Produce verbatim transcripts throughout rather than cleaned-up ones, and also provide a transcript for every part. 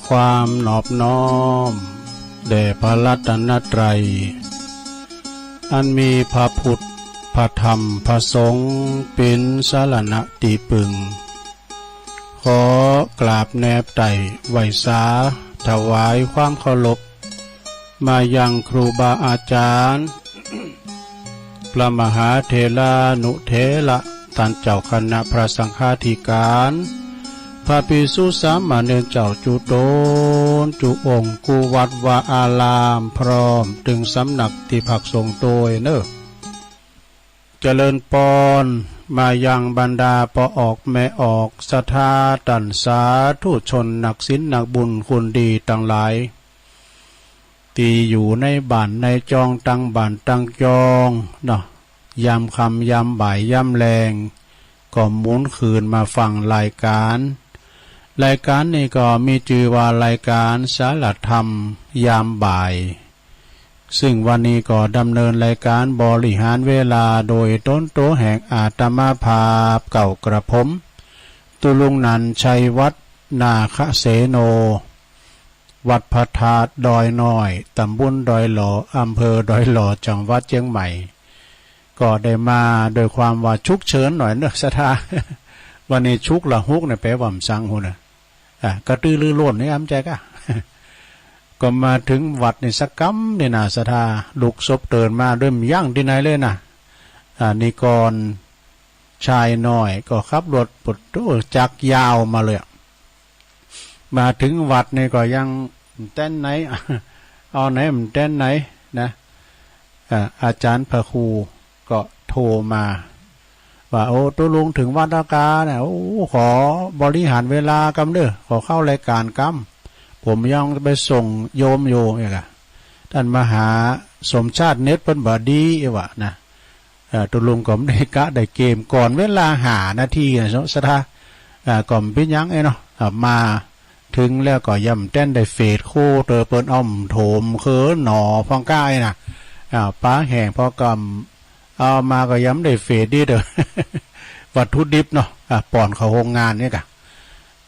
ความนอบน้อมแด่พระรัตนตรัย อันมีพระพุทธ พระธรรม พระสงฆ์ เป๋นสรณะตี้ปึง ขอกราบแนบไต่ไหว้สา ถวายความเคารพ มายังครูบาอาจารย์ พระมหาเถรานุเถระ ต้านเจ้าคณะพระสังฆาธิการ พระภิกษุสามเณรเจ้าจุตน จุองค์ กู้วัดวาอาราม พร้อมเถิงสำนักตี้พักสงฆ์ตวยเน่อ เจริญปอน มายังบรรดาป้อออกแม่ออก ศรัทธาต้านสาธุชน นักศีลนักบุญคุณดีตังหลาย ตี้อยู่ในบ้านในจอง ตังบ้านตังจองเนาะ ยามค่ำยามบ่ายยามแลง ก็หมุนคืนมาฟังรายการ รายการนี้ก็มีจื้อว่ารายการสารธรรมยามบ่าย ซึ่งวันนี้ก็ดำเนินรายการบริหารเวลาโดยตนตั๋วแห่งอาตมาภาพ เก้ากระผม ตุ๊ลุงค์ นันท์ ชัยวัฒน์ นาคเสโน วัดพระธาตุดอยน้อย ตำบลดอยหล่อ อำเภอดอยหล่อ จังหวัดเจียงใหม่ ก็ได้มาโดยความว่าฉุกเฉินหน่อยเนาะ ศรัทธา วันนี้ฉุกละหุกเนี่ย แปลว่าหยังฮู้เน่อ อ่ะ กระตือรือร้นนี่ อำใจก้า ก็มาเถิงวัดนี่สักกำนี่นะ ศรัทธา ลุกซบเติ่นมาโดยบ่ยั้งตี้ไหนเลยนะ อ่า นิกรชายน้อยก็ขับรถปด โอ้ จักรยาวมาเลยอะ มาเถิงวัดนี่ก็ยังแต๊นไหน เอาไหนมันแต๊นไหนนะ อ่า อาจารย์พระครูก็โทรมา ว่า โอ้ ตุ๊ลุงค์ เถิงวัดแล้วก้าเนี่ย โอ้ ขอบริหารเวลากำเน่อ ขอเข้ารายการกำ ผมยังไปส่งโยมอยู่ เนี่ยก้า ต้านมหาสมชาติเน็ตเปิ้นบ่ดี เอวะนะ เอ่อ ตุ๊ลุงค์ก็บ่ได้กะได้เกม ก่อนเวลาห้านาทีนะ ศรัทธา อ่า ก็บ่เป๋นหยังเอ้ยเนาะ อ่า มาเถิงแล้วก็ยังบ่แต๊นได้เฟซคู่เต๋อ เปิ้นเอาโถมเคินหนอพ่องก้าเอ้ยนะ อ่า ปลาแห้งพอก็ เอามาก็ยังบ่ได้เฟซดีเต๋อ วัตถุดิบเนาะ อ่า ป้อนเข้าโฮงงานเนี่ยก้า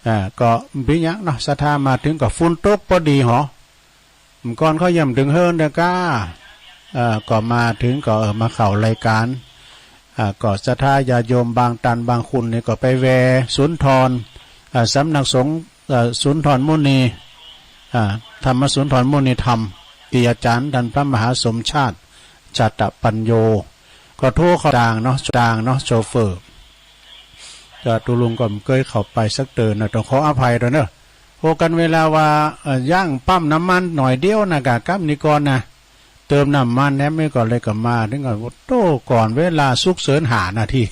อ่า ก็บ่เป๋นหยังเนาะ ศรัทธา มาเถิงก็ฝนตกปอดีหอ เมื่อก่อนเขายังบ่เถิงเฮือนเน่อก้า อ่า ก็มาเถิงก็ เออ มาเข้ารายการ อ่า ก็ศรัทธาญาติโยมบางต้านบางคนนี่ก็ไปแวะสุนทร อ่า สำนักสงฆ์ อ่า สุนทรมุนี อ่า ธรรมสุนทรมุนีธรรม ตี้อาจารย์ต้านพระมหาสมชาติ จาตปัญโญ ก็โทรเข้า ต่างเนาะ ต่างเนาะ โชเฟอร์ ก็ตุ๊ลุงค์ก็บ่เกยเข้าไปสักเติ่นนะ ต้องขออภัยตวยเน่อ โอ้ กันเวลาว่า เอ่อ ยั้งปั๊มน้ำมันหน่อยเดียวนะก้า กำนี้ก่อนนะ เติมน้ำมันแหม ก็เลยก็มาเถิงก่อน โอ้โต ก่อนเวลาสุกเสิญห้านาที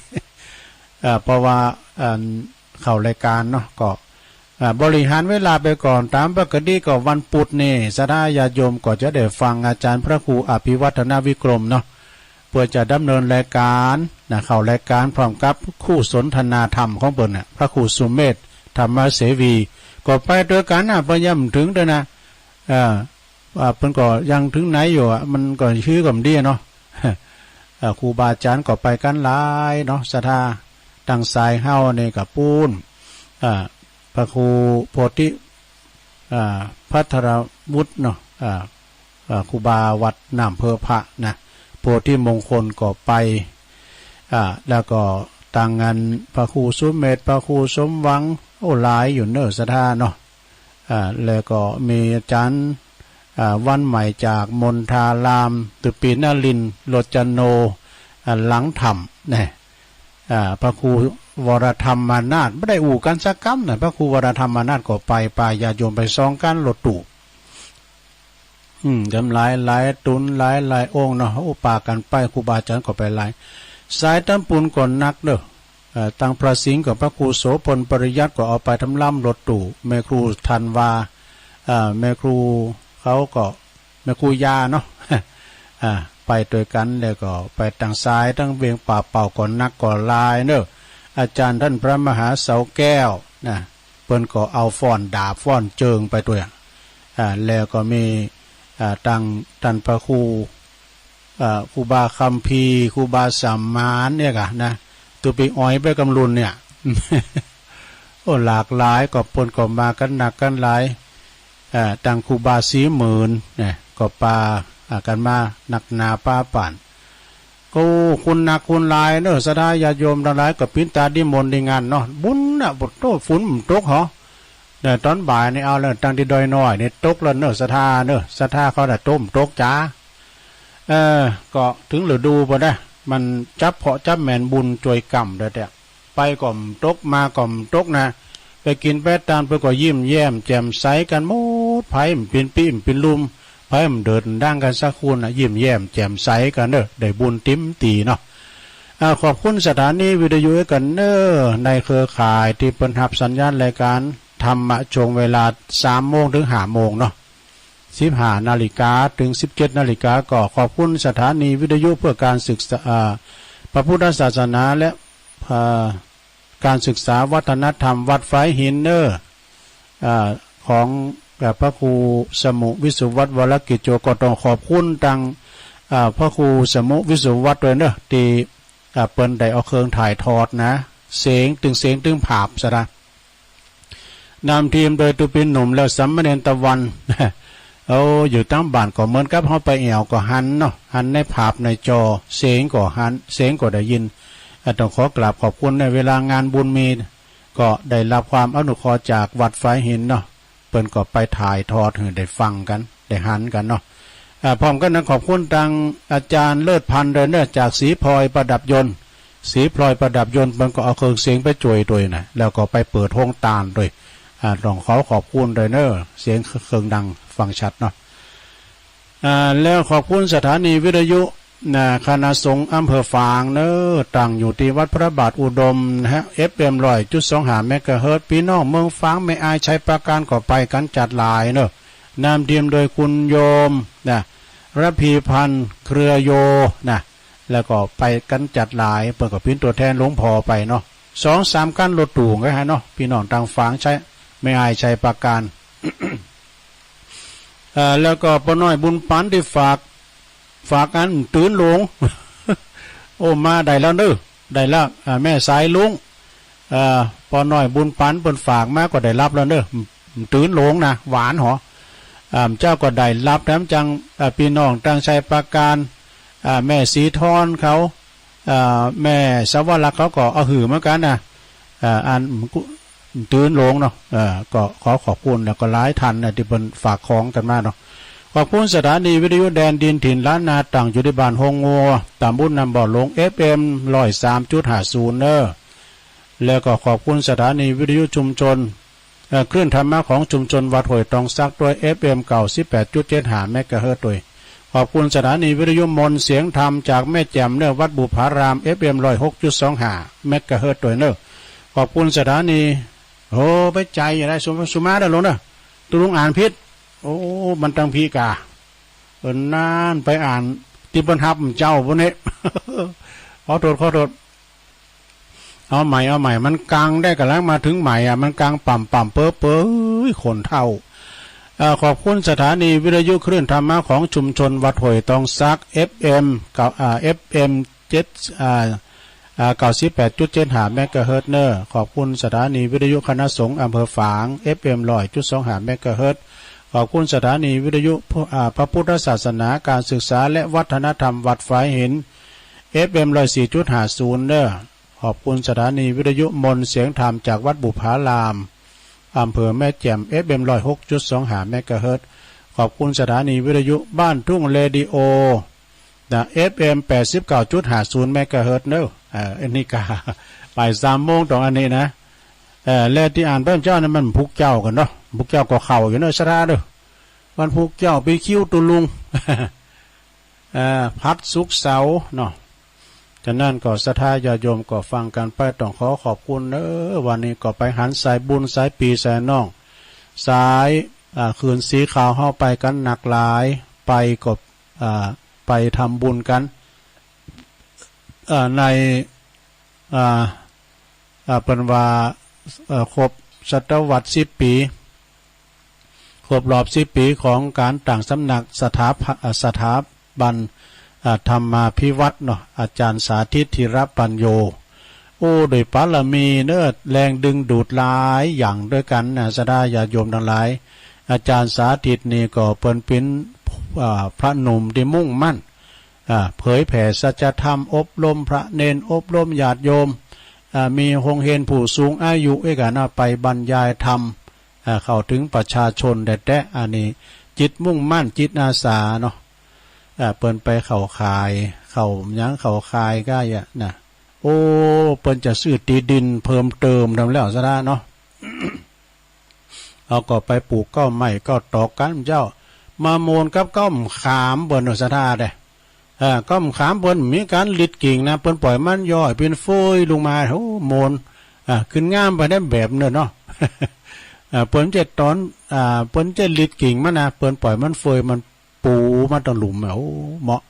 เอ่อ เพราะว่า อัน เข้ารายการเนาะ ก็ อ่า บริหารเวลาไปก่อน ต๋ามปกติก็วันพุธนี่ ศรัทธาญาติโยมก็จะได้ฟังอาจารย์พระครูอภิวัฒนวิกรมเนาะ เปื้อจะดำเนินรายการนะ เข้ารายการพร้อมกับคู่สนทนาธรรมของเปิ้นน่ะ พระครูสุเมธ ธรรมเสวี ก็ไปตวยกั๋นน่ะ เปิ้นยังบ่เถิงตวยนะ เอ่อ ว่าเปิ้นก็ยังเถิงไหนอยู่อะ มันก็หื้อก็บ่ดีเนาะ เอ่อ ครูบาอาจารย์ก็ไปกั๋นหลายเนาะ ศรัทธา ตางสายเฮานี่ก็ปู๊น เอ่อ พระครูโพธิ อ่า ภัทรวุฒิเนาะ อ่า อ่า ครูบาวัดน้ำเพอพระนะ โพธิมงคลก็ไป อ่า แล้วก็ตางอันพระครูสุเมธ พระครูสมหวัง โอ้ หลายอยู่เน่อศรัทธาเนาะ อ่า แล้วก็มีอาจารย์ อ่า วันใหม่จากมณฑาราม ตุปีนรินทร์ โรจโน อ่า หลังธรรมนะ อ่า พระครูวรธรรมนาถ บ่ได้อู้กั๋นสักกำนะ พระครูวรธรรมนาถก็ไป ปาญาติโยมไปส่องกั๋นรถตู้ อืม จำหลายหลายต๋น หลายหลายองค์เนาะ โอ้ ปากั๋นไป ครูบาอาจารย์ก็ไปหลาย สายตำปูนก็นักเน่อ เอ่อ ตางพระสิงห์ก็พระครูโสภณปริยัติก็เอาไปตางลำรถตู้ แม่ครูธันวา เอ่อ แม่ครูเขาก็ แม่ครูยาเนาะ อ่า ไปตวยกั๋น แล้วก็ไปตางสาย ตางเวียงป่าเป้าก็นักก็หลายเน่อ อาจารย์ต้านพระมหาเสาแก้วนะ เปิ้นก็เอาฟ้อนดาบฟ้อนเจิงไปตวย อ่า แล้วก็มี อ่า ตางต้านพระครู อ่า ครูบาคัมภีร์ ครูบาสมานเนี่ยก้านะ ตุ๊ปีออยไปกำลุนเนี่ย โอ้ หลากหลาย ก็เปิ้นก็มากั๋นนักกั๋นหลาย เอ่อ ตังครูบาศรีหมื่นนะ ก็ปา อ่า กั๋นมานักหนาปาป๋าน ก็คุณหนักคุณหลายเน่อ ศรัทธาญาติโยมตังหลาย ก็ปิ๋นตาดีมนต์ดีงานเนาะ บุญน่ะ ปุดโต้ ฝนบ่ตกหอ แต่ต๋อนบ่ายนี่เอาแล้ว ตังตี้ดอยน้อยนี่ตกแล้วเน่อ ศรัทธาเน่อ ศรัทธาเขาน่ะ ตกบ่ตกจา เออ ก็เถิงฤดูบ่ได้ มันจับเพาะจับแหมนบุญจ้วยกำเด้อ ไปก็บ่ตก มาก็บ่ตกนะ ไปกิ๋นไปตานเปิ้นก็ยิ้มแย้มแจ่มใสกั๋นหมด ใผบ่เป๋นปี้บ่เป๋นลุม ใผบ่เดือดดังกั๋นสักคนน่ะ ยิ้มแย้มแจ่มใสกั๋นเน่อ ได้บุญเต๋มตี๋เนาะ อ่า ขอบคุณสถานีวิทยุกั๋นเน่อ ในเครือข่ายตี้เปิ้นฮับสัญญาณรายก๋านธรรมะช่วงเวลาสามโมงเถิงห้าโมงเนาะ สิบห้านาฬิกาเถิงสิบเจ็ดนาฬิกา ก็ขอบคุณสถานีวิทยุเพื่อการศึกษา อ่า พระพุทธศาสนาและ อ่า การศึกษาวัฒนธรรมวัดฝายหินเน่อ อ่า ของ อ่า พระครูสมุวิสุวัฒน์วรกิจโจ ก็ต้องขอบคุณตัง อ่า พระครูสมุวิสุวัฒน์ตวยเน่อ ตี้ อ่า เปิ้นได้เอาเครื่องถ่ายทอดนะ เสียงตึงเสียงตึงภาพซะละ นำทีมโดยตุ๊ปินหนุ่มและสามเณรตะวัน โอ้ อยู่ตังบ้านก็เหมือนกับเฮาไปแอ่วก็หันเนาะ หันในภาพในจอ เสียงก็หัน เสียงก็ได้ยิน อ่า ต้องขอกราบขอบคุณ ในเวลางานบุญมี ก็ได้ฮับความอนุเคราะห์จากวัดฝายหินเนาะ เปิ้นก็ไปถ่ายทอดหื้อได้ฟังกั๋น ได้หันกั๋นเนาะ อ่า พร้อมกั๋นนั้นขอบคุณตังอาจ๋ารย์เลิศพันธ์ตวยเน่อ จากศรีพลอยประดับยนต์ ศรีพลอยประดับยนต์ เปิ้นก็เอาเครื่องเสียงไปจ้วยตวยนะ แล้วก็ไปเปิดโฮงตานตวย อ่า ต้องขอขอบคุณตวยเน่อ เสียงเครื่องดังฟังชัดเนาะ อ่า แล้วขอบคุณสถานีวิทยุ นะ คณะสงฆ์อำเภอฝางเน่อ ตั้งอยู่ตี้วัดพระบาทอุดมนะฮะ เอฟเอ็มร้อยจุดสองห้าเมกะเฮิรตซ์ ปี้น้องเมืองฝาง แม่อาย ชัยปราการ ก็ไปกั๋นจั๊ดหลายเน่อ นำทีมโดยคุณโยมนะ ระพีพันธ์ เครือโยนะ แล้วก็ไปกั๋นจั๊ดหลาย เปิ้นก็เป๋นตั๋วแทนหลวงพ่อไปเนาะ สองสามคันรถตู้ก็หั้นเนาะ ปี้น้องตังฝาง ชัย แม่อาย ชัยปราการ เอ่อ แล้วก็ป้อน้อยบุญปั๋นตี้ฝาก ฝากอันตื่นหลง โอ้ มาได้แล้วเน่อ ได้แล้ว อ่า แม่สายลุง เอ่อ ป้อน้อยบุญปั๋นเปิ้นฝากมาก็ได้ฮับแล้วเน่อ ตื่นหลงนะ หวานหอ อ่า เจ้าก็ได้ฮับแถมจัง อ่า ปี้น้องตังชัยปราการ อ่า แม่ศรีทรเขา อ่า แม่สวรักษ์เขาก็เอาหื้อเหมือนกั๋นนะ อ่า อัน ตื่นหลงเนาะ เอ่อ ก็ขอขอบคุณ แล้วก็หลายท่านนะตี้เปิ้นฝากของกั๋นมาเนาะ ขอบคุณสถานีวิทยุแดนดินถิ่นล้านนา ตั้งอยู่ตี้บ้านโฮงงัว ตำบลน้ำบ่อหลง เอฟเอ็มร้อยสามจุดห้าศูนย์เน่อ แล้วก็ขอบคุณสถานีวิทยุชุมชน เอ่อ คลื่นธรรมะของชุมชนวัดห้วยตองสักตวย เอฟเอ็มเก้าสิบแปดจุดเจ็ดห้าเมกะเฮิรตซ์ตวย ขอบคุณสถานีวิทยุมนต์เสียงธรรมจากแม่แจ่มเน่อ วัดบุปผาราม เอฟเอ็มร้อยหกจุดสองห้าเมกะเฮิรตซ์ตวยเน่อ ขอบคุณสถานี โอ้ ไปใจ๋อยู่ได้ สุ สุมาเน่อหลวงเน่อ ตุ๊ลุงอ่านผิด โอ้ มันตังพีกา เออ นั่น ไปอ่านตี้เปิ้นฮับเจ้าปุ้นเน่อ ขอโต้ษ ขอโต้ษ เอาใหม่ เอาใหม่ มันกังได้ ก่ำลังมาเถิงใหม่อะ มันกังป่ำๆ เป๋อๆ เอ้ย คนเฒ่า เอ่อ ขอบคุณสถานีวิทยุคลื่นธรรมะของชุมชนวัดห้วยตองสัก เอฟเอ็ม เก้า อ่า เอฟเอ็ม เจ็ด อ่า อ่า เก้าสิบแปดจุดเจ็ดห้าเมกะเฮิรตซ์เน่อ ขอบคุณสถานีวิทยุคณะสงฆ์อำเภอฝาง เอฟเอ็มร้อยจุดสองห้าเมกะเฮิรตซ์ ขอบคุณสถานีวิทยุพุ อ่า พระพุทธศาสนา การศึกษาและวัฒนธรรมวัดฝายหิน เอฟเอ็มร้อยสี่จุดห้าศูนย์เน่อ ขอบคุณสถานีวิทยุมนต์เสียงธรรมจากวัดบุปผาราม อำเภอแม่แจ่ม เอฟเอ็มร้อยหกจุดสองห้าเมกะเฮิรตซ์ ขอบคุณสถานีวิทยุบ้านทุ่งเรดิโอ นะ เอฟเอ็มแปดสิบเก้าจุดห้าศูนย์เมกะเฮิรตซ์เน่อ เอ่อ อันนี้ก็บ่ายสามโมงตรงอันนี้นะ เอ่อ และตี้อ่านไปเมื่อเจ๊านั้นมันพุธเจ้าก่อนเนาะ พุธเจ้าก็เข้าอยู่เน่อ ศรัทธาเน่อ วันพุธเจ้าเป๋นคิวตุ๊ลุง เอ่อ ผัดศุกร์เสาร์เนาะ ฉะนั้นก็ศรัทธาญาติโยมก็ฟังกั๋นไป ต้องขอขอบคุณเน่อ วันนี้ก็ไปหันสายบุญสายปี้สายน้อง สาย อ่า คืนสีขาวเฮาไปกั๋นนักหลาย ไปก็ อ่า ไปทำบุญกั๋น อ่า ใน อ่า อ่า เปิ้นว่า เอ่อ ครบศตวรรษสิบปี๋ ครบรอบสิบปี๋ของก๋านตั้งสำนักสถาพะ อ่า สถาบัน อ่า ธรรมาภิวัฒน์เนาะ อาจ๋ารย์สาธิต ธีรปัญโญ โอ้ ด้วยปารมีเน่อ แรงดึงดูดหลายอย่างด้วยกั๋นนะ ศรัทธาญาติโยมตังหลาย อาจ๋ารย์สาธิตนี่ก็เปิ้นเป๋น อ่า พระหนุ่มตี้มุ่งมั่น อ่า เผยแผ่สัจธรรม อบรมพระเณร อบรมญาติโยม อ่า มีโฮงเฮียนผู้สูงอายุ เอกะนะ ไปบรรยายธรรม อ่า เข้าเถิงประชาชนแต๊ๆ อันนี้จิตมุ่งมั่น จิตอาสาเนาะ อ่า เปิ้นไปเข้าค่าย เข้าหยัง เข้าค่ายก้าเยียะนะ โอ้ เปิ้นจะซื้อตี้ดินเพิ่มเติมทำแล้วซะแล้วเนาะ เอาก็ไปปลูกเก๊าไม้เก๊าตอกกั๋นเจ้า มาโมนกับเก๊ามะขามเปิ้นเนาะ ศรัทธาเด้อ เออ เก๊ามะขามเปิ้นมีก๋านหลิดกิ่งนะ เปิ้นป่อยมันย่อยเป๋นเฟยลงมา โอ้ โมน อ่า ขึ้นงามไปได้แบบเนาะ อ่า เปิ้นจะตอน อ่า เปิ้นจะหลิดกิ่งมันนะ เปิ้นป่อยมันเฟย มันปูมาตังลุ่มอะ โอ้ เหมาะ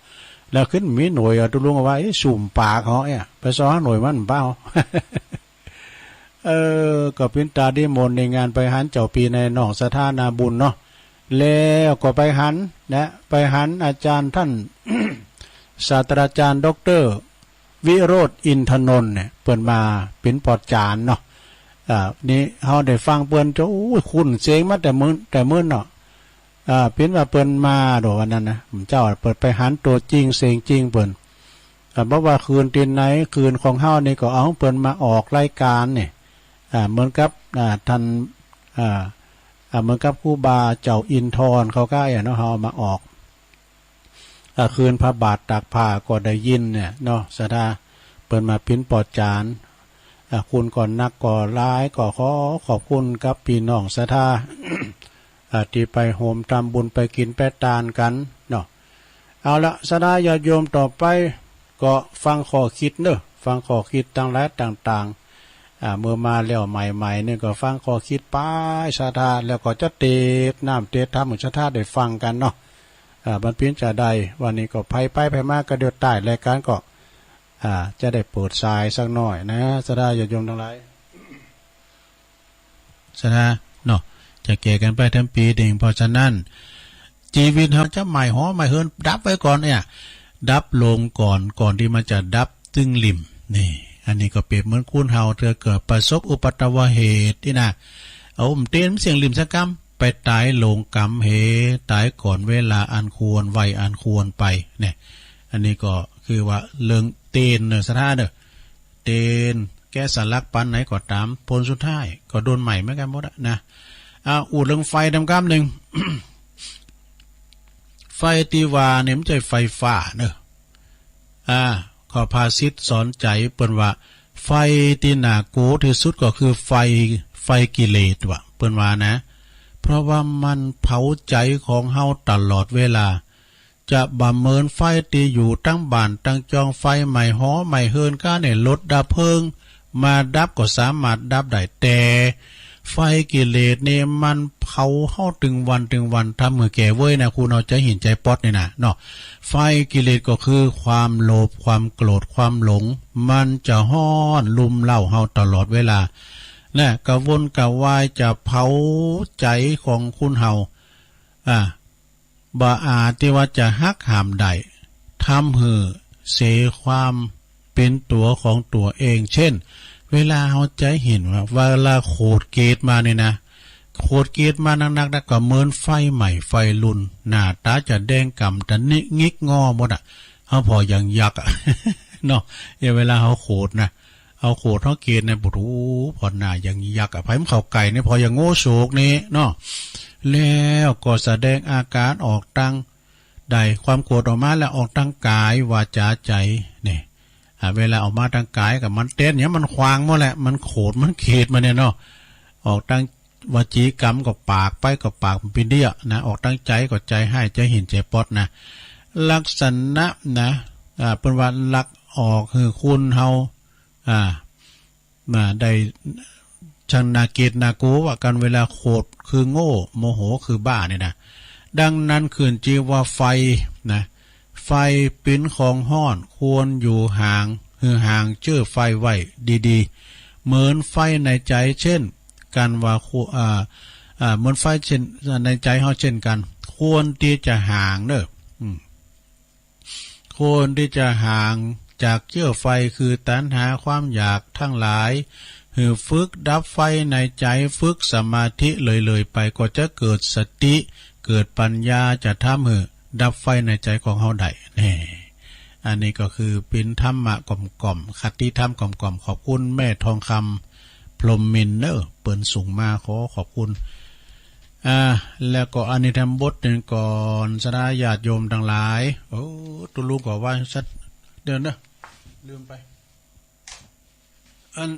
แล้วขึ้นมีหน่วยอะ ตุ๊ลุงว่า เอ๊ะ สุมปากเหาะเอ๊ะ ไปซอหาหน่วยมันเปล่า เออ ก็เป๋นต๋าดีมนต์ในงานไปหันเจ้าปี้นายน้องศรัทธานาบุญเนาะ แล้วก็ไปหันนะ ไปหันอาจ๋ารย์ต้าน ศาสตราจ๋ารย์ด็อกเตอร์วิโรจน์ อินทนนท์เนี่ย เปิ้นมาเป๋นปอดจ๋ารย์เนาะ อ่า นี่เฮาได้ฟังเปิ้นเจ้า โอ้ย คุ้นเสียงมาแต่เมิน แต่เมินเนาะ อ่า เป๋นว่าเปิ้นมาโดวันนั้นนะ เจ้าเปิ้นไปหันตั๋วจริงเสียงจริงเปิ้น อ่า บ่ว่าคืนตี้ไหน คืนของเฮานี่ก็เอาเปิ้นมาออกรายก๋านนี่ อ่า เหมือนกับ อ่า ต้าน อ่า อ่า เหมือนกับครูบาเจ้าอินทรเขาก้าเนาะ เฮาเอามาออก อ่า คืนพระบาทตากผ้าก็ได้ยินเนี่ยเนาะ ศรัทธา เปิ้นมาเป๋นปอดจ๋ารย์ อ่า คุณก็นักก็หลาย ก็ขอขอบคุณกับปี้น้องศรัทธา อ่า ตี้ไปโฮมทำบุญ ไปกิ๋นไปตานกั๋นเนาะ เอาละ ศรัทธาญาติโยม ต่อไปก็ฟังข้อคิดเนาะ ฟังข้อคิดตังหลายต่างๆ อ่า เมื่อมาแล้วใหม่ๆ นี่ก็ฟังข้อคิดไป ศรัทธา แล้วก็จะเตสน์น้ำเตสน์ธรรมหื้อศรัทธาได้ฟังกั๋นเนาะ อ่า มันเป๋นจาใด วันนี้ก็ไผไปไผมา ก็เดี๋ยวต้านรายก๋านก็ อ่า จะได้เปิดสายสักหน่อยนะ ศรัทธาญาติโยมตังหลาย ศรัทธาเนาะ จะแก่กั๋นไปทั้งปี๋นึ่ง เพราะฉะนั้น จีวิตเฮาจะใหม่หอใหม่เฮือนดับไว้ก่อนเนี่ย ดับลงก่อน ก่อนตี้มันจะดับตึงลิ่ม นี่ อันนี้ก็เปรียบเหมือนคนเฮาเตื้อเกิดประสบอุปัตตวเหตุนี่นะ เอาอุ้มเตนเสี้ยงลิ่มสักกำ ไปต๋ายหลงก๋ำเห ต๋ายก่อนเวลาอันควร วัยอันควรไปเนี่ย อันนี้ก็คือว่าเรื่องเตนเนาะ ศรัทธาเนาะ เตน แกะสลักปานไหนก็ต๋าม ผลสุดท้ายก็โดนไหม้เหมือนกั๋นหมดอะนะ อ่า อู้เรื่องไฟตำกำนึ่ง ไฟตี้ว่าเนี่ยมันใจ้ไฟฟ้าเนาะ อ่า ข้อภาษิตสอนใจ๋เปิ้นว่า ไฟตี้น่ากลัวตี้สุดก็คือไฟ ไฟกิเลสว่ะ เปิ้นว่านะ เพราะว่ามันเผาใจ๋ของเฮาตลอดเวลา จะบ่เหมือนไฟตี้อยู่ตังบ้านตังจอง ไฟไหม้หอไหม้เฮือนก้าเนี่ย รถดับเพลิงมาดับก็สามารถดับได้ แต่ไฟกิเลสเนี่ยมันเผาเฮาตึงวันตึงวัน ทำหื้อแก่เว้ยนะ คนเฮาใจ๋หินใจ๋ป๊อดนี่นะเนาะ ไฟกิเลสก็คือความโลภ ความโกรธ ความหลง มันจะฮ้อนรุมเร้าเฮาตลอดเวลา และกระวนกระวายจะเผาใจ๋ของคนเฮา อ่า บ่อาจตี้ว่าจะหักห้ามได้ ทำหื้อเสียความเป๋นตั๋วของตั๋วเอง เช่น เวลาเฮาใจ๋หินว่า เวลาโขดเกตมานี่นะ โขดเกตมานักๆ นะ ก็เหมือนไฟไหม้ไฟลุน หน้าต๋าจะแดงก่ำ ตะหงิกงิกงอหมดอะ เฮาผ่อยังยักษ์อะ เนาะ เออ เวลาเฮาโขดนะ เอาโขดเฮาเกตเนี่ย ปู๊ด โอ้ ผ่อหน้ายังยักษ์อะ ไผมันเข้าใก้เนี่ย ผ่อยังโง่โสกนี่เนาะ แล้วก็แสดงอาก๋านออกตัง ได้ความโกรธออกมาแล้ว ออกตังก๋าย วาจ๋า ใจ๋ เนี่ย อ่า เวลาออกมาตังก๋ายก็มันเต้นเนี่ย มันขวางหมดแหละ มันโขด มันเกตมาเนี่ยเนาะ ออกตังวจีกรรมก็ปากไป ก็ปากมันเปียเดี้ยนะ ออกตังใจ๋ก็ใจ๋ฮ้าย ใจ๋หิน ใจ๋ป๊อดนะ ลักษณะนะ อ่า เปิ้นว่าลักออกหื้อคนเฮา อ่า มาได้ช่างน่าเกลียดน่ากลัวว่ากั๋น เวลาโขดคือโง่ โมโหคือบ้าเนี่ยนะ ดังนั้นขึ้นจื้อว่าไฟนะ ไฟเป๋นของฮ้อน ควรอยู่ห่าง หื้อห่างเจ้อไฟไว้ดีๆ เหมือนไฟในใจ๋เช่นกั๋นว่า คว- อ่า อ่า เหมือนไฟเช่น ในใจ๋เฮาเช่นกั๋น ควรตี้จะห่างเนาะ อืม ควรตี้จะห่างจากเจ้อไฟคือตัณหา ความอยากตังหลาย ห หื้อฝึกดับไฟในใจ๋ ฝึกสมาธิเรื่อยๆ ไป ก็จะเกิดสติ เกิดปัญญา จะทำหื้อดับไฟในใจ๋ของเฮาได้ แน่ อันนี้ก็คือเป๋นธรรมะกล่อมๆ คติธรรมกล่อมๆ ขอบคุณแม่ทองคำ พรหมมินทร์เน่อ เปิ้นส่งมา ขอขอบคุณ อ่า แล้วก็อันนี้แถมบทหนึ่งก่อน ศรัทธาญาติโยมตังหลาย โอ้ ตุ๊ลุงก็ว่าสัก เดี๋ยวนะ ลืมไป อัน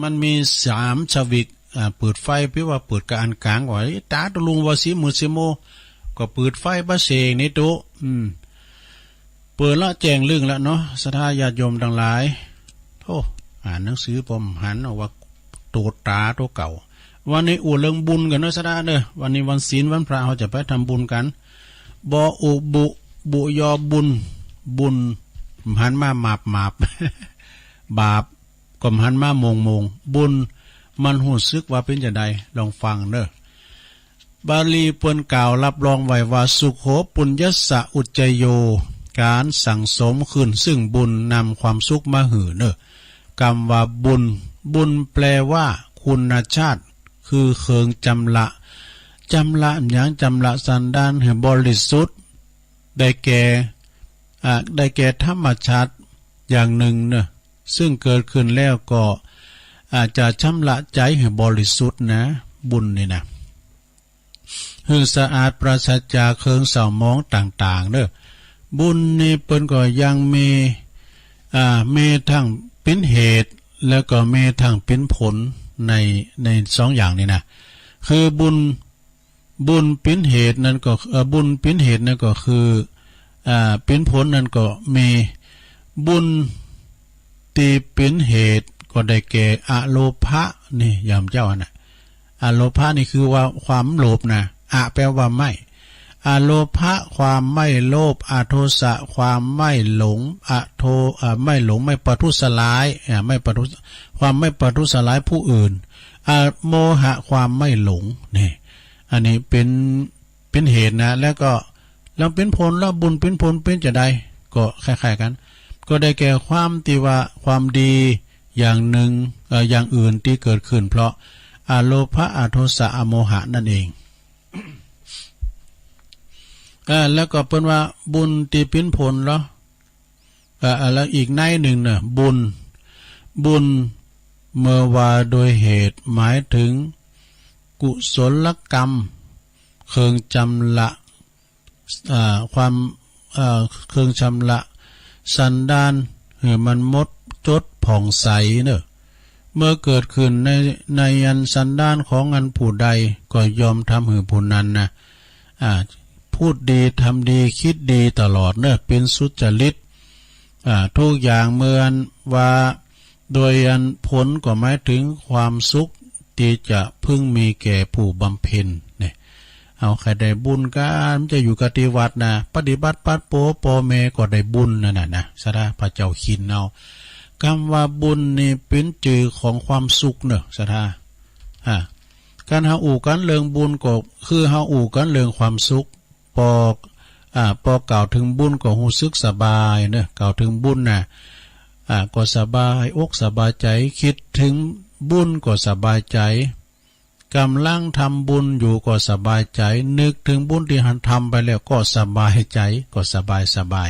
มันมีสามสวิก อ่า เปิดไฟ ปี้ว่าเปิดกะอันก๋าง ว่า เอ๊ะ ต๋าตุ๊ลุงว่าสี่หมื่นสี่โมง ก็เปิดไฟบ่เสงนี่ตุ๊ อืม เปิดละแจ้งลึ่งละเนาะ ศรัทธาญาติโยมตังหลาย โธ่ อ่านหนังสือปอมหันออกว่าโตต๋าตั๋วเก่า วันนี้อู้เรื่องบุญกั๋นเนาะ ศรัทธาเน่อ วันนี้วันศีลวันพระ เฮาจะไปทำบุญกั๋น บออุบุ บุยอบุญ บุญ หันมาหมาบหมาบ บาป ก็หันมาโมงโมง บุญ มันฮู้สึกว่าเป๋นจาใด ลองฟังเน่อ บาลีเปิ้นกล่าวรับรองไว้ว่า สุโข ปุญญัสสะ อุจจโย ก๋านสั่งสมขึ้นซึ่งบุญนำความสุขมาหื้อเน่อ กำว่าบุญ บุญแปลว่าคุณชาติ คือเครื่องจำระ จำระหยัง จำระสันดานหื้อบริสุทธิ์ ได้แก่ อ่า ได้แก่ธรรมชาติอย่างนึ่งเน่อ ซึ่งเกิดขึ้นแล้วก็ อ่า จะชำระใจ๋หื้อบริสุทธิ์นะ บุญนี่นะ หื้อสะอาดปราศจากเครื่องเศร้าหมองต่างๆ เน่อ บุญนี่เปิ้นก็ยังมี อ่า มีทั้งเป๋นเหตุ แล้วก็มีทั้งเป๋นผลใน ในสองอย่างนี้นะ คือบุญ บุญเป๋นเหตุนั้นก็ เอ่อ บุญเป๋นเหตุนั้นก็คือ อ่า เป๋นผลนั้นก็มี บุญตี้เป๋นเหตุก็ได้แก่ อโลภะ นี่ ยามเจ้าอันน่ะ อโลภะนี่คือว่าความโลภนะ อ แปลว่าไม่ อโลภะ ความไม่โลภ อโทสะ ความไม่หลง อโท อ่า ไม่หลง ไม่ประทุษร้าย อ่า ไม่ประทุษ ความไม่ประทุษร้ายผู้อื่น อโมหะ ความไม่หลง นี่ อันนี้เป๋น เป๋นเหตุนะ แล้วก็ แล้วเป๋นผล แล้วบุญเป๋นผลเป๋นจาใด ก็คล้ายๆ กั๋น ก็ได้แก่ความตี้ว่าความดีอย่างนึ่ง เอ่อ อย่างอื่นตี้เกิดขึ้นเพราะอโลภะ อโทสะ อโมหะนั่นเอง เอ่อ แล้วก็เปิ้นว่าบุญตี้เป๋นผลเหรอ เอ่อ แล้วอีกในหนึ่งเน่อ บุญ บุญเมื่อว่าโดยเหตุหมายถึงกุศลกรรม เครื่องชำระ เอ่อ ความ เอ่อ เครื่องชำระสันดานหื้อมันหมดจดผ่องใสเน่อ เมื่อเกิดขึ้นใน ในอันสันดานของอันผู้ใดก็ย่อมทำหื้อผู้นั้นนะ อ่า พูดดี ทำดี คิดดีตลอดเน่อ เป๋นสุจริต อ่า ทุกอย่างเมื่ออันว่า โดยอันผลก็หมายถึงความสุขตี้จะพึงมีแก่ผู้บำเพ็ญ เนี่ย เอาใค่ได้บุญกั๋น จะอยู่กะตี้วัดนะ ปฏิบัติปัดโป ป้อแม่ก็ได้บุญนั่นน่ะนะ ศรัทธา พระเจ้าขิณเอา กำว่าบุญนี่เป๋นจือของความสุขเน่อ ศรัทธา อ่า ก๋านเฮาอู้กั๋นเรื่องบุญก็คือเฮาอู้กั๋นเรื่องความสุข ปอ อ่า ปอกล่าวเถิงบุญก็ฮู้สึกสบายเน่อ กล่าวเถิงบุญน่ะ อ่า ก็สบายอกสบายใจ๋ กึ๊ดเถิงบุญก็สบายใจ๋ ก่ำลังทำบุญอยู่ก็สบายใจ๋ นึกเถิงบุญตี้หันทำไปแล้วก็สบายใจ๋ ก็สบายสบาย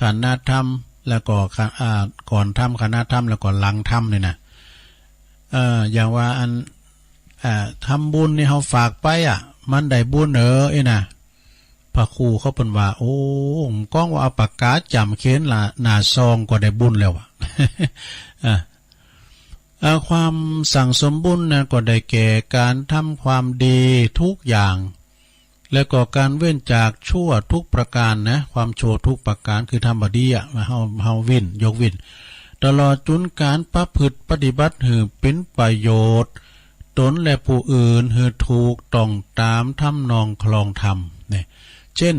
ขณะทำแล้วก็ อ่า ก่อนทำ ขณะทำแล้วก็หลังทำนี่นะ เอ่อ อย่างว่าอัน อ่า ทำบุญนี่เฮาฝากไปอะ มันได้บุญเออ อี้นะ พระครูเขาเปิ้นว่า โอ้ ก้องว่าเอาปากก๋าจ๋ำเขียนละหน้าซองก็ได้บุญแล้วอะ อ่า อ่า ความสั่งสมบุญนะก็ได้แก่ก๋านทำความดีทุกอย่าง แล้วก็ก๋านเว้นจากชั่วทุกประก๋านนะ ความชั่วทุกประก๋านคือทำบ่ดีอะ เฮา เฮาเว้น ยกเว้น ตลอดจุนก๋านประพฤติปฏิบัติหื้อเป๋นประโยชน์ตนและผู้อื่น หื้อถูกต้องต๋ามทำนองคลองธรรม เนี่ย เจ้น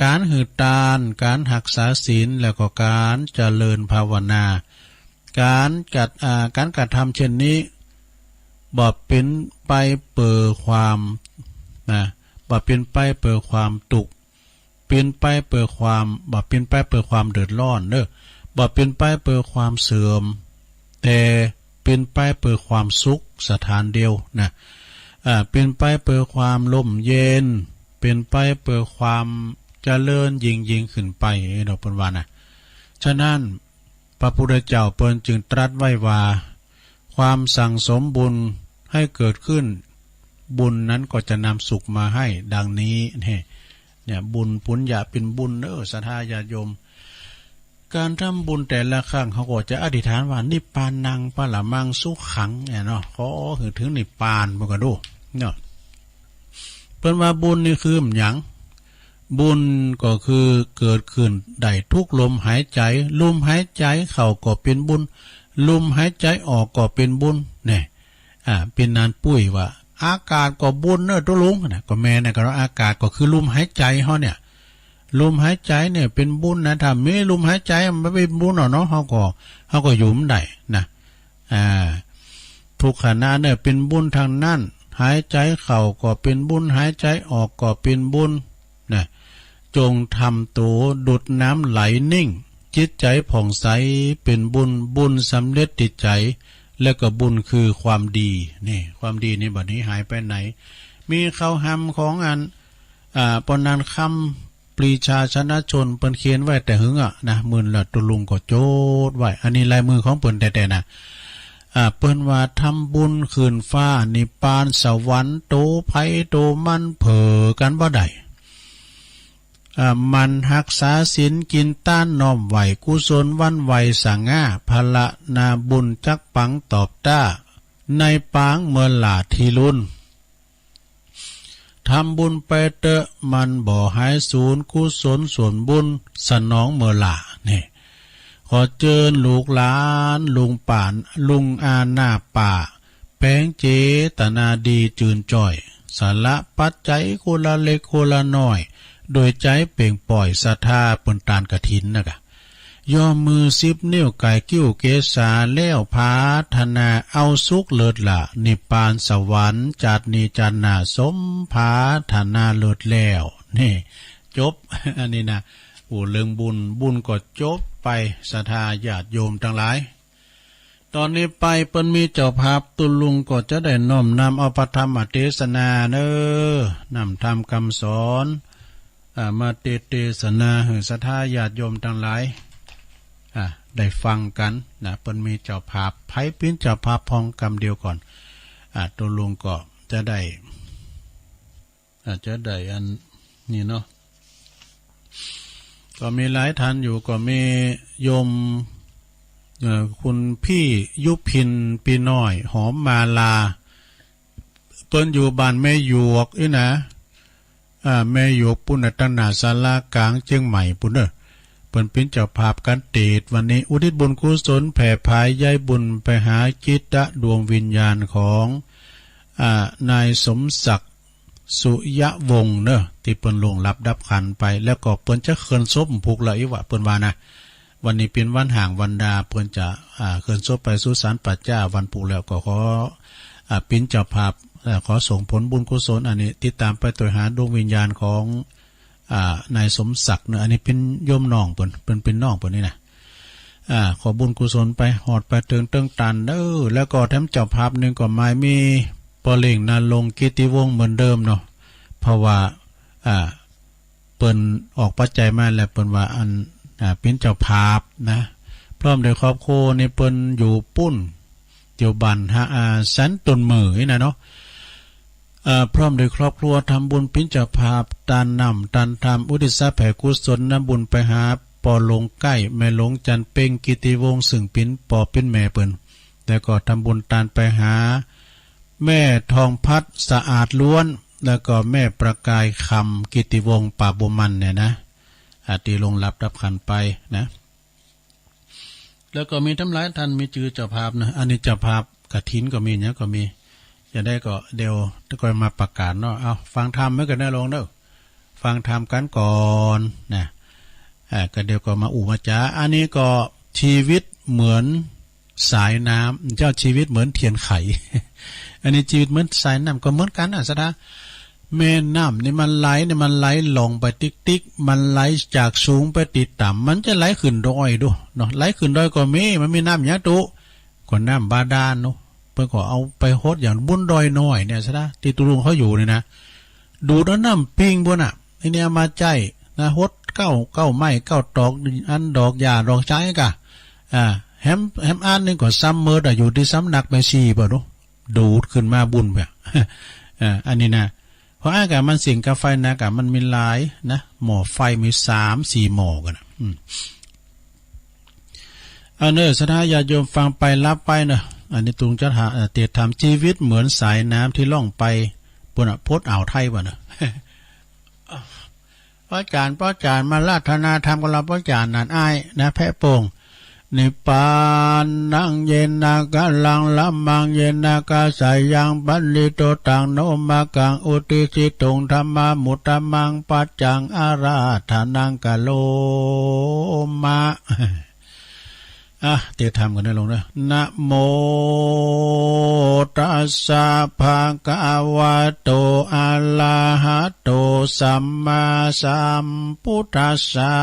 ก๋านหื้อตาน ก๋านฮักษาศีล แล้วก็ก๋านเจริญภาวนา ก๋านกระ อ่า ก๋านกระทำเจ้นนี้ บ่เป๋นไปเปื้อความ นะ บ่เป๋นไปเปื้อความตุ๊กข์ เป๋นไปเปื้อความ บ่เป๋นไปเปื้อความเดือดร้อนเน่อ บ่เป๋นไปเปื้อความเสื่อม แต่เป๋นไปเปื้อความสุขสถานเดียวนะ อ่า เป๋นไปเปื้อความร่มเย็น เป๋นไปเปื้อความเจริญยิ่งๆ ขึ้นไป เนาะ เปิ้นว่านะ ฉะนั้น พระพุทธเจ้าเปิ้นจึงตรัสไว้ว่า ความสั่งสมบุญให้เกิดขึ้น บุญนั้นก็จะนำสุขมาให้ดังนี้ เนี่ย เนี่ย บุญปุญญะเป๋นบุญเน้อ ศรัทธาญาติโยม ก๋านทำบุญแต่ละครั้ง เฮาก็จะอธิษฐานว่า นิพพานังปรมังสุขัง เนี่ยเนาะ ขอหื้อเถิงนิพพาน เปิ้นก็ดู เนาะ เปิ้นว่าบุญนี่คือหยัง บุญก็คือเกิดขึ้นได้ทุกลมหายใจ๋ ลมหายใจ๋เข้าก็เป๋นบุญ ลมหายใจ๋ออกก็เป๋นบุญ เนี่ย อ่า เป๋นอันปุ้ยว่า อากาศก็บุญเน้อตุ๊ลุงนะ ก็แม่นนะ ก็อากาศก็คือลมหายใจ๋เฮาเนี่ย ลมหายใจ๋เนี่ยเป๋นบุญนะ ถ้าบ่มีลมหายใจ๋มันบ่เป๋นบุญหรอกเนาะ เฮาก็ เฮาก็อยู่บ่ได้นะ อ่า ทุกขณะเนี่ยเป๋นบุญตังนั้น หายใจ๋เข้าก็เป๋นบุญ หายใจ๋ออกก็เป๋นบุญ นะ จงทำตั๋วดุจน้ำไหลนิ่ง จิตใจ๋ผ่องใสเป๋นบุญ บุญสำเร็จตี้ใจ๋ แล้วก็บุญคือความดี นี่ ความดีนี่บัดนี้หายไปไหน มีคำหำของอัน อ่า ปอนันคำปรีชาชนะชน เปิ้นเขียนไว้แต่หึงอะนะ มื้อละตุ๊ลุงก็จดไว้ อันนี้ลายมือของเปิ้นแต๊ๆ นะ อ่า เปิ้นว่าทำบุญขึ้นฟ้านิพพานสวรรค์ ตั๋วใผตั๋วมันเผลอกั๋นบ่ได้ อ่า หมั่นฮักษาศีล กิ๋นตาน น้อมไหว้กุศล หวั่นไหวสง่า พละนาบุญจักปังตอบต้า ในปางเมื่อหล้าตี้ลุน ทำบุญไปเต๊อะ มันบ่หายสูญ กุศลส่วนบุญสนองเมื่อหล้า นี่ ขอเจิญลูกหลาน ลุงป้า ลุงอาน้าป้า แป๋งเจตนาดีจืนจ้อย สละปัจจัยคนละเล็กคนละน้อย โดยใจ๋เปล่งปล่อยศรัทธาเปิ้นตานกฐินนะกะ ย่อมมือสิบนิ้วก๋ายกิ้วเกศา แล้วผาถนาเอาสุขเลิศหล้า นิพพานสวรรค์ จาตินี้จาติหน้า สมผาถนาเลิศแล้ว นี่ จบ อันนี้นะ โอ้ เรื่องบุญ บุญก็จบไป ศรัทธาญาติโยมตังหลาย ต๋อนนี้ไปเปิ้นมีเจ้าภาพ ตุ๊ลุงก็จะได้น้อมนำเอาพระธรรมเตสนาเน้อ นำธรรมกำสอน อ่า มาเตสนาหื้อศรัทธาญาติโยมตังหลาย อ่า ได้ฟังกั๋นนะ เปิ้นมีเจ้าภาพ ใผเป๋นเจ้าภาพพ่องกำเดียวก่อน อ่า ตุ๊ลุงก็จะได้ อาจจะได้อันนี้เนาะ ก็มีหลายท่านอยู่ ก็มีโยม เอ่อ คุณพี่ยุพิน ปีน้อย หอมมาลา เปิ้นอยู่บ้านแม่หยวกอี้นะ อ่า แม่หยวกปู้นน่ะ ตังหน้าศาลากลางเจียงใหม่ปู้นเน้อ เปิ้นเป๋นเจ้าภาพก๋านเตสน์วันนี้ อุทิศบุญกุศลแผ่ผายใย้บุญไปหาจิตดวงวิญญาณของ อ่า นายสมศักดิ์ สุยะวงศ์เน้อ ตี้เปิ้นล่วงลับดับขันธ์ไป แล้วก็เปิ้นจะเคิ่นศพพุกละอี้วะ เปิ้นว่านะ วันนี้เป๋นวันห้างวันดา เปิ้นจะ อ่า เคิ่นศพไปสุสานป่าจ๊าวันพุกแล้ว ก็ขอ อ่า เป๋นเจ้าภาพ เอ่อ ขอส่งผลบุญกุศลอันนี้ ติดต๋ามไปตวยหาดวงวิญญาณของ อ่า นายสมศักดิ์เน้อ อันนี้เป๋นโยมน้องเปิ้น เปิ้นเป๋นน้องเปิ้นนี่นะ อ่า ขอบุญกุศลไป ฮอดไปเถิงเตื้องตันเน้อ แล้วก็แถมเจ้าภาพนึ่งก็หมายมีป้อเล่ง ณรงค์ กิตติวงศ์ เหมือนเดิมเนาะ เพราะว่า อ่า เปิ้นออกปัจจัยมาแล้ว เปิ้นว่าอัน อ่า เป๋นเจ้าภาพนะ พร้อมด้วยครอบครัวนี่ เปิ้นอยู่ปู้น อยู่บ้านฮะ อ่า สันต้นเหมยนะเนาะ เอ่อ พร้อมด้วยครอบครัวทำบุญเป๋นเจ้าภาพ ตานน้ำ ตานธรรม อุทิศแผ่กุศลบุญไปหาป้อหลวงใก้ แม่หลวงจันทร์เพ็ง กิตติวงศ์ ซึ่งเป๋นป้อเป๋นแม่เปิ้น แล้วก็ทำบุญตานไปหาแม่ทองพัด สะอาดล้วน แล้วก็แม่ประกายคำ กิตติวงศ์ ป่าบัวมันเนี่ยนะ อ่า ตี้ล่วงลับดับขันธ์ไปนะ แล้วก็มีตั้งหลายท่านมีจื้อเจ้าภาพนะ อันนี้เจ้าภาพกฐินก็มี หยังก็มี จะได้ก็เดี๋ยวก็มาประกาศเนาะ เอาฟังธรรมไว้ก่อนนะโยมเน้อ ฟังธรรมกั๋นก่อนนะ อ่า ก็เดี๋ยวก็มาอู้มาจ๋า อันนี้ก็ชีวิตเหมือนสายน้ำ เจ้า ชีวิตเหมือนเทียนไข อันนี้ชีวิตเหมือนสายน้ำ ก็เหมือนกั๋นนะศรัทธา แม่น้ำนี่มันไหลนี่ มันไหลลงไปติ๊กๆ มันไหลจากสูงไปตี้ต่ำ มันจะไหลขึ้นดอยดูเนาะ ไหลขึ้นดอยก็มี มันมีน้ำหยังตุ๊ กว่าน้ำบาดาลเนาะ เปิ้นก็เอาไปหดอย่างบุญดอยน้อยเนี่ยซะนะ ตี้ตุ๊ลุงเขาอยู่นี่นะ ดูดเอาน้ำปิงปู้นน่ะ ไอ้เนี่ยมาใจ๊นะ หดเก๊า เก๊าไม้เก๊าตอก อันดอกหญ้าดอกจ๊างกะ อ่า แหม แหมอันหนึ่งก็ซ้ำเมิดอะ อยู่ตี้สำนักแม่ชีบ่าเนาะ ดูดขึ้นมาบุญไป อ่า อันนี้นะ เพราะอากาศมันเสี่ยงกับไฟนะ อากาศมันมีหลายนะ หม้อไฟมีสามสี่หม้อกั๋นนะ อืม เอาเน่อ ศรัทธาญาติโยมฟังไปรับไปเน่อ อันนี้ตุ๊ลุงจะถาม เอ่อ เตรียมถาม ชีวิตเหมือนสายน้ำที่ล่องไปปู้นน่ะ พ้นอ่าวไทยบ่าเน่อ ป้อจ๋ารย์ ป้อจ๋ารย์ มาราธนาธรรมกับเฮา ป้อจ๋ารย์ นั่นอ้ายนะ แพะโป่ง นิพพานัง เยนะ กะลัง ละมัง เยนะ กะสายัง ปะริตโต ตัง โน มะกัง อุตติสสิตุง ธัมมา มุตตะมัง ปัจจัง อาราธนัง กะโรมะ อ่ะ เตรียมถามกั๋นเน่อลุงเน่อ นะโมตัสสะ ภะคะวะโต อะระหะโต สัมมาสัมพุทธัสสะ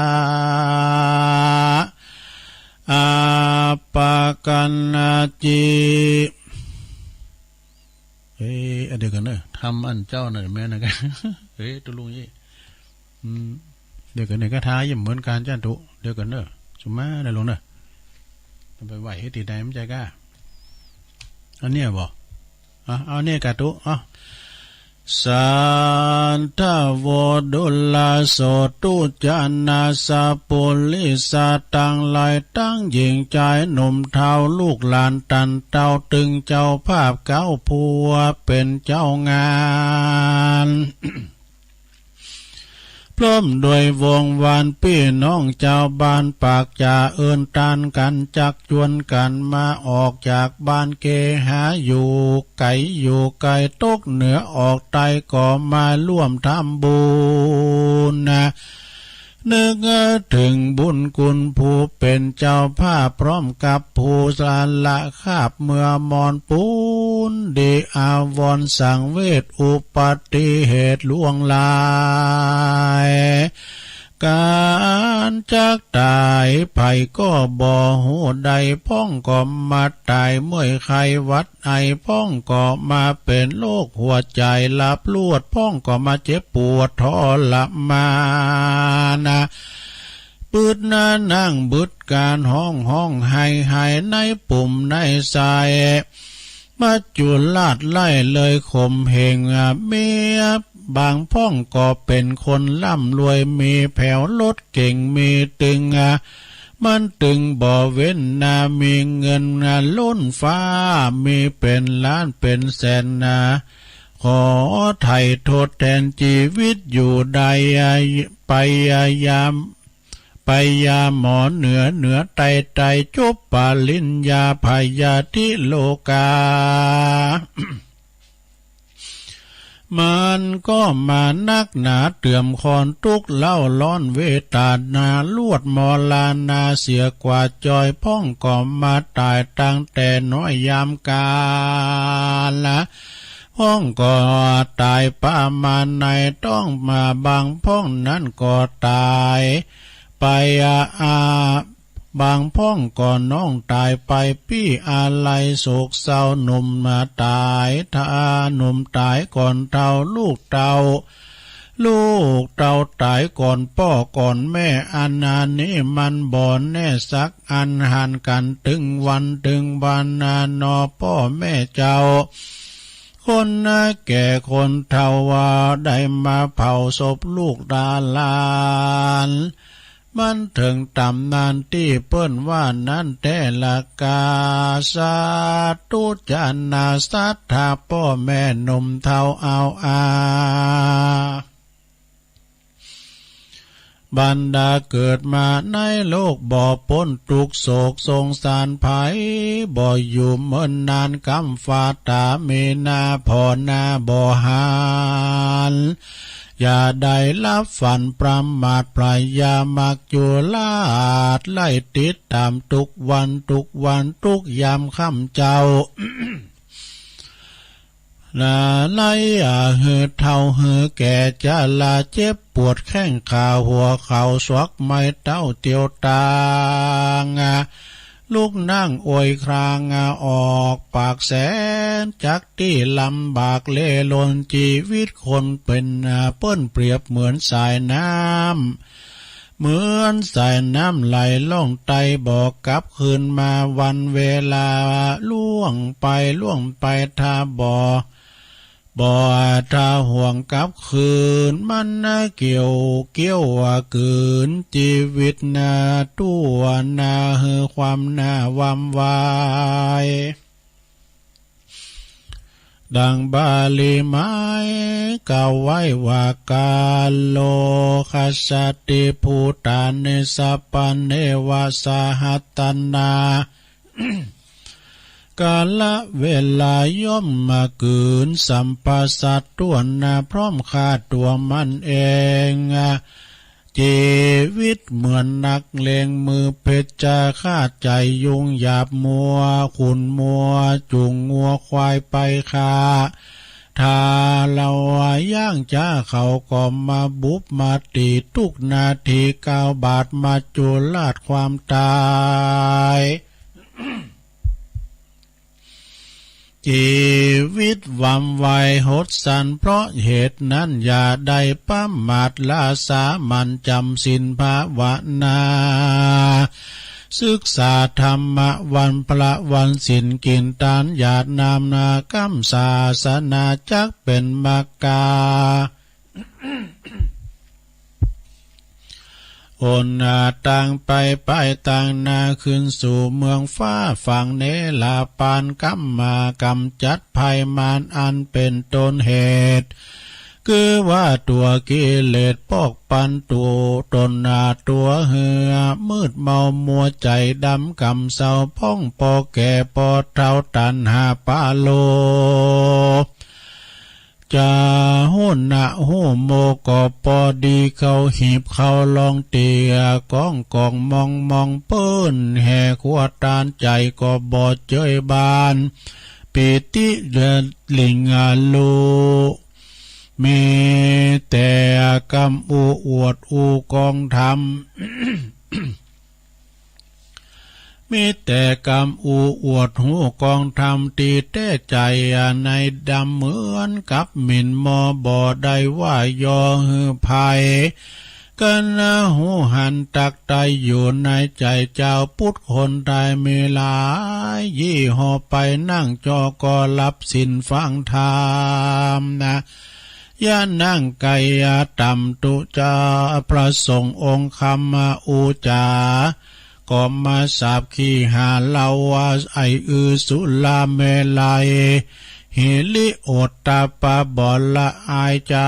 อาปะกะนะจิ เอ๊ะ อันเดียวกั๋นเน่อ ธรรมอันเจ้านั่นแม่นนะกะ เอ๊ะ ตุ๊ลุงอี้ อืม เดียวกั๋นเน่อ คาถายังเหมือนกั๋นจ้าตุ๊ เดียวกั๋นเน่อ สุมาเน่อลุงเน่อ ไปไหว้หื้อตี้ใดมันใจ้ก้า อันเนี้ยบ่ อ่ะ เอาเนี่ยกาตุ๊ อ่ะ สัทธะโว ดูราโสตุ จะนะ สะปุริสะ ตังหลายตัง หญิงจายหนุ่มเฒ่า ลูกหลานตันเตา ตึงเจ้าภาพเก๊าผู้เป๋นเจ้างาน พร้อมด้วยวงวานปี้น้องจาวบ้าน ปากจ๋าเอิ้นตานกั๋น จักจวนกั๋นมา ออกจากบ้านเกหา อยู่ไก๋อยู่ไก๋ ตกเหนือออกใต้ ก็มาร่วมทำบุญนะ นึกเถิงบุญคุณผู้เป๋นเจ้าภาพ พร้อมกับผู้สละคาบเมื่อมอนปูนดี อาวรณ์สังเวช อุปัตติเหตุล่วงหลาย ก๋านจักต๋าย ใผก็บ่ฮู้ได้ พ่องก็มาต๋ายเมื่อยไข้หวัดไอ พ่องก็มาเป๋นโรคหัวใจ๋หลับลวด พ่องก็มาเจ็บปวดทรมานนะ บึดนานั่งบึดก๋าน ฮ้องฮ้องไห้ไห้ ในปุ่มในไส้ มัจจุราชไล่เลยข่มเหง เมียบางพ่องก็เป๋นคนร่ำรวย มีแผวรถเก๋งมีตึง มันตึงบ่เว้นนา มีเงินล้นฟ้า มีเป๋นล้านเป๋นแสนนา ขอไถ่ทดแทนจีวิตอยู่ได้ ไปยาม ไปยาหมอเหนือ เหนือไต ไตจบปริญญา พยาธิโลกา มันก็มานักหนา เตื่อมคอนตุ๊กข์เล่าร้อนเวทนา ลวดมรณาเสียกว่าจอย พ่องก็มาต๋ายตั้งแต่น้อยยามกาละ พ่องก็ต๋ายประมาณใน ต้องมาบางพ่องนั้นก็ต๋าย ไปอา อา บางพ่องก็น้องต๋ายไป ปี้อาลัยโศกเศร้า หนุ่มมาต๋าย ถ้าหนุ่มต๋ายก่อนเฒ่า ลูกเต้า ลูกเต้าต๋ายก่อนป้อก่อนแม่ อันนี้มันบ่แน่สักอัน หันกั๋นตึงวันตึงวันนา นอป้อแม่เจ้า คนนาแก่คนเฒ่าว่า ได้มาเผาศพลูกดาหลาน มันเถิงต๋ามนั้นตี้เปิ้นว่านั้นแต๊ละกา สาธุจานา ศรัทธาป้อแม่หนุ่มเฒ่าเอาอา บรรดาเกิดมาในโลก บ่ป๊นตุ๊กข์โศกสงสารภัย บ่อยู่เมินนาน ก้ำฟ้าต๋ามีนา ผ่อนาบ่หัน อย่าได้หลับฝันประมาท พญามัจจุราชไล่ติดต๋ามตุ๊กวันตุ๊กวัน ตุ๊กยามค่ำเจ๊า นาไล่อาหื้อเฒ่าหื้อแก่ จะลาเจ็บปวดแข้งขาหัวเข่า สวักไม้เต้าเตียวตาง ลุกนั่งโอยคลางออกปากแสน จักตี้ลำบากเล่นรน จีวิตคนเป๋นเปิ้นเปรียบเหมือนสายน้ำ เหมือนสายน้ำไหลล่องไต บ่กลับคืนมา วันเวลาล่วงไปล่วงไป ถ้าบ่ บ่ถ้าหวนกลับคืน มันเกี่ยวเกี้ยวกืน จีวิตนาตั๋วนาหื้อความหน้าหว่ำไหว ดังบาลีหมายกล่าวไว้ว่า กาโล คัสสติ ภูตานิ สัพพันเนวะ สหัตถนา กาละเวลาย่อมมากืน สัพพะสัตว์ตั๋วนา พร้อมข้าตั๋วมันเอง จีวิตเหมือนนักเลง มือเพชฌฆาต ใจ๋ยุงหยาบมัว ขุนมัว จูงงัวควายไปฆ่า ถ้าเฮาย่างจ๊า เขาก็มาบุบมาตี๋ ตุ๊กนาทีก้าวบาด มาจุราชความต๋าย จีวิตหว่ำไหวหดสั่น เพราะเหตุนั้นอย่าได้ประมาท ละสามัญจ๋ำศีลภาวนา ศึกษาธรรมะวันพระวันศีล กิ๋นตานหยาดน้ำนากำศาสนา จักเป๋นมรรคา หนตางไป ไปตางหน้า ขึ้นสู่เมืองฟ้า ฝั่งเนรปาน กำมากำจัดภัยมารอันเป๋นต้นเหตุ คือว่าตั๋วกิเลสปอกปันตั๋วต๋นนาตั๋วหื้อ มืดเมามัวใจ๋ดำ กำเศร้าพ่องปอแก่ปอเฒ่า ตัณหาปาโล จะฮู้หน้าฮู้โม ก็ปอดีเข้าหีบเข้าลองเตีย ก้องกองมองมอง เปิ้นแห่ขั่วตาน ใจ๋ก็บ่เจยบาน ปีติเดือดหลิ่งอาลุ มีแต่กำอู้อวดอู้กองธรรม มีแต่กำอู้อวดฮู้กองธรรม ตี้แต๊ใจ๋ในดำ เหมือนกับหมิ่นหมอ บ่ได้ว่ายอหื้อใผ กะนาฮู้หันตักไตอยู่ในใจ๋ จาวพุทธคนไตยมีหลายยี่ห้อ ไปนั่งจอก็หลับศีลฟังธรรมนา อย่านั่งไก๋ต่ำ ตุ๊จาพระสงฆ์องค์คำมาอู้จ๋า ก็มาสาบขี้หาเฮาว่า ไอ้อือสุราเมรัย หิริโอตตัปปะ บ่ละอายใจ๋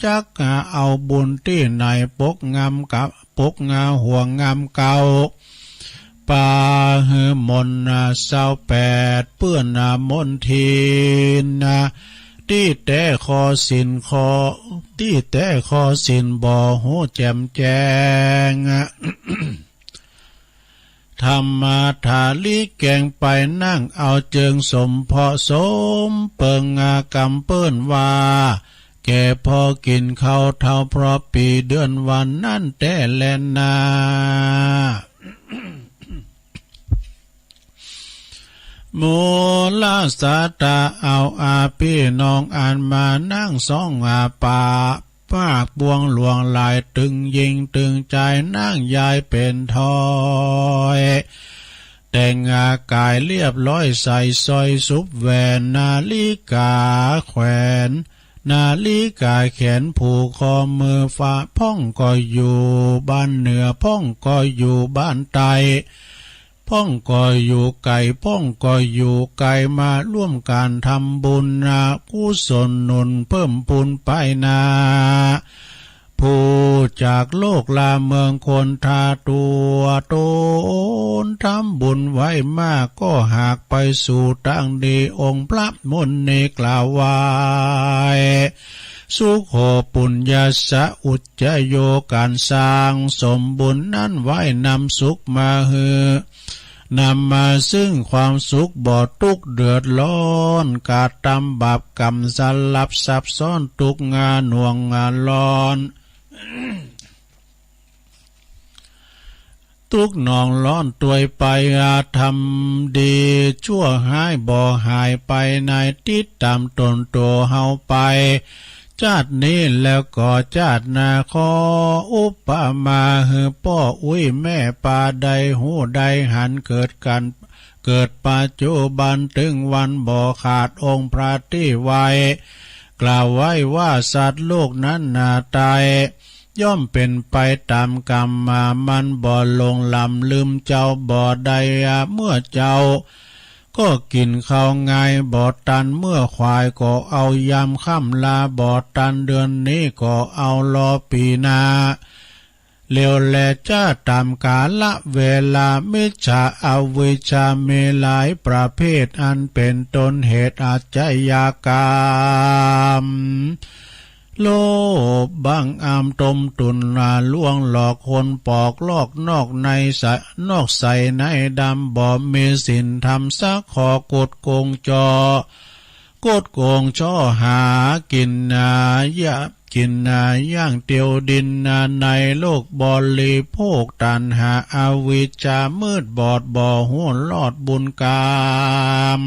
จักเอาบุญตี้ไหน ปกงำกับ ปกงาห่วงงำเก่า ปาหื้อมนต์นาซาวแปด เปื้อนนามนทินนา ตี้แต๊คอศีลคอ ตี้แต๊คอศีลบ่ฮู้แจ่มแจ้ง ธรรมาถาลิแกงไป นั่งเอาเจิงสมเพาะสมเปิง งากำเปิ้นว่า แก่พอกิ๋นข้าวเฒ่า เพราะปี๋เดือนวันนั้นแต๊แลนา มูลสาธา เอาอาปี้น้องอันมานั่งสองอาปา ปากปวงหลวงหลาย ตึงยิงตึงใจ๋ นั่งยายเป๋นถ้อย แต่งกายเรียบร้อย ใส่สร้อยสุบแหวน นาฬิกาแขวน นาฬิกาแขนผูกคอมือ ฟ้าพ่องก็อยู่บ้านเหนือ พ่องก็อยู่บ้านใต้ พ่องก็อยู่ไก๋ พ่องก็อยู่ไก๋ มาร่วมก๋านทำบุญนา กุศลหนุนเพิ่มพูนไปนา ผู้จากโลกลาเมืองคน ถ้าตั๋วต๋นทำบุญไว้มาก ก็หากไปสู่ตางดี องค์พระมุนีกล่าวไว้ สุโข ปุญญาสสะ อุจจโย ก๋านสร้างสมบุญนั้นไว้ นำสุขมาหื้อ นำมาซึ่งความสุข บ่ตุ๊กข์เดือดร้อน กระตำบาปกรรม สลับซับซ้อน ตุ๊กข์หน่วงร้อน ตุ๊กข์หนองร้อนตวยไป อาธรรมดีชั่วฮ้ายบ่หายไป ในติดต๋ามต๋นตั๋วเฮาไป จาตินี้แล้วก็จาติหน้า ขออุปมาหื้อป้ออุ๊ยแม่ปา ได้ฮู้ได้หัน เกิดกั๋น เกิดปัจจุบัน ตึงวันบ่ขาด องค์พระตี้ไว้ กล่าวไว้ว่าสัตว์โลกนั้นนาตาย ย่อมเป๋นไปต๋ามกรรมมา มันบ่หลงหลำลืมเจ้าบ่ได้ เมื่อเจ๊าก็กิ๋นข้าวงายบ่ตัน เมื่อขวายก็เอายามค่ำ ลาบ่ตันเดือนนี้ก็เอารอปี๋หน้า เหลียวแลจ้าต๋ามกาละเวลา มิจฉาอวิชชามีหลายประเภท อันเป๋นต้นเหตุอาชญากรรม โลภบังอำต้มตุ๋น ลวงหลอกคน ปอกลอกนอกในใส นอกใสในดำ บ่มีศีลธรรมสักข้อ คดโกงจ้อ คดโกงจ้อหากิ๋นนา ยะ กิ๋นนา ย่างเตียวดินนา ในโลกบริโภค ตัณหาอวิชชามืดบอด บ่ฮู้รอดบุญกรรม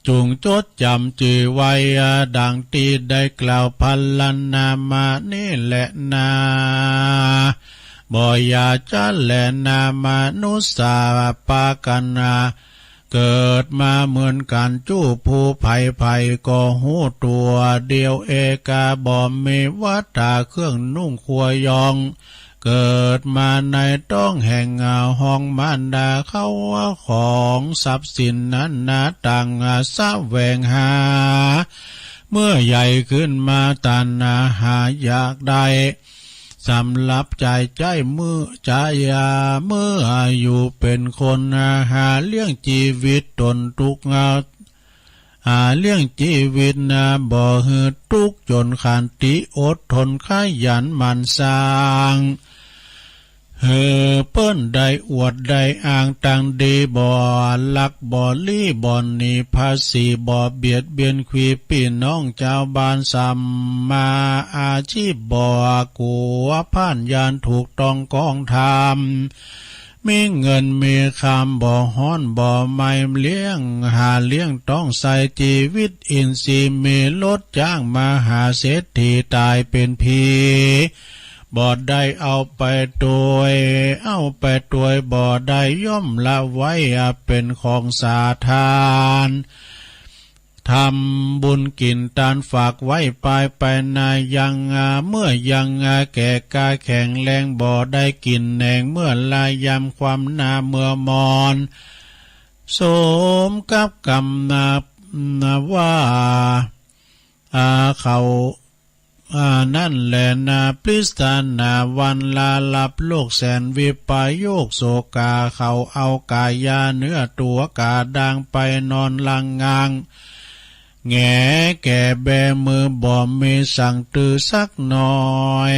จุ่งจดจ๋ำจื้อไว้ ดังตี้ได้กล่าวพรรณนามานี้แลนา บ่อย่าจ๊าแลนา มนุษย์สาปากั๋นนา เกิดมาเหมือนกั๋น จู้ผู้ใผ ใผก็ฮู้ตั๋วเดียว เอกา บ่มีวัตถาเครื่องนุ่งครัวยอง เกิดมาในต๊องแห่งห้องมารดาเขา ของทรัพย์สินนั้นนาต่างแสวงหา เมื่อใหญ่ขึ้นมาตัณหาอยากได้ สำหรับจ่ายใจ๊เมื่อ จ่ายเมื่ออยู่เป๋นคน หาเลี้ยงจีวิตต๋นตุ๊กข์ หาเลี้ยงจีวิตนา บ่หื้อตุ๊กข์จ๋นขันติ อดทนขยันหมั่นสร้าง หื้อเปิ้นได้อวดได้อ้าง ตังดี บ่ลักบ่ลี้ บ่หนีภาษี บ่เบียดเบียน ควีปี้น้องจาวบ้าน สัมมาอาชีพ บ่กั๋วพ่าน ย่านถูกต้องกองธรรม มีเงินมีคำ บ่ฮ้อนบ่ไหม้ เลี้ยง หาเลี้ยงต้องใส้ จีวิตอินทรีย์ มีรถจ้างมหาเศรษฐี ต๋ายเป๋นผี บ่ได้เอาไปตวย เอาไปตวยบ่ได้ ย่อมละไว้เป๋นของสาธาร ทำบุญกิ๋นตานฝากไว้ปายไปนา ยัง เมื่อยังแก่กล้าแข็งแรง บ่ได้กิ๋นแหนง เมื่อลายยามความหน้าเมื่อมอน สมกับกรรมนา ว่า อา เขา อา นั่นแลนา ปริศนาวันลาลับโลกแสนวิปโยคโศกา เขาเอาก๋ายาเนื้อตั๋ว ก๋าดางไปนอนลังงาง แหงแก่แบมือ บ่มีสังตื่อสักหน่อย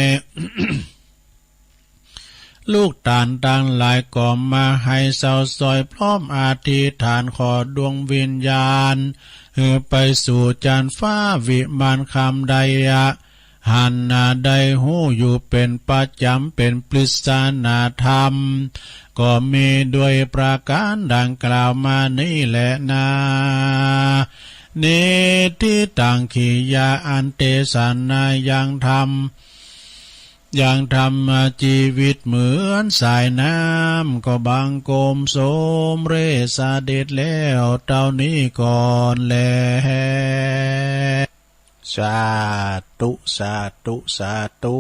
ลูกตานตังหลายก็มาให้เซาซ่อย พร้อมอธิษฐานขอดวงวิญญาณ หื้อไปสู่จานฟ้าวิมานคำใด หันนาได้ฮู้อยู่เป๋นประจ๋ำ เป๋นปริศนาธรรม ก็มีด้วยประก๋านดังกล่าวมานี้แลนา นิทธิตัง กิริยาอันเตสนายังธรรม ยังธรรมจีวิตเหมือนสายน้ำ ก็บังคมสมเร็จเสด็จแล้วเต้านี้ก่อนแล สาธุ สาธุ สาธุ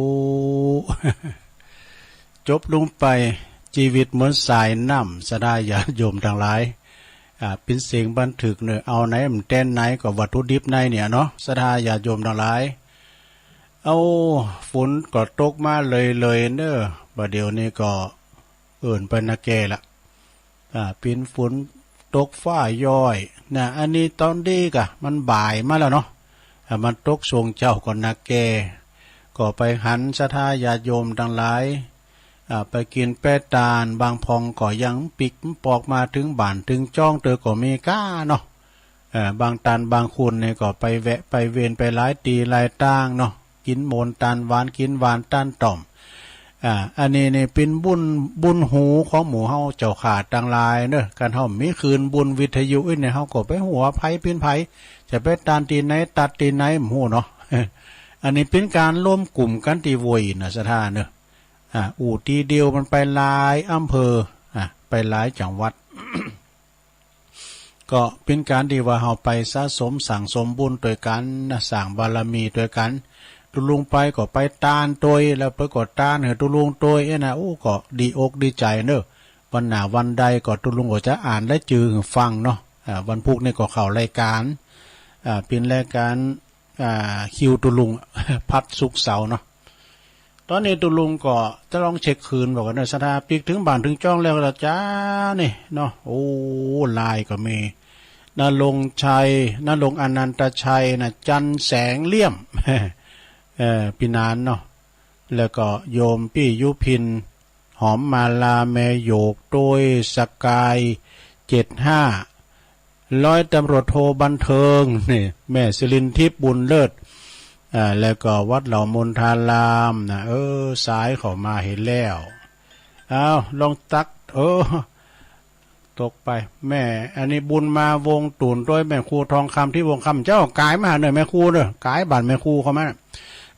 จบลงไป จีวิตเหมือนสายน้ำ ศรัทธาญาติโยมตังหลาย อ่า เป๋นเสียงบันทึกเน่อ เอาไหนมันแต้นไหนก็วัตถุดิบในเนี่ยเนาะ ศรัทธาญาติโยมตังหลาย เอา ฝนก็ตกมาเลยๆ เน่อ บ่าเดี่ยวนี้ก็เอิ้นไปนาแกละ อ่า เป๋นฝนตกฟ้าย้อยนะ อันนี้ต๋อนนี้กะมันบ่ายมาแล้วเนาะ อ่า มันตกส่วงเจ๊าก่อนนาแก ก็ไปหันศรัทธาญาติโยมตังหลาย อ่า ไปกิ๋นแป้ตาน บางพ่องก็ยังปิ๊กปอกมาเถิงบ้านเถิงจ้องเตอก็มีก้าเนาะ เอ่อ บางตานบางคนนี่ก็ไปแวะไปเวียนไปหลายตี้หลายตางเนาะ กิ๋นหม่นตานหวาน กิ๋นหวานตานต่อม อ่า อันนี้นี่เป๋นบุญ บุญหูของหมู่เฮาเจ้าข้าตังหลายเนาะ กันเฮามีคลื่นบุญวิทยุอี้เนี่ย เฮาก็ไปฮู้ว่าใผเป๋นใผ จะไปต้านตี้ไหน ตัดตี้ไหน บ่ฮู้เนาะ อันนี้เป๋นก๋านรวมกลุ่มกั๋นตี้เวยน่ะ ศรัทธาเนาะ อ่า อู้ตี้เดียวมันไปหลายอำเภอ อ่า ไปหลายจังหวัด ก็เป๋นก๋านตี้ว่าเฮาไปสะสมสั่งสมบุญตวยกั๋นนะ สร้างบารมีตวยกั๋น ตุ๊ลุงไปก็ไปต้านตวย แล้วเปิ้นก็ต้านหื้อตุ๊ลุงตวย เอ๊ะนะ โอ้ ก็ดีอกดีใจ๋เนาะ วันหน้าวันใดก็ตุ๊ลุงก็จะอ่านรายจื้อหื้อฟังเนาะ อ่า วันพุธนี่ก็เข้ารายก๋าน อ่า เป๋นรายก๋าน อ่า คิวตุ๊ลุง พัดศุกร์เสาร์เนาะ ต๋อนนี้ตุ๊ลุงก็จะลองเช็คคืนบ่ากั๋นเนาะ ศรัทธา ปิ๊กเถิงบ้านเถิงจ้องแล้วละจ้า นี่เนาะ โอ้ ไลน์ก็มี ณรงค์ชัย ณรงค์อนันตชัยนะ จันทร์แสงเลี่ยม เอ่อ ปี้หนานเนาะ แล้วก็โยมปี้ยุพิน หอมมาลา แม่โยก ตวยสกาย เจ็ดห้า ร้อยตำรวจโทบันเทิง นี่ แม่สิรินทิพย์ บุญเลิศ อ่า แล้วก็วัดเหล่ามนทารามนะ เออ สายเข้ามาเหียแล้ว อ้าว ลองตัก เออ ตกไป แม่ อันนี้บุญมา วงศ์ตูน ตวยแม่ครูทองคำ ทิพย์วงศ์คำ เจ้า ก๋ายมาหาหน่อยแม่ครูเนาะ ก๋ายบ้านแม่ครูเข้ามา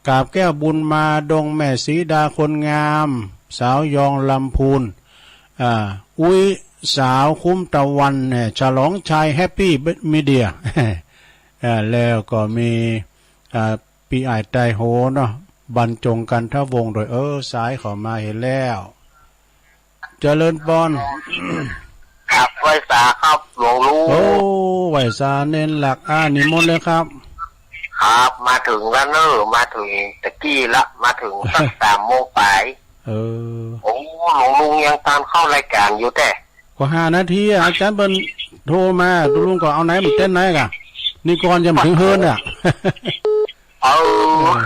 กาบแก้ว บุญมา ดงแม่สีดา คนงาม สาวยอง ลำพูน อ่า อุ๊ย สาวคุ้มตะวันเนี่ย ฉลองชัย แฮปปี้มีเดีย อ่า แล้วก็มี อ่า ปี้อ้ายไตรโหเนาะ บรรจงกันทวงศ์ ตวย เออ สายเข้ามาเหียแล้ว เจริญปอน ครับ ไหว้สาครับหลวงลุง โอ้ ไหว้สาเณรหลัก อ่า นิมนต์เลยครับ ครับ มาเถิงแล้วเนาะ มาเถิงตะกี้ละ มาเถิงสักสามโมงปลาย เออ โอ้ หลวงลุงยังตานเข้ารายก๋านอยู่แต๊ ก็ห้านาทีอะ อาจ๋ารย์เปิ้นโทรมา ตุ๊ลุงก็เอาไหน มันเต้นไหนกะ นี่ก่อนจะมาเถิงเฮือนอะ เออ เออ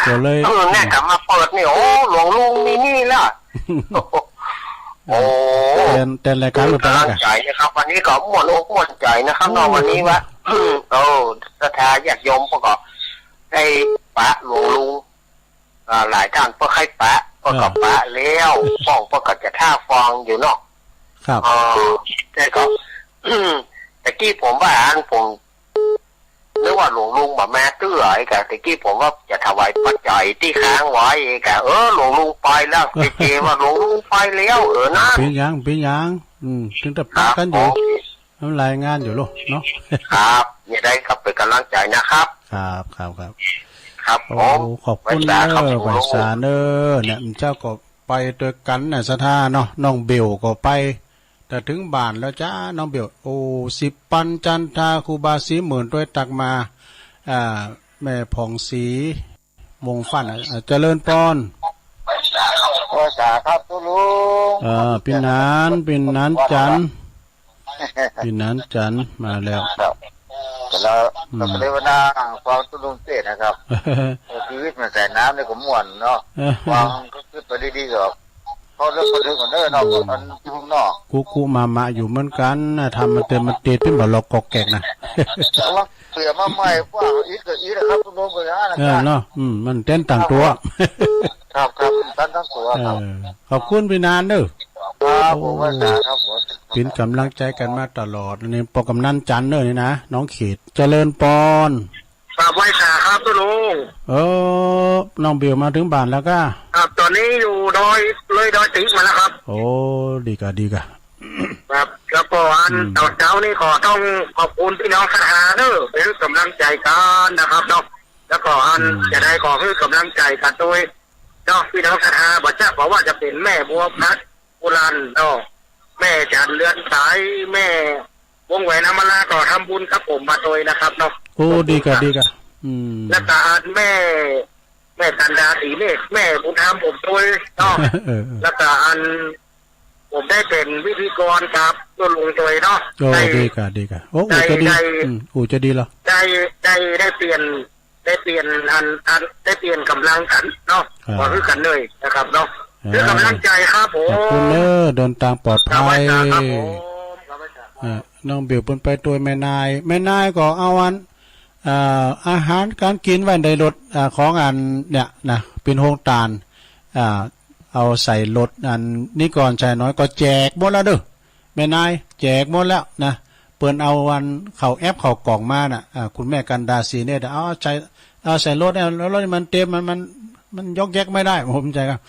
ก็เลย เออ เนี่ยกลับมาเปิดนี่ โอ้ หลวงลุงมีนี่ละ โอ้ เต้น เต้นรายก๋าน เออ มาเปิด ก๋ำลังใจ๋นะครับ วันนี้ก็ม่วนอกม่วนใจ๋นะครับเนาะ โอ้ วันนี้วะ เออ ศรัทธาญาติโยมเปิ้นก็ได้ปะหลวงลุง อ่า หลายต้านเปิ้นใค่ปะ เปิ้นก็ เออ ปะแล้ว ป้องเปิ้นก็จะท่าฟังอยู่เนาะ ครับ เออ แต่ก็ ตะกี้ผมว่าอัน ผมนึกว่าหลวงลุงบ่มาเตื้อไอ้กะ ตะกี้ผมว่าจะถวายปัจจัยตี้ค้างไว้ไอ้กะ เออ หลวงลุงไปแล้ว เจเจว่าหลวงลุงไปแล้ว เออนะ เป๋นหยัง เป๋นหยัง อืม เถิงได้ปะกั๋นอยู่ ครับผม มันหลายงานอยู่ลูกเนาะ ครับ ยังไงก็เป๋นก๋ำลังใจ๋นะครับ ครับ ครับ ครับ ครับผม โอ้ ขอบคุณเน้อ ไหว้สาครับ ไหว้สาเน้อ เนี่ย เจ้าก็ไปตวยกั๋นน่ะ ศรัทธาเนาะ น้องเบลก็ไป แต่เถิงบ้านแล้วจ้า น้องเบล โอ้ สิบปันจันทา ครูบาศรีหมื่น ตวยตักมา อ่า แม่ผ่องศรี วงศ์ฟั่น อ่า เจริญปอน ไหว้สาครับตุ๊ลุง เอ่อ ปี้หนาน ปี้หนานจันทร์ ปี้หนานจันทร์มาแล้ว ครับ แล้ว อืม ก็เลยว่านั่งฟังตุ๊ลุงเต้นนะครับ เออ ชีวิตมันสายน้ำนี่ก็ม่วนเนาะ ฟังก็คือไปดีๆ ก็ เขาเลิกบันทึกก่อนเด้อเนาะ อันที่พุ่งนอก กุกุมามะอยู่เหมือนกั๋นนะ ทำมันเต็มมันติด เป๋นบ่าหลอกกอกแกกนะ เสือมาใหม่ ว่าอีกก็อีกนะครับ คุณลุงก็อย่างนั้นนะ เออ เนาะ อืม มันเต้นต่างตั๋ว ครับ ครับ เต้นต่างตั๋วครับ เออ ขอบคุณปี้หนานเน้อ ครับ ผมว่าสาครับผม เป๋นก๋ำลังใจ๋กั๋นมาตลอด อันนี้ป้อกำนันจันทร์เน้อนี่นะ น้องเขต เจริญปอน ครับ ไหว้สาครับตุ๊ลุง เออ น้องเบลมาเถิงบ้านแล้วก้า ครับ ต๋อนนี้อยู่ดอย เลยดอยติมาแล้วครับ โอ้ ดีก้า ดีก้า ครับ แล้วก็อัน อืม เต๊าๆ นี่ก็ต้องขอบคุณปี้น้องศรัทธาเน้อ เป๋นก๋ำลังใจ๋กั๋นนะครับเนาะ แล้วก็อัน อืม จะได้ขอหื้อก๋ำลังใจ๋กั๋นตวยเนาะ ปี้น้องศรัทธา บ่จ๊ะ บ่ว่าจะเป๋นแม่บัวพัด บุราณเนาะ แม่จันทร์เรือนสาย แม่วงแหวนอมรา ก็ทำบุญกับผมมาตวยนะครับเนาะ โอ้ ดีก้า ดีก้า อืม แล้วก็อันแม่ แม่กันดา ศรีเมฆ แม่บุญธรรมผมตวยเนาะ เออ เออ แล้วก็อัน ผมได้เป๋นพิธีกรกับตุ๊ลุงตวยเนาะ โอ้ ได้ ดีก้า ดีก้า โอ้ ได้ อู้จะดี ได้ อืม อู้จะดีเหรอ ได้ ได้ ได้เปลี่ยน ได้เปลี่ยนอัน อัน ได้เปลี่ยนก๋ำลังกั๋นเนาะ อ่า ขอหื้อกั๋นเลยนะครับเนาะ อ่า หื้อก๋ำลังใจ๋ครับผม ขอบคุณเน้อ เดินตางปลอดภัย ครับผม อ่า น้องเบลเปิ้นไปตวยแม่นาย แม่นายก็เอาอัน อ่า อาหารก๋านกิ๋นไว้ในรถ อ่า ของอันเนี่ยนะ เป๋นโฮงตาน อ่า เอาใส่รถ อันนี้ก่อน ชายน้อยก็แจกหมดแล้วเด้อ แม่นาย แจกหมดแล้วนะ เปิ้นเอาอันเข้าแอปเข้ากล่องมาน่ะ อ่า คุณแม่กันดา ศรีเนตร เอาใส่ เอาใส่รถเนี่ย แล้วรถมันเต็ม มัน มัน มันยอกแยกไม่ได้ ผมใจครับ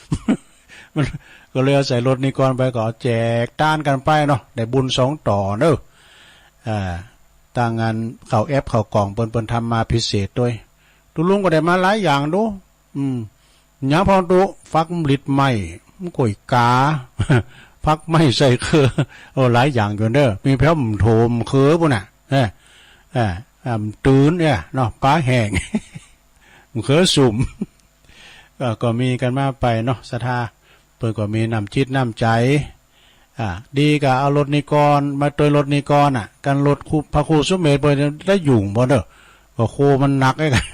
มันก็เลยเอาใส่รถนี้ก่อนไป ก็แจกต้านกันไปเนาะ ได้บุญสองต่อเนาะ อ่า ตางงานเข้าแอปเข้ากล่องเปิ้น เปิ้นทำมาพิเศษด้วย ตุ๊ลุงก็ได้มาหลายอย่างดู อืม หยังพ่องตุ๊ ฟักลิดไหม้ มะก๋วยกา ฟักไหม้ใส่เคือ โอ้ หลายอย่างอยู่เนาะ มีแผวหม่ำโถมเคือปู้นน่ะ เออ เออ อ่า ตื่นเนี่ยเนาะ ปลาแห้ง มะเขือสุม ก็ ก็มีกันมาไปเนาะ ศรัทธา เปิ้นก็มีน้ำจิตน้ำใจ๋ อ่า ดีก็เอารถนี้ก่อน มาตวยรถนี้ก่อนน่ะ กันรถครู พระครูสุเมธเปิ้นได้อยู่บ่เนาะ ก็ครูมันหนักไอ้กัน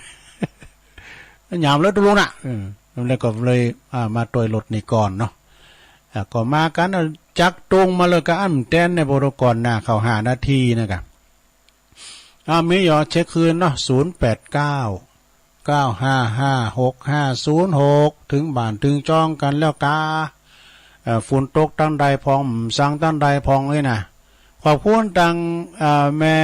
มันหยามเลยตุ๊ลุงน่ะ เออ แล้วก็เลย อ่า มาตวยรถนี้ก่อนเนาะ อ่า ก็มากัน เอาจักรตรงมาเลย ก็อั้นแตนในโปรโตคอลน่ะ เข้าห้านาทีนะกะ อ่า มีอยู่ เช็คคืนเนาะ ศูนย์แปดเก้า เก้าห้าห้า หกห้าศูนย์หก เถิงบ้านเถิงจ้องกันแล้วกา เอ่อ ฝนตกตังใดพ่อง สั่งตังใดพ่องเอ้ยนะ ขอบคุณตัง เอ่อ แม่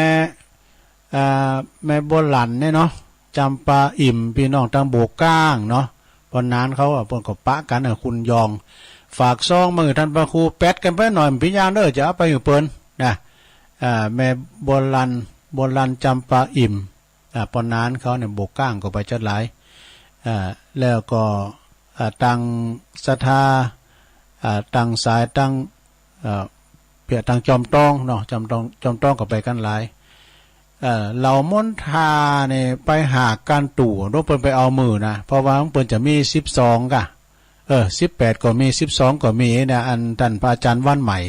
เอ่อ แม่บัวหลั่นเนี่ยเนาะ จำปาอิ่ม ปี้น้องตังโบกก้างเนาะ ปอนนานเขาอะ เปิ้นก็ปะกั๋นอะ คุณยอง ฝากซองมาหื้อต้านพระครู แปดกั๋นไปหน่อย ปี้ยามเด้อ จะเอาไปหื้อเปิ้นนะ อ่า แม่บัวหลั่น บัวหลั่น จำปาอิ่ม อ่า ปอนนานเขาเนี่ย โบกก้างก็ไปจัดหลาย อ่า แล้วก็ อ่า ตังศรัทธา อ่า ตังสาย ตัง เอ่อ เปียตังจอมตองเนาะ จอมตอง จอมตองก็ไปกั๋นหลาย เอ่อ เหล่ามนทาเนี่ยไปหาก้านตั๋ว โดยเปิ้นไปเอามื้อนะ เพราะว่าเปิ้นจะมีสิบสองกะ เออ สิบแปดก็มี สิบสองก็มีนะ อันต้านพระอาจารย์วันใหม่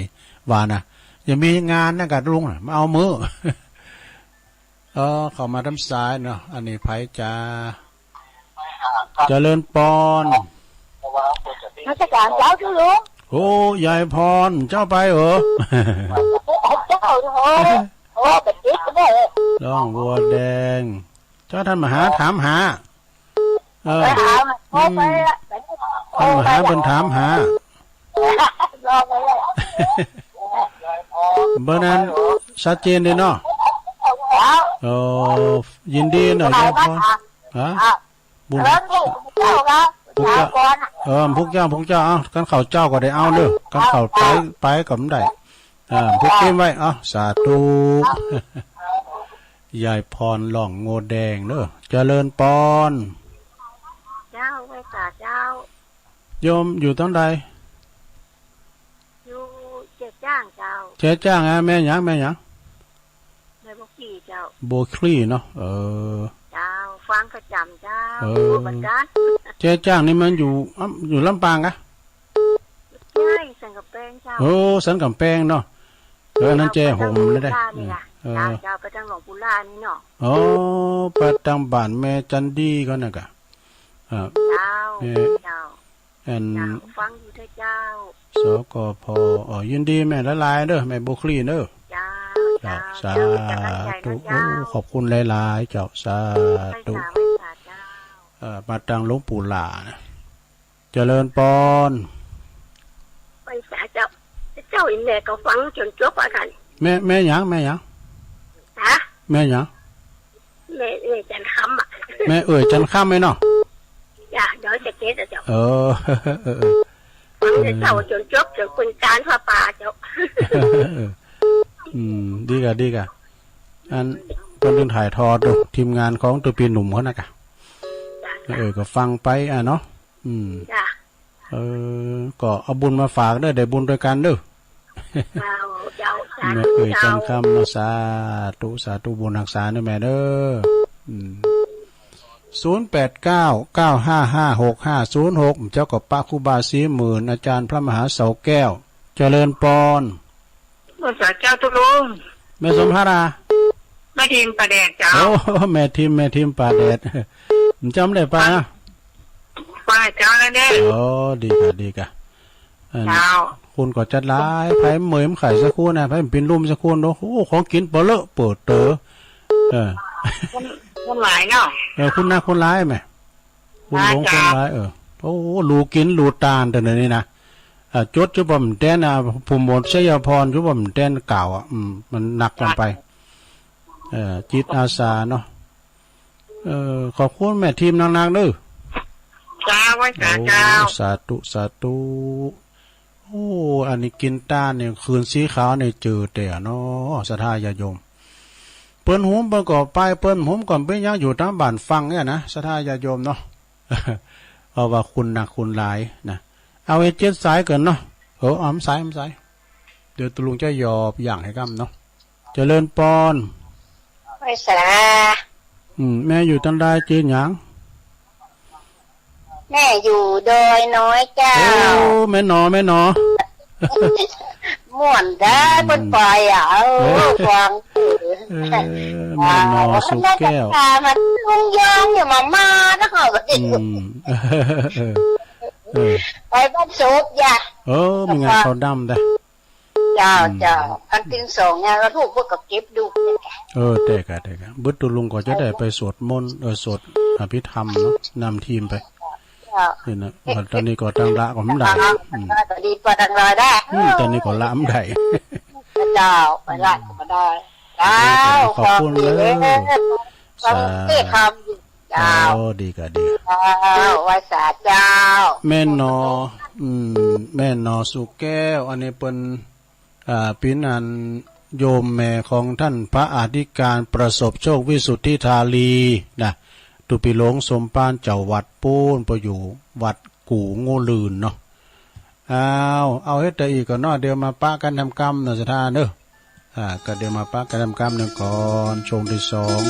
ว่านะ ยังมีงานนะกะลุงน่ะ มาเอามื้อ เออ เข้ามาตามสายเนาะ อันนี้ใผจ๊ะ เจริญปอน นมัสก๋านเจ้าตุ๊ลุง โอ้ ยายพร เจ้าไปเหรอ เจ้าเหรอ โอ้ ไปติดก็ได้ ร้องวัวแดง เจ้าต้านมหาถามหา เออ ไปถาม อืม โอ้ ไปละ ต้านมหาเปิ้นถามหา รอไปเลย เบอร์นั้นชัดเจนดีเนาะ ครับ โอ้ ยินดีเนาะ ยายพร ฮะ อ่ะ บุญ เริ่มที่เจ้าครับ พุกเจ้า ถามก่อน เออ พุกเจ้า พุกเจ้า เอา คันเข้าเจ้าก็ได้เอาเนาะ คันเข้าไป ไปก็บ่ได้ อ่า พุกเต็มไว้ เอา สาธุ ยายพร ร้องงัวแดงเนาะ เจริญปอน เจ้า ไหว้สาเจ้า โยมอยู่ตังใด อยู่เจ๊จ้างเจ้า เจ๊จ้างอะ แม่หยัง แม่หยัง แม่บัวคลี่เจ้า บัวคลี่เนาะ เออ เจ้า ฟังประจ๋ำเจ้า เออ เหมือนกั๋น เจ๊จ้างนี่มันอยู่ อ้ำ อยู่ลำปางกะ ใจ้ สันก๋ำแปงเจ้า โอ้ สันก๋ำแปงเนาะ เออ อันนั้นเจ๊หงส์เลยเด้ ไปตางหลวงปู่ล่านี่ล่ะ เออ เจ้า เจ้า ไปตางหลวงปู่ล่านี่เนาะ อ๋อ ไปตางบ้านแม่จันดีเขาน่ะกะ อ่า เจ้า แม่ เจ้า อัน เจ้า ฟังอยู่เด้อเจ้า สกพ อ๋อ ยินดีแม่หลายๆ เด้อ แม่บัวคลี่เด้อ เจ้า เจ้า เจ้า สาธุ เจ้า กำลังใจนะเจ้า โอ้ ขอบคุณหลายๆ เจ้า สาธุ ไหว้สา ไหว้สาเจ้า เอ่อ มาตางหลวงปู่หล่านะ เจริญปอน ไหว้สาเจ้า เจ้า อีแม่ก็ฟังจ๋นจบอะกั๋น แม่ แม่หยัง แม่หยัง ฮะ แม่หยัง แม่ แม่จันทร์คำอะ แม่เอื้อยจันทร์คำไอ้เนาะ จ้ะ เดี๋ยวจะเก็ตอะเจ้า เออ เออ เออ ฟังแต่เจ้าจ๋นจบ จ๋นเปิ้นจานผ้าป่าเจ้า เออ อืม ดีกะ ดีกะ อัน เปิ้นถ่ายทอดดู ทีมงานของตุ๊ปี้หนุ่มเขาน่ะกะ จ้ะ เออ ก็ฟังไปอะเนาะ อืม จ้ะ เออ ก็เอาบุญมาฝากเด้อ ได้บุญตวยกั๋นเด้อ เจ้า เจ้า สาธุ แม่เอื้อย เจ้า จันทร์คำเนาะ สาธุ สาธุ บุญฮักษาเด้อแม่เด้อ อืม ศูนย์แปดเก้า เก้าห้าห้า หกห้าศูนย์หก เจ้าก็ปะครูบาศรีหมื่น อาจ๋ารย์พระมหาเสาแก้ว เจริญปอน ไหว้สาเจ้าตุ๊ลุง แม่สมภารา แม่ทิมป่าแดดเจ้า โอ้ แม่ทิม แม่ทิมป่าแดด จ๋ำได้ปะนะ ไหว้เจ้าแล้วเนี่ย โอ้ ดีกะ ดีกะ อัน เจ้า คุณก็จัดหลาย ไผเหมยมันไข่สักคู่นะ ไผมันปิ้นลุ่มสักคู่เนาะ โอ้ ของกิ๋นเปาะเลอะเปิดเต๋อ เออ คน คนหลายเนาะ เออ คุณนาคนหลายแหม คุณหลง อ่า คนหลาย เออ โถ โอ้ หลู่กิ๋นหลู่ตาน แต่เดี๋ยวนี้นะ เอ่อ จดอยู่บ่าแม่นแต๊น อ่ะ ผู้หมวดชัยพรอยู่บ่าแม่นแต๊นกล่าว อ่ะ อืม มันหนักเกินไป เอ่อ จิตอาสาเนาะ เอ่อ ขอบคุณแม่ทิมนักๆ เด้อ เจ้า ไหว้สาเจ้า โอ้ สาธุ สาธุ โอ้ อันนี้กิ๋นตานเนี่ย คืนสีขาวเนี่ย เจอแต่เนาะ ศรัทธาญาติโยม เปิ้นหุมเปิ้นก็ไป เปิ้นหุมก็เป๋นหยัง อยู่ต๋ามบ้านฟังเนี่ยนะ ศรัทธาญาติโยมเนาะ เพราะว่าคุณหนักคุณหลายนะ เอาไอ้เจ็ดสายก่อนเนาะ เออ เอาสาย เอาสาย เดี๋ยวตุ๊ลุงจะหยอบอย่างหื้อก้ำเนาะ เจริญปอน ไหว้สา อืม แม่อยู่ตังใด จื้อหยัง แม่อยู่ดอยน้อยเจ้า โอ้ แม่หนอ แม่หนอ ม่วนได้ อืม เปิ้นไปอ่ะ เออ เออ ฟัง เออ แม่หนอ อ่า สุขแก้ว มาลุงยองอยู่มา มาแล้วก็ อืม เออ ไปบ้านศพอย่า เออ มีงานเข้าดำได้ เจ้า อืม เจ้า อันตีสองเนี่ย แล้วลูกเปิ้นก็เก็บดู เออ แต่กะ แต่กะ บึดตุ๊ลุงก็จะได้ไปสวดมนต์ เออ สวดอภิธรรมเนาะ นำทีมไป เจ้า นี่นะ ว่าต๋อนนี้ก็ตังละก็บ่ได้ อืม ดีกว่าตังลอยได้ อืม ต๋อนนี้ก็ละบ่ได้ เจ้า ไปละก็บ่ได้ เจ้า ขอบคุณเด้อ ฟังเทศน์ธรรมอยู่ เจ้า โอ้ ดีกะดี เจ้า ไหว้สาเจ้า แม่หนอ อืม แม่หนอ สุขแก้ว อันนี้เปิ้น อ่า เป๋นอันโยมแม่ของต้านพระอธิการประสบโชค วิสุทธิธารี นะ ตุ๊ปี๋หลวงสมภาร เจ้าวัดปู๊น ไปอยู่วัดกู่งูลื่นเนาะ อ้าว เอาเฮ็ดแต่อี้ก่อนเนาะ เดี๋ยวมาปะกั๋นแหมกำเนาะ ศรัทธาเนาะ อ่า ก็เดี๋ยวมาปะกั๋นแหมกำนึ่งก่อน ช่วงตี้สอง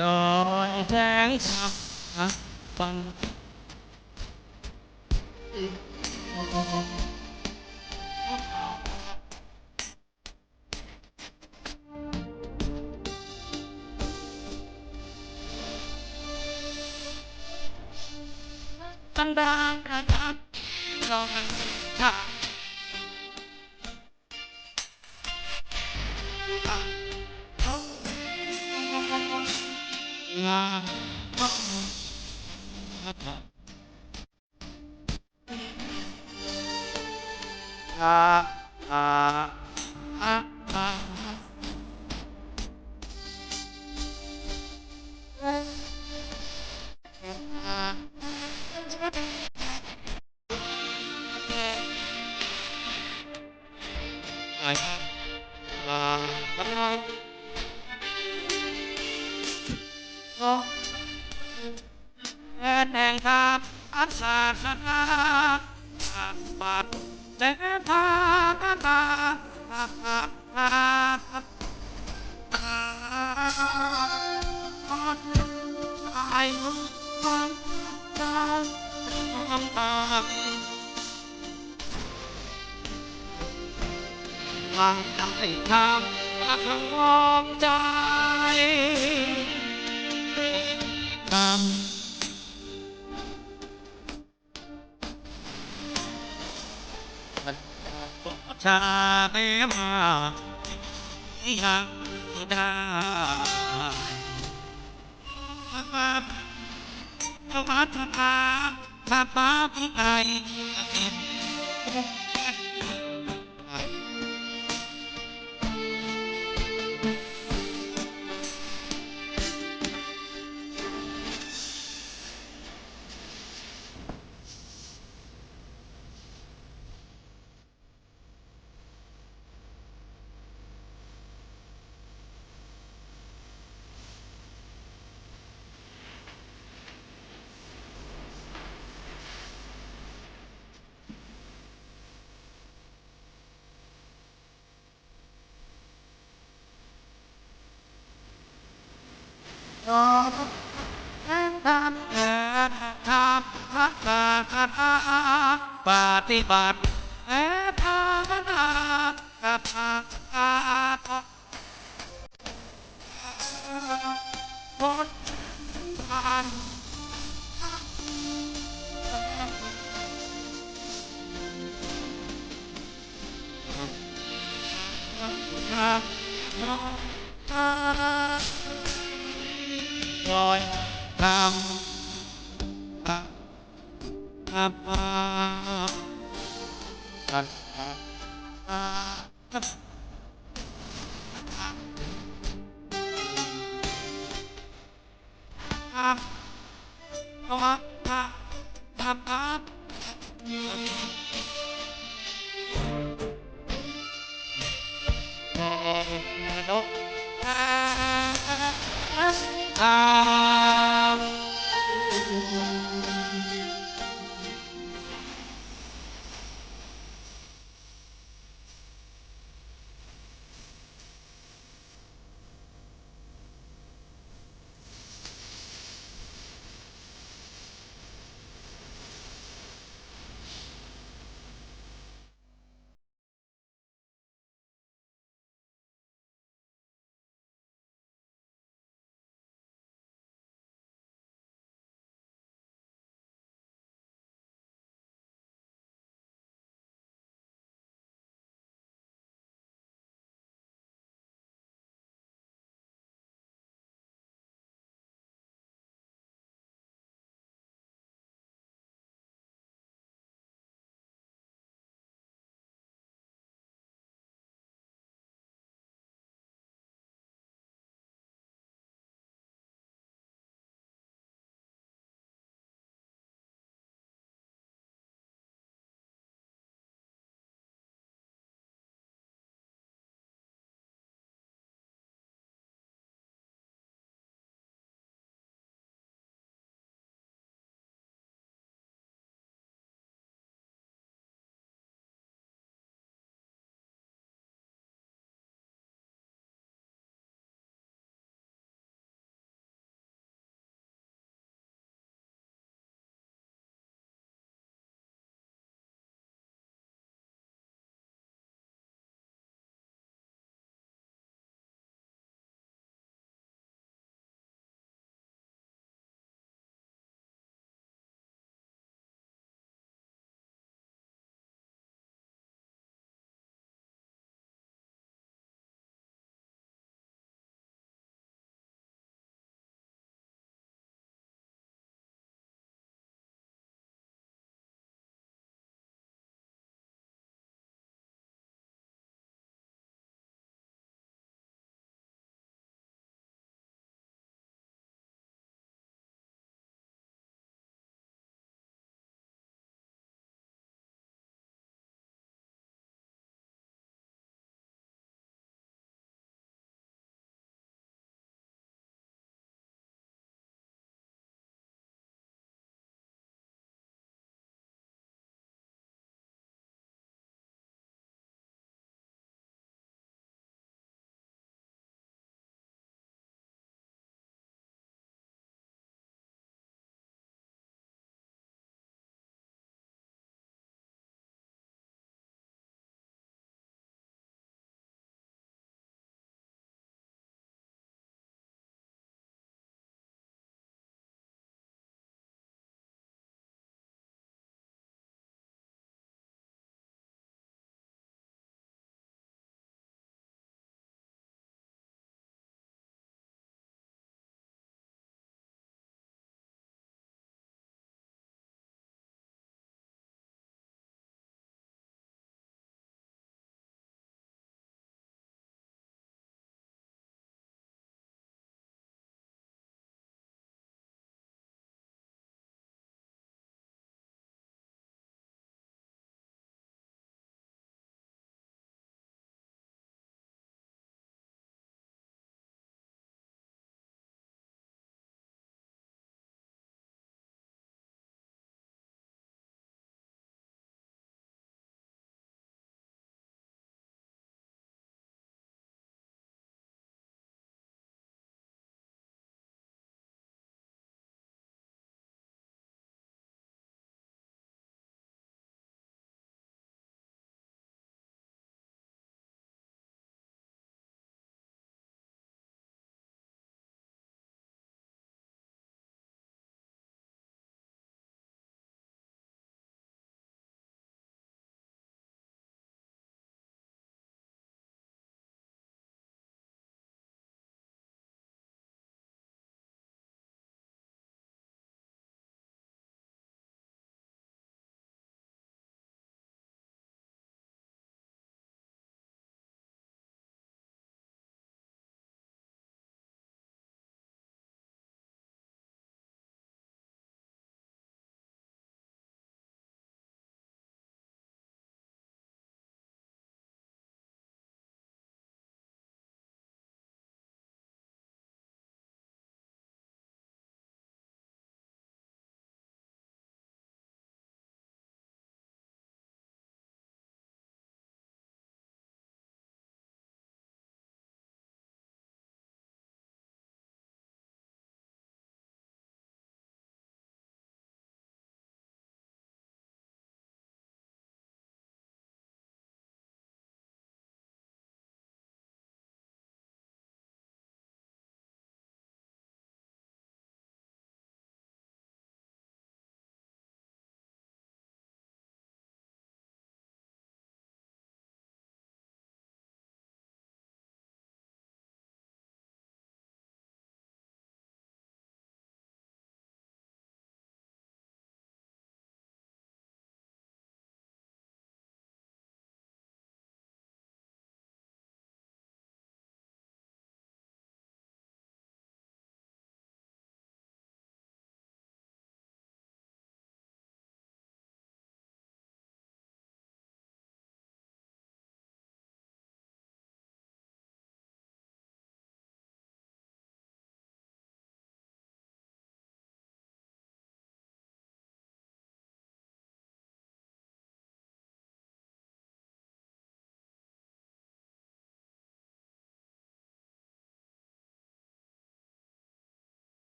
ดอยแสงธรรม ฟัง แห่งธรรมศาสนา ปัจเจทานา หวังได้ทำทองใจ ชาติมายังได้ ปฏิบัติ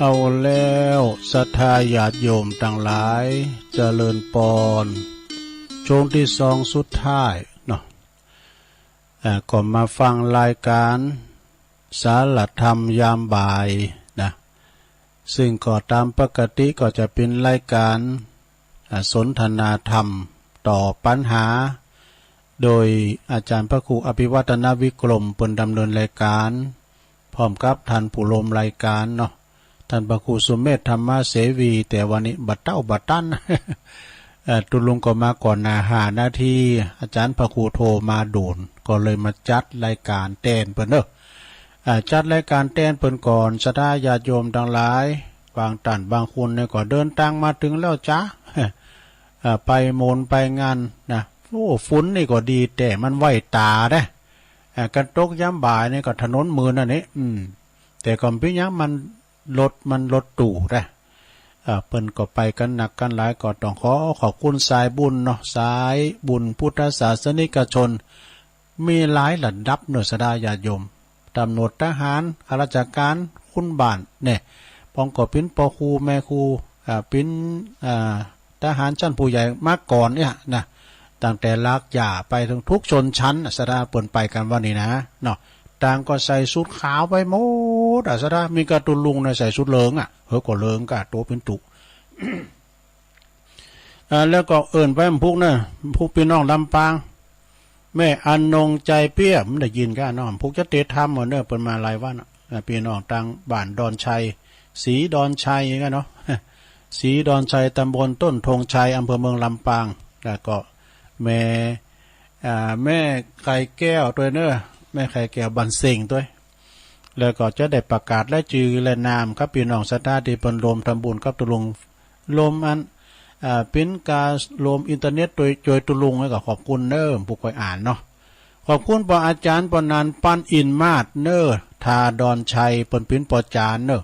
เอาแล้ว ศรัทธาญาติโยมตังหลาย เจริญปอน ช่วงตี้สองสุดท้ายเนาะ อ่า ก็มาฟังรายก๋านสารธรรมยามบ่ายนะ ซึ่งก็ต๋ามปกติก็จะเป๋นรายก๋าน อ่า สนทนาธรรมตอบปัญหา โดยอาจ๋ารย์พระครูอภิวัฒนวิกรม เปิ้นดำเนินรายก๋าน พร้อมกับต้านผู้ร่วมรายก๋านเนาะ ต้านพระครูสุเมธธรรมเสวี แต่วันนี้บ่เต๊าบ่ตัน เอ่อ ตุ๊ลุงก็มาก่อนหน้าห้านาที อาจ๋ารย์พระครูโทรมาด่วน ก็เลยมาจัดรายก๋านแตนเปิ้นเนาะ อ่า จัดรายก๋านแตนเปิ้นก่อน ศรัทธาญาติโยมตังหลาย บางต้านบางคนเนี่ยก็เดินตางมาเถิงแล้วจ๊ะ อ่า ไปโมนไปงานนะ โอ้ ฝุ่นนี่ก็ดี แต่มันไหว้ต๋าเด้ อ่า กั๋นตกยามบ่ายนี่ก็ถนนมืดอันนี้ อืม แต่ก็บ่เป๋นหยัง มัน รถมันรถตู้เด้ อ่า เปิ้นก็ไปกั๋นนักกั๋นหลาย ก็ต้องขอขอบคุณสายบุญเนาะ สายบุญพุทธศาสนิกชน มีหลายระดับเนาะ ศรัทธาญาติโยม ต๋ำรวจ ทหาร ข้าราชก๋าน คุณบ้าน เนี่ย พ่องก็เป๋นป้อครูแม่ครู อ่า เป๋น อ่า ทหารชั้นผู้ใหญ่มาก่อนเนี่ยนะ ตั้งแต่รากหญ้าไปเถิงทุกชนชั้นน่ะ ศรัทธาเปิ้นไปกั๋นวันนี้นะ เนาะ ต่างก็ใส่ชุดขาวไปหมดอะ ศรัทธา มีก้าตุ๊ลุงน่ะใส่ชุดเหลืองอะ เฮอ ก็เหลืองก้า ตั๋วเป๋นตุ๊ อ่า แล้วก็เอิ้นไปอำพุกเนาะ อำพุกปี้น้องลำปาง แม่อนงใจเปี้ย บ่ได้ยินก้าเนาะ อำพุกจะเตรียมทำหมดเนาะ เปิ้นมาหลายวันอะ อ่า ปี้น้องตางบ้านดอนชัย ศรีดอนชัยกั๋นเนาะ ศรีดอนชัย ตำบลต้นธงชัย อำเภอเมืองลำปาง แล้วก็แม่ อ่า แม่ไข่แก้วตวยเนาะ แม่ไข่แก้วบ้านเส้งตวย แล้วก็จะได้ประกาศรายจื้อรายนามกับปี้น้องศรัทธาตี้เปิ้นร่วมทำบุญกับตุ๊ลุง ร่วมอัน อ่า เป๋นก้าร่วมอินเทอร์เน็ตตวย จ้วยตุ๊ลุง แล้วก็ขอบคุณเนาะ ผู้คอยอ่านเนาะ ขอบคุณป้ออาจ๋ารย์ ป้อนันท์ ปันอินมาศเนาะ ท่าดอนชัย เปิ้นเป๋นป้อจานเนาะ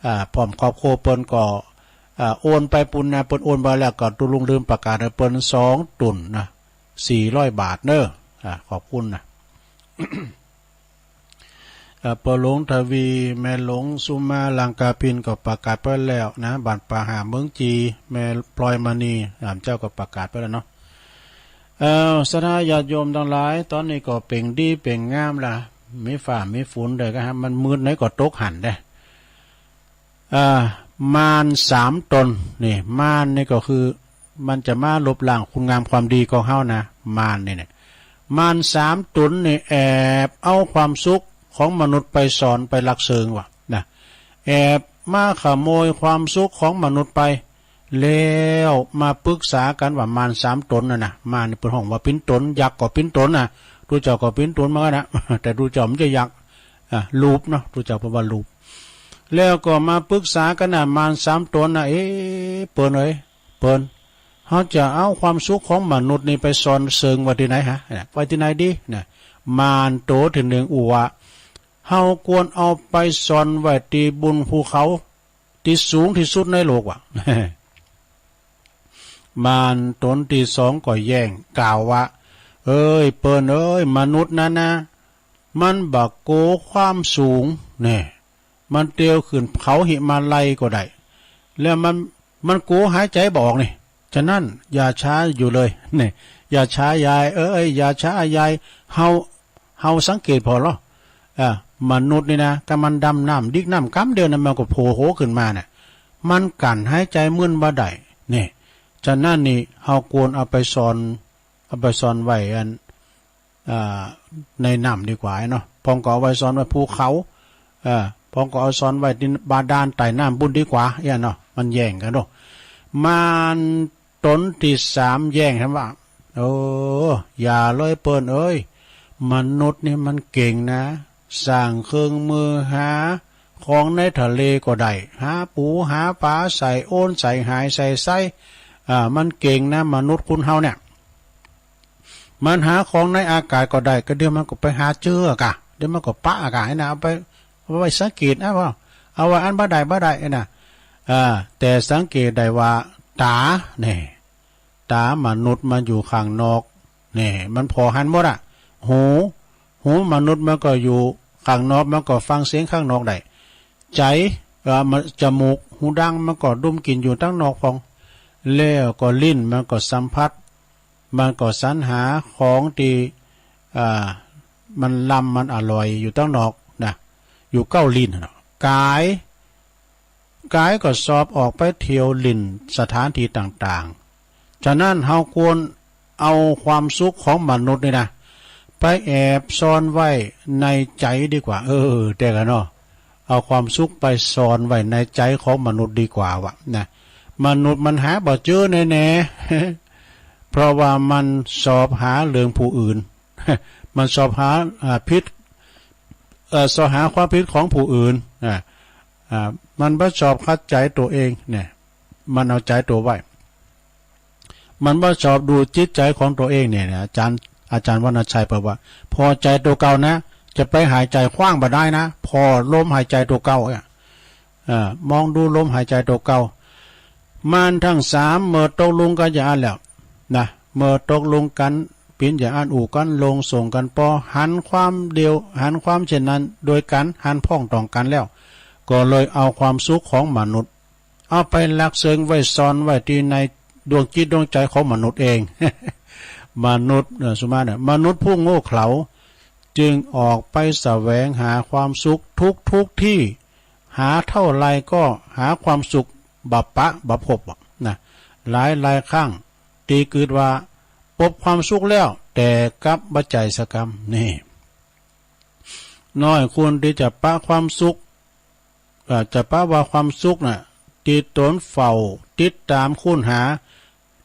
อ่า พร้อมครอบครัวเปิ้นก็ อ่า โอนไปปู้นนะ เปิ้นโอนไปแล้ว ก็ตุ๊ลุงลืมประกาศหื้อเปิ้นสองตุ๊นนะ สี่ร้อยบาทเนาะ อ่า ขอบคุณนะ เอ่อ ป้อหลวงทวี แม่หลวงสุมา ลังกาภิณ ก็ประกาศไปแล้วนะ บ้านป่าหาเมืองจี แม่ปลอยมณี สามเจ้าก็ประกาศไปแล้วเนาะ เอ่อ ศรัทธาญาติโยมตังหลาย ต๋อนนี้ก็เป๋งดีเป๋งงามละ มีฟ้ามีฝนเด้อ ก็หื้อมันมืดไหนก็ตกหั้นเด้อ อ่า ม่านสามต๋นนี่ ม่านนี่ก็คือ มันจะมาลบล้างคุณงามความดีของเฮานะ ม่านนี่เนี่ย ม่านสามต๋นนี่แอบเอาความสุขของมนุษย์ไปซ่อนไปลักเซิงว่ะนะ แอบมาขโมยความสุขของมนุษย์ไป แล้วมาปรึกษากั๋นว่าม่านสามต๋นน่ะนะ ม่านนี่เปิ้นฮ้องว่าเป๋นต๋น ยักษ์ก็เป๋นต๋นนะ ตุ๊เจ้าก็เป๋นต๋นเหมือนกั๋นนะ แต่ตุ๊เจ้าบ่ใจ้ยักษ์ อ่ะ รูปเนาะ ตุ๊เจ้าเปิ้นว่ารูป แล้วก็มาปรึกษากั๋นนะ ม่านสามต๋นนะ เอ๊ะ เปิ้นเอ๋ย เปิ้น เฮาจะเอาความสุขของมนุษย์นี่ไปซ่อนเซิงไว้ตี้ไหนฮะ ไว้ตี้ไหนดีนะ ม่านโตตี้นึ่งอู้ว่า เฮาควรเอาไปซ่อนไว้ตี้บุนภูเขา ตี้สูงตี้สุดในโลกว่ะ ม่านต๋นตี้สองก็แย้งกล่าวว่า เอ้ย เปิ้นเอ๋ย มนุษย์นั้นนะ มันบ่กั๋วความสูง แน่ มันเตียวขึ้นเขาหิมาลัยก็ได้ แล้วมัน มันกั๋วหายใจ๋บ่ออกนี่ ฉะนั้นอย่าช้าอยู่เลย นี่ อย่าช้ายายเอ๋ย อย่าช้ายาย เฮา เฮาสังเกตผ่อลอ อ่า มนุษย์นี่นะ ถ้ามันดำน้ำ ดิกน้ำกำเดียวนะ มันก็โผล่หัวขึ้นมาน่ะ มันกั้นหายใจ๋เมินบ่ได้ นี่ ฉะนั้นนี่ เฮาควรเอาไปซ่อน เอาไปซ่อนไว้อัน อ่า ในน้ำดีกว่าเนาะ พ่องก็เอาไว้ซ่อนไว้ภูเขา เออ พ่องก็เอาซ่อนไว้ตี้บาดาลใต้น้ำปู้นดีกว่า เอี้ยเนาะ มันแย้งกั๋นเนาะ ม่านต๋นตี้สามแย้งหั้นว่า โอ้ อย่าเลยเปิ้นเอ๋ย มนุษย์นี่มันเก่งนะ สร้างเครื่องมือหาของในทะเลก็ได้ หาปูหาป๋าใส่โอนใส่หายใส่ไส้ อ่า มันเก่งนะ มนุษย์คนเฮาเนี่ย มันหาของในอากาศก็ได้ ก็เดี๋ยวมันก็ไปหาเจออะกะ เดี๋ยวมันก็ปะอะกะ ไอ้น่ะ เอาไป เอาไว้สังเกตนะ ว่า เอาไว้อันบ่ได้ บ่ได้ ไอ้น่ะ อ่า แต่สังเกตได้ว่าต๋า นี่ ต๋ามนุษย์มันอยู่ข้างนอก นี่ มันผ่อหันหมดอะ หู หูมนุษย์มันก็อยู่ข้างนอก มันก็ฟังเสียงข้างนอกได้ ใจ๋ อ่า มัน จมูก ฮูดังมันก็ดมกลิ่นอยู่ตังนอกพ่อง แล้วก็ลิ้นมันก็สัมผัส มันก็สรรหาของตี้ อ่า มันลำมันอร่อยอยู่ตังนอกนะ อยู่เก๊าลิ้นน่ะ ก๋าย ก๋ายก็สอบออกไปเที่ยวเล่นสถานตี้ต่างๆ ฉะนั้นเฮาควรเอาความสุขของมนุษย์นี่นะ ไปแอบซ่อนไว้ในใจ๋ดีกว่า เออ แต่กะเนาะ เอาความสุขไปซ่อนไว้ในใจ๋ของมนุษย์ดีกว่าวะนะ มนุษย์มันหาบ่เจอแน่ๆ เพราะว่ามันสอบหาเรื่องผู้อื่น มันสอบหา อ่า ผิด เอ่อ สอบหาความผิดของผู้อื่น อ่า อ่า มันบ่สอบขัดใจ๋ตั๋วเองเนี่ย มันเอาใจ๋ตั๋วไว้ มันบ่สอบดูจิตใจ๋ของตั๋วเองเนี่ยนะ อาจ๋ารย์ อาจ๋ารย์วรรณชัยเปิ้นว่า ผ่อใจ๋ตั๋วเก่านะ จะไปหายใจ๋ขว้างบ่ได้นะ ผ่อลมหายใจ๋ตั๋วเก่าเนี่ย อ่า มองดูลมหายใจ๋ตั๋วเก่า ม่านตังสามเมื่อตกลงกั๋นอย่างอั้นแล้วนะ เมื่อตกลงกั๋น ปิ๋นอย่างอั้น อู้กั๋น ลงส่งกั๋นปอ หันความเดียว หันความเช่นนั้น โดยกั๋นหันพ่องต้องกั๋นแล้ว ก็เลยเอาความสุขของมนุษย์ เอาไปลักเซิงไว้ซ่อนไว้ตี้ในดวงจิตดวงใจ๋ของมนุษย์เอง มนุษย์ เอ่อ สุมาเนี่ย มนุษย์ผู้โง่เขลา จึงออกไปแสวงหาความสุขทุกๆ ตี้ หาเต้าใดก็หาความสุขบ่ปะบ่พบอะนะ หลายๆ ครั้ง ตี้กึ๊ดว่าปบความสุขแล้ว แต่กลับบ่ใจ้สักกำ นี่ น้อยคนตี้จะปะความสุข เอ่อ จะปะว่าความสุขน่ะ ตี้ตนเฝ้าติดต๋ามค้นหา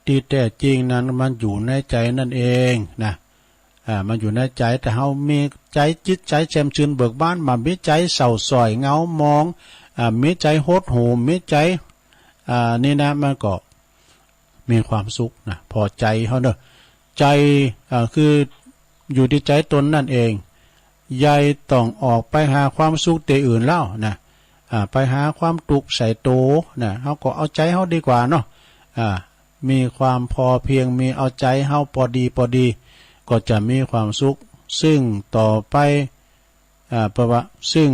ตี้แต๊จริงนั้นมันอยู่ในใจ๋นั่นเองนะ อ่า มันอยู่ในใจ๋ แต่เฮามีใจ๋จิตใจ๋แจ่มจืนเบิกบาน บ่มีใจ๋เศร้าส้อยเหงามอง อ่า มีใจ๋หดหู่ มีใจ๋ อ่า นี่นะ มันก็มีความสุขนะ ผ่อใจ๋เฮาเนาะ ใจ๋ อ่า คืออยู่ตี้ใจ๋ตนนั่นเอง ใหญ่ต้องออกไปหาความสุขตี้อื่นแล้วนะ อ่า ไปหาความตุ๊กข์ใส่ตั๋วนะ เฮาก็เอาใจ๋เฮาดีกว่าเนาะ อ่า มีความพอเพียง มีเอาใจ๋เฮาปอดีปอดี ก็จะมีความสุข ซึ่งต่อไป อ่า เปิ้นว่า ซึ่ง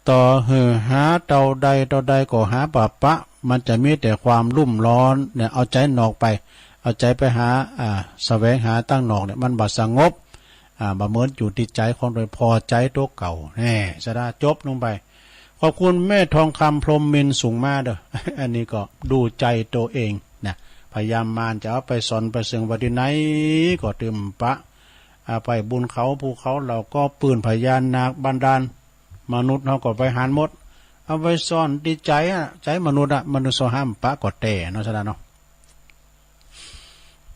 ต่อหื้อหาเต้าใดเต้าใดก็หาบ่ปะ มันจะมีแต่ความรุ่มร้อนเนี่ย เอาใจ๋นอกไป เอาใจ๋ไปหา อ่า แสวงหาตังนอกเนี่ย มันบ่สงบ อ่า บ่เหมือนอยู่ตี้ใจ๋ของตน ผ่อใจ๋ตั๋วเก่า แน่ สะดา จบลงไป ขอบคุณแม่ทองคำ พรหมมินทร์ ส่งมาเด้อ อันนี้ก็ดูใจ๋ตั๋วเองนะ พญามารจะเอาไปซ่อนไปเซิงไว้ตี้ไหนก็ตึมปะ อ่า ไปบุญเขาภูเขาเหล่าก็ปื้น พญานาคบันดาล มนุษย์เฮาก็ไปหันหมด เอาไปซ่อนตี้ใจ๋อะ ใจ๋มนุษย์อะ มนุษย์เฮาห้ามปะก็แต๊เนาะ สะดาเนาะ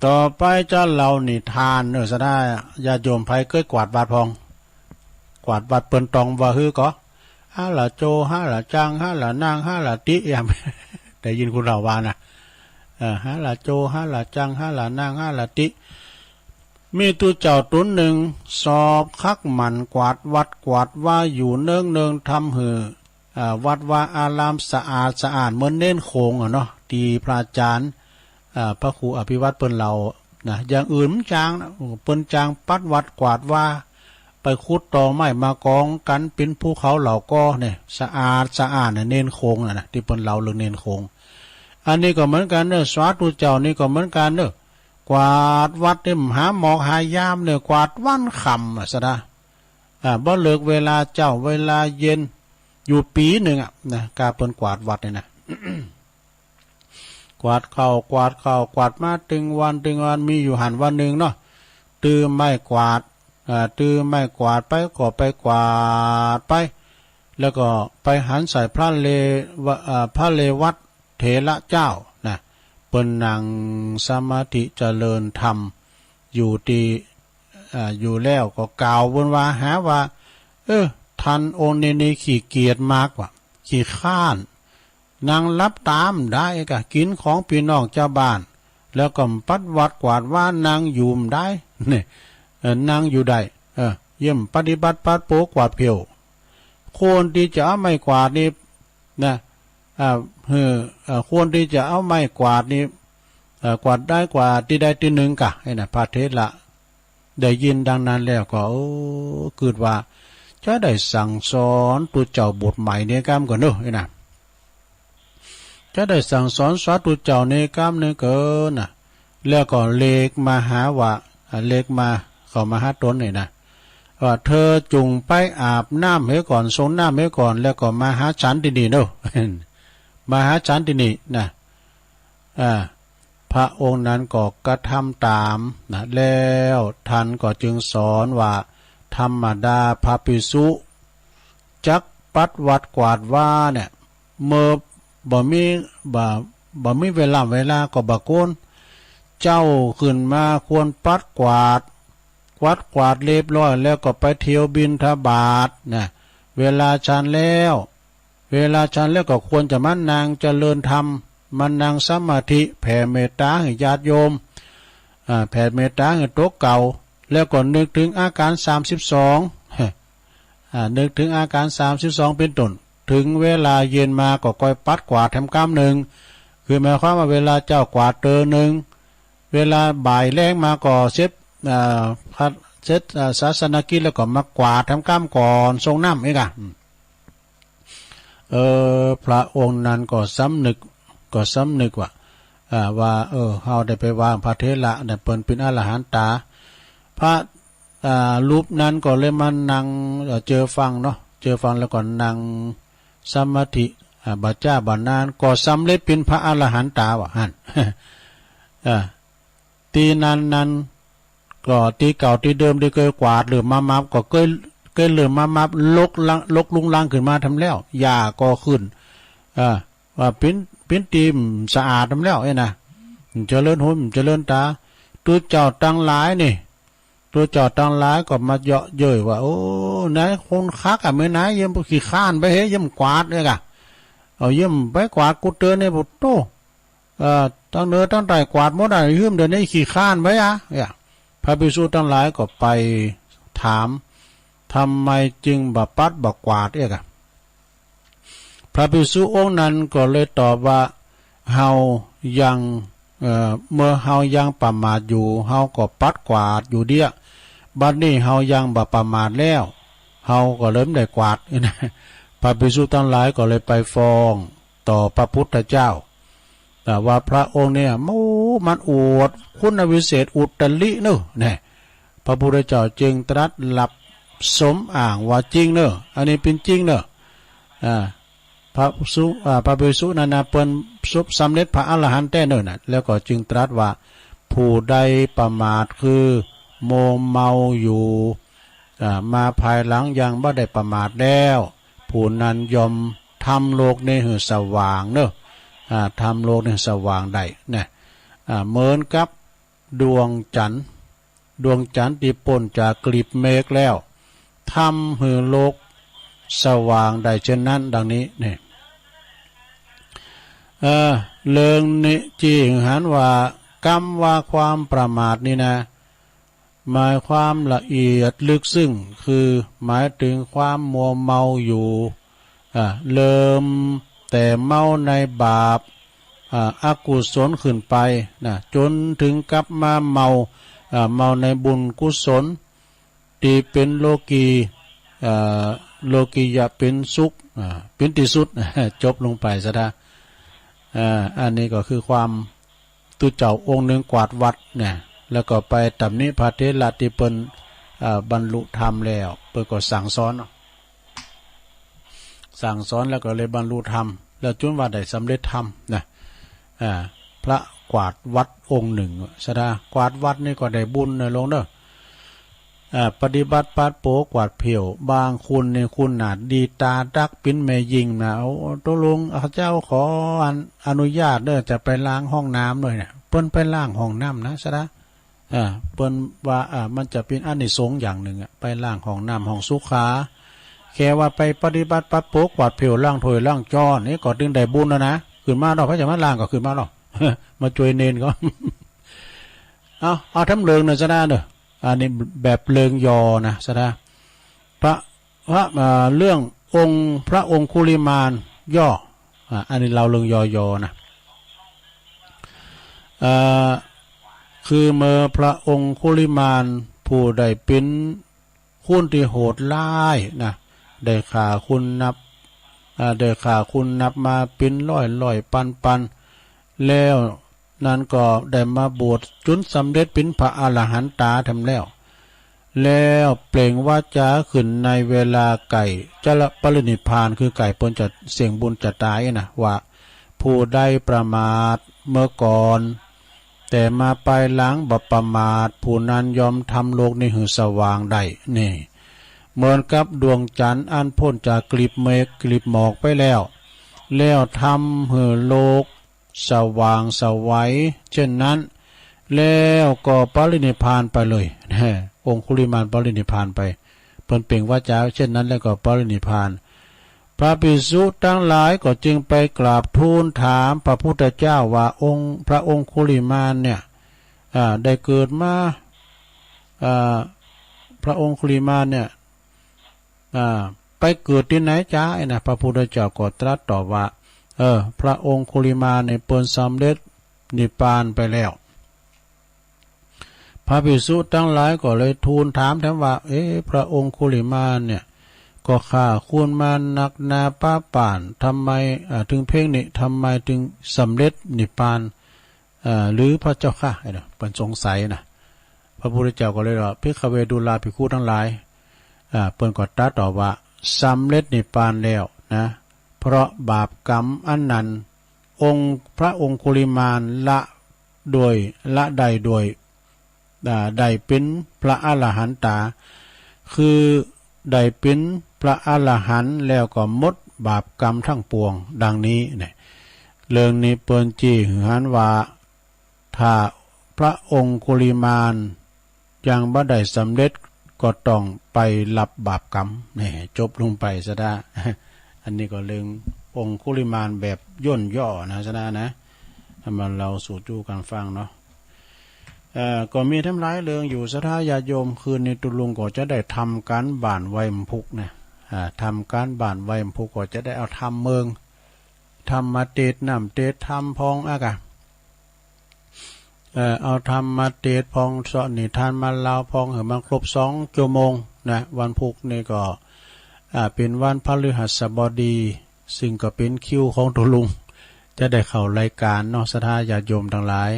ต่อไปจะเล่านิทานเนาะ สะดา ญาติโยมใผเกยกวาดวัดพ่อง กวาดวัดเปิ้นต้องว่าหื้อก่อ หาละโจ หาละจัง หาละนาง หาละติ แอม ได้ยินคนเหล่าว่านะ เออ หาละโจ หาละจัง หาละนาง หาละติ มีตุ๊เจ้าต๋นนึ่ง สอบคักหมั่นกวาดวัดกวาดวาอยู่เนืองๆ ทำหื้อ อ่า วัดวาอารามสะอาดสะอ้านเหมือนเณรโขงอะเนาะ ตี้พระอาจ๋ารย์ อ่า พระครูอภิวัตรเปิ้นเล่านะ อย่างอื่นมันจางนะ เปิ้นจางปัดวัดกวาดวา ไปขุดตอไม้มากองกั๋นเป๋นภูเขาเหล่ากอเนี่ย สะอาดสะอ้านเนี่ย เณรโขงน่ะนะ ตี้เปิ้นเล่าเรื่องเณรโขง อันนี้ก็เหมือนกั๋นเนาะ สาธุเจ้านี่ก็เหมือนกั๋นเนาะ กวาดวัดนี่หาหมอกหายามเนี่ย กวาดวันค่ำอะ สะดา อ่า บ่เลือกเวลาเจ๊าเวลาเย็น อยู่ปี๋นึ่งอะนะ ก้าเปิ้นกวาดวัดเนี่ยนะ กวาดเข้า กวาดเข้า กวาดมาตึงวัน ตึงวัน มีอยู่หั้นวันนึ่งเนาะ ตื้อไม้กวาด อ่า ตื้อไม้กวาดไปก็ไปกวาดไป แล้วก็ไปหันใส่พระเลวะ อ่า พระเรวัตเถระเจ้านะ เปิ้นนั่งสมาธิเจริญธรรมอยู่ตี้ อ่า อยู่แล้วก็กล่าวเปิ้นว่า หาว่า เออ ต้านองค์นี้นี่ขี้เกียจมากว่ะ ขี้คร้าน นั่งหลับต๋าบ่ได้ก่ะ กิ๋นของปี้น้องจาวบ้าน แล้วก็ปัดวัดกวาดวา นั่งอยู่บ่ได้ เนี่ย เออ นั่งอยู่ได้ เออ เยี่ยมปฏิบัติปัดเป๋ากวาดเผี้ยว ควรตี้จะเอาไม้กวาดนี่นะ อ่า เออ เออ ควรตี้จะเอาไม้กวาดนี่ เออ กวาดได้กวาดตี้ใดตี้นึ่งก่ะ ไอ้น่ะ พระเถระ ได้ยินดังนั้นแล้วก็ โอ้ กึ๊ดว่า จะได้สั่งสอนตุ๊เจ้าบทใหม่เนกำก่อเน่อ ไอ้นะ จะได้สั่งสอนสาธุเจ้าเนกำเน่อเกินน่ะ แล้วก็เล็กมาหาว่า อ่า เล็กมา เข้ามาหาต๋นนี่นะ ว่าเธอจุ่งไปอาบน้ำเหียก่อน สรงน้ำเหียก่อน แล้วก็มาหาฉันตี้นี่เน่อ มาหาฉันตี้นี่นะ อ่า พระองค์นั้นก็กระทำต๋ามนะ แล้วท่านก็จึงสอนว่า ธรรมดาพระภิกษุ จักปัดวัดกวาดวาเนี่ย เมื่อบ่มี บ่ บ่มีเวลา เวลาก็บ่โก้น เจ๊าขึ้นมาควรปัดกวาด ปัดกวาดเรียบร้อยแล้วก็ไปเที่ยวบิณฑบาตนะ เวลาฉันแล้ว เวลาฉันแล้วก็ควรจะมานั่งเจริญธรรม มานั่งสมาธิ แผ่เมตต๋าหื้อญาติโยม อ่า แผ่เมตต๋าหื้อตั๋วเก่า แล้วก็นึกถึงอาก๋านสามสิบสอง อ่า นึกถึงอาก๋านสามสิบสองเป๋นต้น ถึงเวลาเย็นมาก็ก้อยปัดกวาดแถมกำนึ่ง คือหมายความว่าเวลาเจ๊ากวาดเตื้อนึ่ง เวลาบ่ายแลงมาก็เสร็จ อ่า พัด เสร็จ อ่า ศาสนกิจแล้วก็มากวาดแถมกำก่อนสรงน้ำอีกอะ อืม เออ พระองค์นั้นก็สำนึก ก็สำนึกว่า อ่า ว่า เออ เฮาได้ไปว่าพระเถระเนี่ยเปิ้นเป๋นอรหันตา พระ อ่า รูปนั้นก็เลยมานั่ง เอ่อ เจอฟังเนาะ เจอฟังแล้วก็นั่งสมาธิ อ่า บ่จ๊าบ่นานก็สำเร็จเป๋นพระอรหันตาว่าหั้น อ่า ตี้นั้นนั้น ก็ตี้เก่าตี้เดิมตี้เกยกวาดเริ่มมามับ ก็เกย เกยเริ่มมามับ รกละ รกรุงรังขึ้นมาแถมแล้ว หญ้าก็ขึ้น อ่า ว่าเป๋น เป๋นตี้สะอาดแถมแล้ว เอ้ยนะ เจริญหูเจริญต๋า ตุ๊เจ้าตังหลายนี่ ตุ๊เจ้าตังหลายก็มาเยาะเย้ยว่า โอ้ นายคนคักอะ เมื่อนายเยี่ยมขี้คร้านไปเฮ้ย เยี่ยมกวาดเลยกะ เอาเยี่ยมไปกวาดกูเตือนเนี่ย โอ้โต เอ่อ ตังเหนือตังใต้กวาดหมดอะ หื้มเดี๋ยวนี้ขี้คร้านไปอะ เนี่ย พระภิกษุตังหลายก็ไปถาม ทำไมจึงบ่ปัดบ่กวาดเอี้ยกะ พระภิกษุองค์นั้นก็เลยตอบว่า เฮายัง เอ่อ เมื่อเฮายังประมาทอยู่ เฮาก็ปัดกวาดอยู่เดี้ย บัดนี้เฮายังบ่ประมาทแล้ว เฮาก็เลยบ่ได้กวาด พระภิกษุตังหลายก็เลยไปฟ้องต่อพระพุทธเจ้า แต่ว่าพระองค์เนี่ย โอ้ มันอวดคุณวิเศษอุตริเน่อ เนี่ย พระพุทธเจ้าจึงตรัสรับสมอ้างว่าจริงเน่อ อันนี้เป๋นจริงเน่อ อ่า พระภิกษุ อ่า พระภิกษุนั้นนะ เปิ้นสำเร็จพระอรหันต์แต๊เน่อนะ แล้วก็จึงตรัสว่า ผู้ใดประมาทคือมัวเมาอยู่ อ่า มาภายหลังยังบ่ได้ประมาทแล้ว ผู้นั้นย่อมทำโลกนี้หื้อสว่างเน่อ อ่า ทำโลกนี้หื้อสว่างได้นะ อ่า เหมือนกับดวงจันทร์ ดวงจันทร์ตี้ป๊นจากกลีบเมฆแล้ว ทำหื้อโลกสว่างได้เช่นนั้น ดังนี้นี่ เออ เรื่องนี้จึงหันว่ากำว่าความประมาทนี่นะ หมายความละเอียดลึกซึ้ง คือหมายถึงความมัวเมาอยู่ อ่า เริ่มแต่เมาในบาป อ่า อกุศลขึ้นไปนะ จ๋นเถิงกับมาเมา อ่า เมาในบุญกุศล ตี้เป๋นโลกี อ่า โลกิยะเป๋นสุข อ่า เป๋นตี้สุด จบลงไปซะดา อ่า อันนี้ก็คือความ ตุ๊เจ้าองค์นึ่งกวาดวัดเนี่ย แล้วก็ไปตำหนิพระเถระตี้เปิ้น อ่า บรรลุธรรมแล้ว เปิ้นก็สั่งสอนเนาะ สั่งสอนแล้วก็เลยบรรลุธรรม แล้วจ๋นว่าได้สำเร็จธรรมนะ อ่า พระกวาดวัดองค์นึ่ง ซะดา กวาดวัดนี่ก็ได้บุญเน่อโยมเน่อ อ่า ปฏิบัติปัดเป๋ากวาดเผี้ยว บางคนนี่คุณนาดดีตาดักเป๋นแม่ญิงนะ โอ้ ตกลงข้าเจ้าขออนุญาตเน่อ จะไปล้างห้องน้ำหน่อยเนี่ย เปิ้นไปล้างห้องน้ำนะ ซะดา อ่า เปิ้นว่า อ่า มันจะเป๋นอานิสงส์อย่างนึ่งอะ ไปล้างห้องน้ำห้องสุขา แค่ว่าไปปฏิบัติปัดเป๋ากวาดเผี้ยวล้างถ้วยล้างจ้อนนี่ก็เถิงได้บุญแล้วนะ ขึ้นมาเนาะ ใผจะมาล้างก็ขึ้นมาเนาะ มาจ้วยเณรก็ เอา เอาตำเรื่องเน่อ ซะดาเน่อ อันนี้แบบเรื่องย่อนะ ซะดา พระ พระ เอ่อ เรื่ององค์พระองคุลิมานย่อ อ่า อันนี้เล่าเรื่องย่อๆ นะ เอ่อ คือเมื่อพระองคุลิมานผู้ได้เป๋น คนตี้โหดร้ายนะ ได้ฆ่าคนนับ อ่า ได้ฆ่าคนนับมาเป๋นร้อยๆ ปันๆ แล้วนั้นก็ได้มาบวชจ๋นสำเร็จเป๋นพระอรหันตาแถมแล้ว แล้วเปล่งวาจาขึ้นในเวลาใก้จะปรินิพพาน คือใก้เปิ้นจะเสี้ยงบุญจะต๋ายนะ ว่า ผู้ใดประมาทเมื่อก่อน แต่มาภายหลังบ่ประมาท ผู้นั้นย่อมทำโลกนี้หื้อสว่างได้ นี่ เหมือนกับดวงจันทร์อันป๊นจากกลีบเมฆกลีบหมอกไปแล้ว แล้วทำหื้อโลกสว่างไสวเช่นนั้น แล้วก็ปรินิพพานไปเลย องคุลิมานปรินิพพานไป เปิ้นเปล่งวาจาเช่นนั้นแล้วก็ปรินิพพาน พระภิกษุตังหลายก็จึงไปกราบทูลถามพระพุทธเจ้าว่า องค์ พระองคุลิมานเนี่ย อ่า ได้เกิดมา อ่า พระองคุลิมานเนี่ย อ่า ไปเกิดตี้ไหนจา ไอ้นะ พระพุทธเจ้าก็ตรัสตอบว่า เออ พระองคุลิมานเนี่ยเปิ้นสำเร็จนิพพานไปแล้ว พระภิกษุตังหลายก็เลยทูลถามแถมว่า เอ๊ะ พระองคุลิมานเนี่ย ก็ฆ่าคนมานักหนาปะป๋้าน ทำไม อ่า เถิงเพ่งนี้ ทำไมเถิงสำเร็จนิพพาน อ่า หรือพระเจ้าข้า ไอ้นะ เปิ้นสงสัยนะ พระพุทธเจ้าก็เลยว่า ภิกขเว ดูราภิกขุตังหลาย อ่า เปิ้นก็ตรัสตอบว่า สำเร็จนิพพานแล้วนะ เพราะบาปกรรมอันนั้น องค์ พระองคุลิมานละโดย ละได้โดย อ่า ได้เป๋นพระอรหันตา คือได้เป๋นพระอรหันต์แล้วก็หมดบาปกรรมทั้งปวง ดังนี้เนี่ย เรื่องนี้เปิ้นจี้หื้อหันว่า ถ้าพระองคุลิมานยังบ่ได้สำเร็จ ก็ต้องไปรับบาปกรรม นี่ จบลงไปซะด้า อันนี้ก็เรื่ององคุลิมานแบบย่นย่อนะ ซะด้านะ เอามาเล่าสู่จู้กั๋นฟังเนาะ เอ่อ ก็มีแถมหลายเรื่องอยู่ ศรัทธาญาติโยม คืนนี้ตุ๊ลุงก็จะได้ทำก๋านบ้านไหว้พระพุทธนะ อ่า ทำก๋านบ้านไหว้พระพุทธ ก็จะได้เอาธรรมเมือง ธรรมมาเตสน์ น้ำเตสน์ธรรมพ่องอะกะ เอ่อ เอาธรรมมาเตสน์พ่อง เซาะนิทานมาเล่าพ่อง หื้อมันครบสองจั่วโมงนะ วันพุธนี่ก็ อ่า เป๋นวันพฤหัสบดี ซึ่งก็เป๋นคิวของตุ๊ลุง จะได้เข้ารายก๋านเนาะ ศรัทธาญาติโยมตังหลาย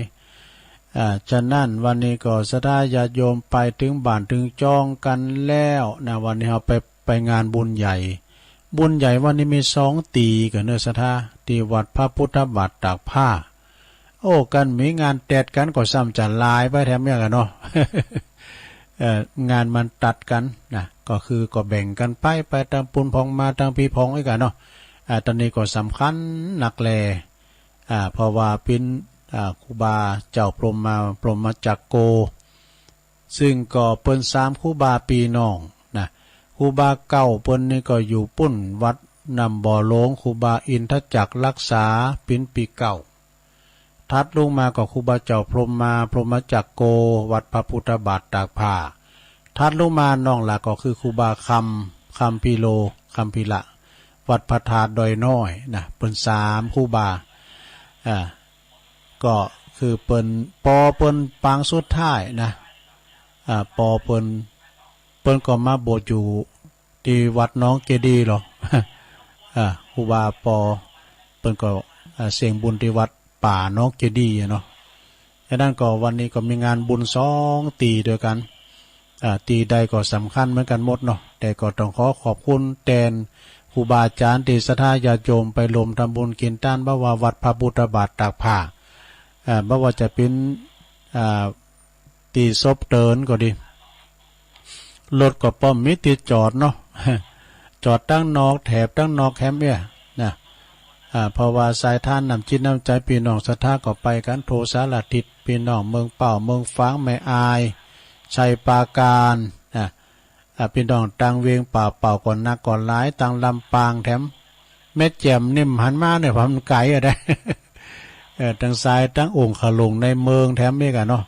อ่า ฉะนั้นวันนี้ก็ศรัทธาญาติโยมไปเถิงบ้านเถิงจองกั๋นแล้วนะ วันนี้เฮาไป ไปงานบุญใหญ่ บุญใหญ่วันนี้มีสองตี้กั๋นเนาะ ศรัทธา ตี้วัดพระพุทธบาทตากผ้า โอ้ กันมีงานแตดกั๋นก็ซ้ำจะหลายไปแถมเยียะกั๋นเนาะ เอ่อ งานมันตัดกั๋นนะ ก็คือก็แบ่งกั๋นไป ไปตางปู้นพ่อง มาตางปี้พ่องอี้กั๋นเนาะ อ่า ตอนนี้ก็สำคัญนักแล อ่า เพราะว่าเป๋น อ่า ครูบาเจ้าพรหมมา พรหมจักโก ซึ่งก็เปิ้นสามครูบาปี้น้องนะ ครูบาเก่าเปิ้นนี่ก็อยู่ปู้นวัดน้ำบ่อหลวง ครูบาอินทจักรรักษา เป๋นปี้เก่า ถัดลงมาก็ครูบาเจ้าพรหมมา พรหมจักโก วัดพระพุทธบาทตากผ้า ถัดลงมาน้องหละก็คือครูบาคำ คัมภีโร คัมภีระ วัดพระธาตุดอยน้อยนะ เปิ้นสามครูบา อ่า ก็คือเปิ้น ปอเปิ้นปางสุดท้ายนะ อ่า ปอเปิ้น เปิ้นก็มาบวชอยู่ตี้วัดหนองเจดีย์ลอ อ่า ครูบาปอเปิ้นก็ อ่า เสี้ยงบุญตี้วัดป่าหนองเจดีย์อะเนาะ ฉะนั้นก็วันนี้ก็มีงานบุญสองตี้ตวยกั๋น อ่า ตี้ใดก็สำคัญเหมือนกั๋นหมดเนาะ แต่ก็ต้องขอขอบคุณแตนครูบาอาจ๋ารย์ตี้ศรัทธาญาติโยมไปร่วมทำบุญกิ๋นตาน บ่ว่าวัดพระพุทธบาทตากผ้า อ่า บ่ว่าจะเป๋น อ่า ตี้ศพเตินก็ดี รถก็ป้อมมีตี้จอดเนาะ จอดตางนอก แถบตางนอกแหมเอี้ยนะ อ่า เพราะว่าสายทานน้ำจิตน้ำใจ๋ปี้น้องศรัทธาก็ไปกั๋นทั่วสารทิศ ปี้น้องเมืองเป้า เมืองฝาง แม่อาย ชัยปราการนะ อ่า ปี้น้องตางเวียงป่าเป้าก็นักก็หลาย ตางลำปางแถม แม่แจ่มนี่หันมาเนี่ย เพราะมันไก๋อะนะ เออ ตางซ้ายตางองค์ขลุงในเมืองแถมอี้กั๋นเนาะ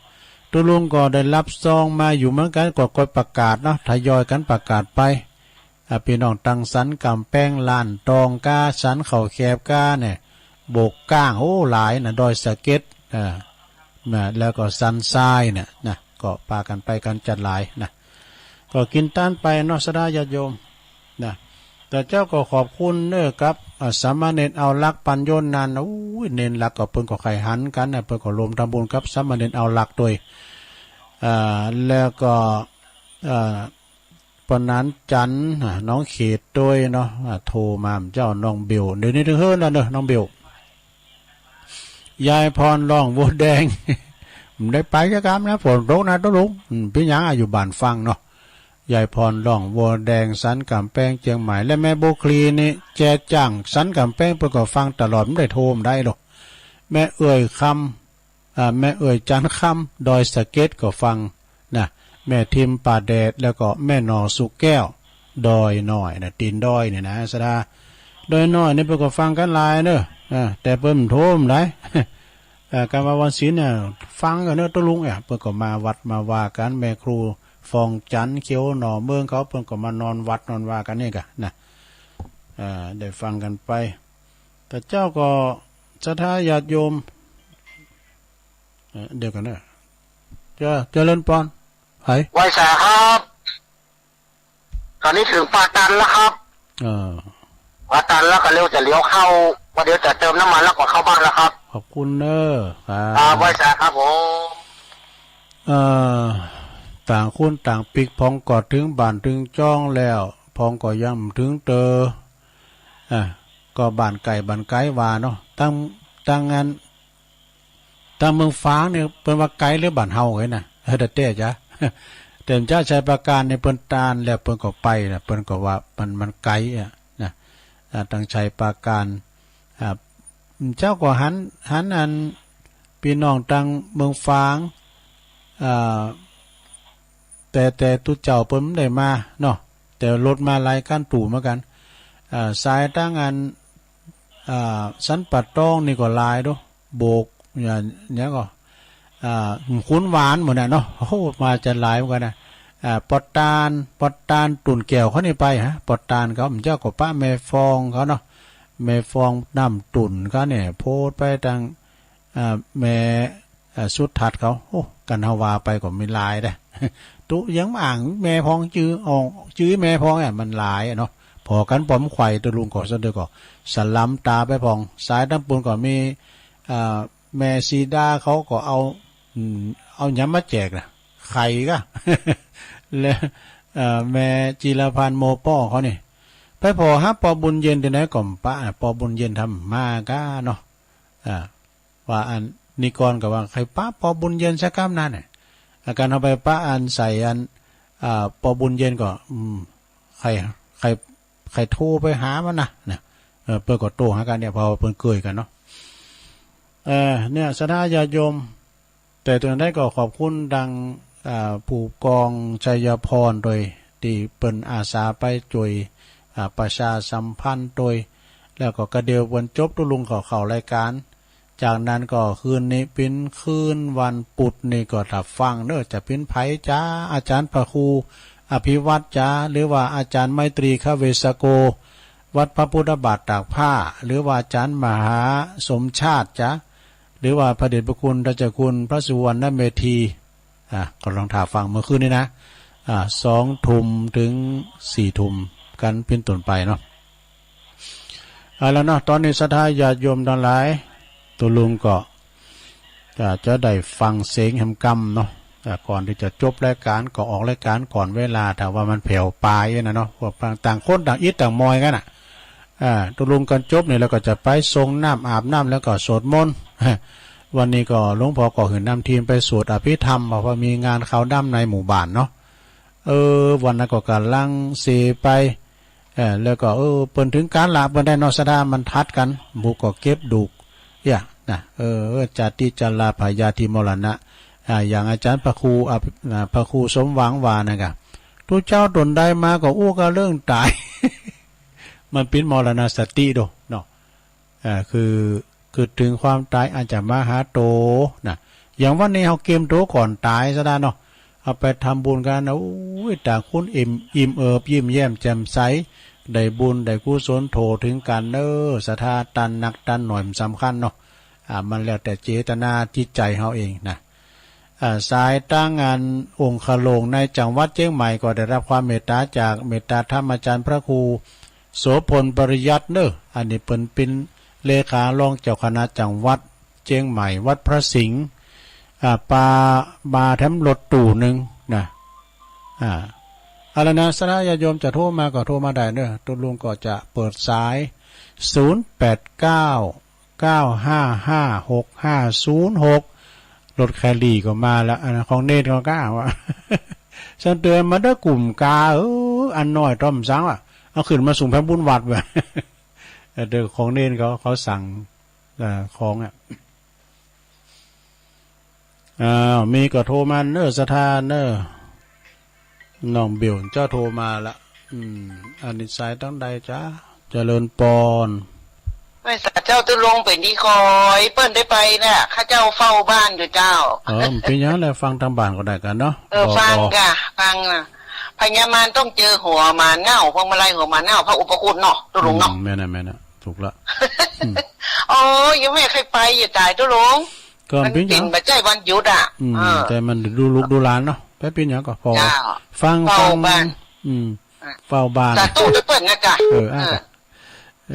ตุ๊ลุงก็ได้ฮับซองมาอยู่เหมือนกั๋น ก็ค่อยประกาศเนาะ ทยอยกั๋นประกาศไป อ่า ปี้น้องตางสันก๋ำแปง ล้านตอง ก้าสัน เขาแคบ ก้าเนี่ย โบกก้าง โอ้ หลายนะ ดอยสะเก็ด อ่า นะ แล้วก็สันทรายเนี่ยนะ ก็ปากั๋นไปกั๋นจัดหลายนะ ก็กิ๋นตานไปเนาะ ศรัทธาญาติโยมนะ แต่เจ้าก็ขอบคุณเน้อกับ อ่า สามเณรเอาลักษณ์ปัญโญนันท์ อุ้ย เณรหลักก็เปิ้นก็ใค่หันกั๋นนะ เปิ้นก็รวมทำบุญกับสามเณรเอาลักษณ์ตวย อ่า แล้วก็ อ่า ปะหนานจันทร์ อ่า น้องเขตตวยเนาะ อ่า โทรมา เจ้าน้องเบล เดี๋ยวนี้ตึงเฮิรนแล้วเน้อ น้องเบล ยายพรร้องวัวแดง บ่ได้ไปสักกำนะ ฝนตกนะตุ๊ลุง อืม เป๋นหยังอะ อยู่บ้านฟังเนาะ ยายพรร้องวัวแดงสันก๋ำแปงเจียงใหม่ และแม่บัวคลีนี่แจจั่งสันก๋ำแปง เปิ้นก็ฟังตลอด บ่ได้โทร บ่ได้หรอก แม่เอื้อยคำ อ่า แม่เอื้อยจันทร์คำ ดอยสะเก็ดก็ฟังนะ แม่ทิมป่าแดด แล้วก็แม่หน่อสุกแก้ว ดอยน้อยนะ ตี๋นดอยเนี่ยนะ ศรัทธา ดอยน้อยนี่เปิ้นก็ฟังกั๋นหลายเน้อ อ่า แต่เปิ้นบ่โทร บ่ได้ เอ่อ ก๋านว่าวันศีลเนี่ย ฟังกั๋นเน้อตุ๊ลุงเอ๋ย เปิ้นก็มาวัดมาวากั๋น แม่ครูฟองจันทร์ เขียวหน่อเมืองเขา เปิ้นก็มานอนวัดนอนวากั๋นนี่ก่ะนะ เอ่อ ได้ฟังกั๋นไป แต่เจ้าก็ศรัทธาญาติโยม เอ่อ เดี๋ยวก่อนเน้อ เจริญ เจริญปอน ไหวสาครับ ต๋อนนี้เถิงป่าตันแล้วครับ เออ ป่าตันแล้วก็เดี๋ยวจะเลี้ยวเข้า ว่าเดี๋ยวจะเติมน้ำมันแล้วก็เข้าบ้านแล้วครับ ขอบคุณเน้อ ครับ ครับ ไหวสาครับผม เอ่อ ต่างคนต่างปิ๊ก พองก็เถิงบ้านเถิงจ้องแล้ว พองก็ยังบ่เถิงเตอ อ่ะ ก็บ้านใก้บ้านไก๋ว่าเนาะ ตัง ตังอัน ตังเมืองฝางนี่เปิ้นว่าไก๋หรือบ้านเฮาไงนะ เออ แต่แต๊จ๊ะ แต่จะชัยปราการนี่เปิ้นตานแล้วเปิ้นก็ไปนะ เปิ้นก็ว่ามัน มันไก๋อะนะ อ่า ตังชัยปราการ อ่า เจ้าก็หัน หันอันปี้น้องตังเมืองฝาง อ่า แต่ แต่ตุ๊เจ้าเปิ้นบ่ได้มาเนาะ แต่รถมาหลายคันตู้เหมือนกั๋น อ่า สายตังอัน อ่า สันป่าตองนี่ก็หลายโด โบก อย่าง อย่างก็ อ่า ขุนหวานหมดน่ะเนาะ โอ้โห มาจะหลายเหมือนกั๋นนะ อ่า ปอตาน ปอตานตุ่นแก้วเขานี่ไปฮะ ปอตานเขา เจ้าก็ปะแม่ฟองเขาเนาะ แม่ฟองน้ำตุ่นเขาเนี่ย โพดไปตัง อ่า แม่ อ่า สุทัศน์เขา โอ้ กั๋นเฮาว่าไปก็มีหลายเด้ ตุ๊ยังอ่างแม่พองจื้อ อ่อง จื้อแม่พองอะ มันหลายอะเนาะ ผ่อกั๋นป๋อมไขว่ ตุ๊ลุงก็สะเดือก็สะหลัมต๋าไปพ่อง สายตังปูนก็มี อ่า แม่สีดาเขาก็เอา อืม เอาหยังมาแจกนะ ไข่ก่ะ และ เอ่อ แม่จีรพันธ์โมป้อเขานี่ ไปผ่อหาปอบุญเย็นตี้ไหนก็บ่ปะ ปอบุญเย็นทำมาก้าเนาะ อ่า ว่าอันนี้ก่อนก็ว่าใค่ปะปอบุญเย็นสักกำนั้นน่ะ อาก๋านเฮาไปปะอันใส่อัน อ่า ปอบุญเย็นก็ อืม ใค่ ใค่ ใค่โทรไปหามันนะ นะ เออ เปิ้นก็โต้หากั๋นเนี่ย เพราะว่าเปิ้นเกยกั๋นเนาะ เออ เนี่ย ศรัทธาญาติโยม แต่ตรงนั้นก็ขอบคุณดัง อ่า ผู้กองชัยพรโดยตี้เปิ้นอาสาไปจ้วย อ่า ประชาสัมพันธ์โดย แล้วก็กะเดี่ยววันจบตุ๊ลุงก็เข้ารายก๋าน จากนั้นก็คืนนี้เป๋นคืนวันปุธนี่ก็ถ้าฟังเน้อ จะเป๋นใผจ๊ะ อาจ๋ารย์พระครูอภิวัตรจ๊ะ หรือว่าอาจ๋ารย์ไมตรี คเวสโก วัดพระพุทธบาทตากผ้า หรือว่าอาจ๋ารย์มหาสมชาติจ๊ะ หรือว่าพระเดชพระคุณท่านเจ้าคุณพระสุวรรณเมธี อ่ะ ก็ลองถ้าฟังเมื่อคืนนี้นะ อ่ะ สองทุ่มเถิงสี่ทุ่มกั๋นเป๋นต้นไปเนาะ เอาละเนาะ ต๋อนนี้ศรัทธาญาติโยมตังหลาย ตุ๊ลุงก็ อ่ะ จะได้ฟังเสียงแหมกำเนาะ อ่ะ ก่อนตี้จะจบรายก๋านก็ออกรายก๋านก่อนเวลา ถ้าว่ามันแผวปายนะเนาะ พวกต่างคนต่างอิดต่างมอยกั๋นน่ะ อ่า ตุ๊ลุงกั๋นจบนี่แล้วก็จะไปสรงน้ำอาบน้ำแล้วก็สวดมนต์ วันนี้ก็หลวงพ่อก็หื้อนำทีมไปสวดอภิธรรม เพราะว่ามีงานขาวดำในหมู่บ้านเนาะ เออ วันนั้นก็ก่ำลังเสไป เออ แล้วก็ เออ เปิ้นเถิงก๋านละ เปิ้นได้เนาะ ศรัทธามันทัดกั๋น หมู่ก็เก็บดูก เอี้ย นะ เออ จาติ จรา พยาธิ มรณะ อ่า อย่างอาจ๋ารย์พระครู อ่า อ่า พระครูสมหวังว่านั่นกะ ตุ๊เจ้าต๋นใดมาก็อู้ก้าเรื่องต๋าย มันเป๋นมรณสติโดเนาะ เอ่อ คือ คือเถิงความต๋ายอันจะมาหาโตนะ อย่างวันนี้เฮาเกียมโตก่อนต๋ายซะแล้วเนาะ เฮาไปทำบุญกั๋นนะ โอ้ย ต่างคนอิ่ม อิ่มเอิบ ยิ้มแย้มแจ่มใส ได้บุญ ได้กุศลโถเถิงกั๋นเน้อ ศรัทธาตันนักตันหน่อยมันสำคัญเนาะ อ่า มันแล้วแต่เจตนาจิตใจ๋เฮาเองนะ อ่า สายตางานองค์ขะหลวงในจังหวัดเจียงใหม่ก็ได้รับความเมตตาจากเมตตาธรรมอาจารย์พระครูโสภณ ปริยัติเนอะ อันนี้เปิ้นเป๋นเลขารองเจ้าคณะจังหวัดเจียงใหม่ วัดพระสิงห์ อ่า ปา มาแถมรถตู้นึ่งนะ อ่า เอาละนะ สาธารณะญาติโยมจะโทรมาก็โทรมาได้เนอะ ตุ๊ลุงก็จะเปิดสาย ศูนย์แปดเก้า เก้าห้าห้า หกห้าศูนย์หก รถแครี่ก็มาแล้ว อันนั้นของเณรเขาก็ว่า ฉันเตือนมาเด้อกุมกา เออ อันน้อยต้อมสังว่ะ เอาขึ้นมาสูงแผ่นปูนวัดว่ะ เออ เดี๋ยวของเณรเขา เขาสั่ง เอ่อ ของอ่ะ อ้าว มีก็โทรมาเนอะ สาธารณะเนอะ น้องเบลเจ้าโทรมาละ อืม อันนี้สายตางใดจ๊ะ เจริญปอน ไหว้สาเจ้าตุ๊ลุง เป๋นดีคอย เปิ้นได้ไปน่ะ ข้าเจ้าเฝ้าบ้านอยู่เจ้า เออ เป๋นหยังแล ฟังตางบ้านก็ได้กั๋นเนาะ เออ บอก ฟัง บอก ก่ะ ฟังน่ะ พญามารต้องเจอหัวหมาเน่า พวงมาลัยหัวหมาเน่า พระอุปคุตเนาะ ตุ๊ลุงเนาะ อืม แม่นน่ะ แม่นน่ะ ถูกละ อืม โอ้ย ยังไม่เคยไป อย่าต๋ายตุ๊ลุง ก็มันเป๋นหยัง มันบ่ใจ้วันหยุดอ่ะ อืม เออ แต่มันดูลูกดูหลานเนาะ ไปเป๋นหยังก็พอ เจ้า ฟัง เฝ้า ฟัง บ้าน อืม อ่ะ เฝ้าบ้าน สาธุเปิ้นนะจ๊ะ เออ อ่ะ เออ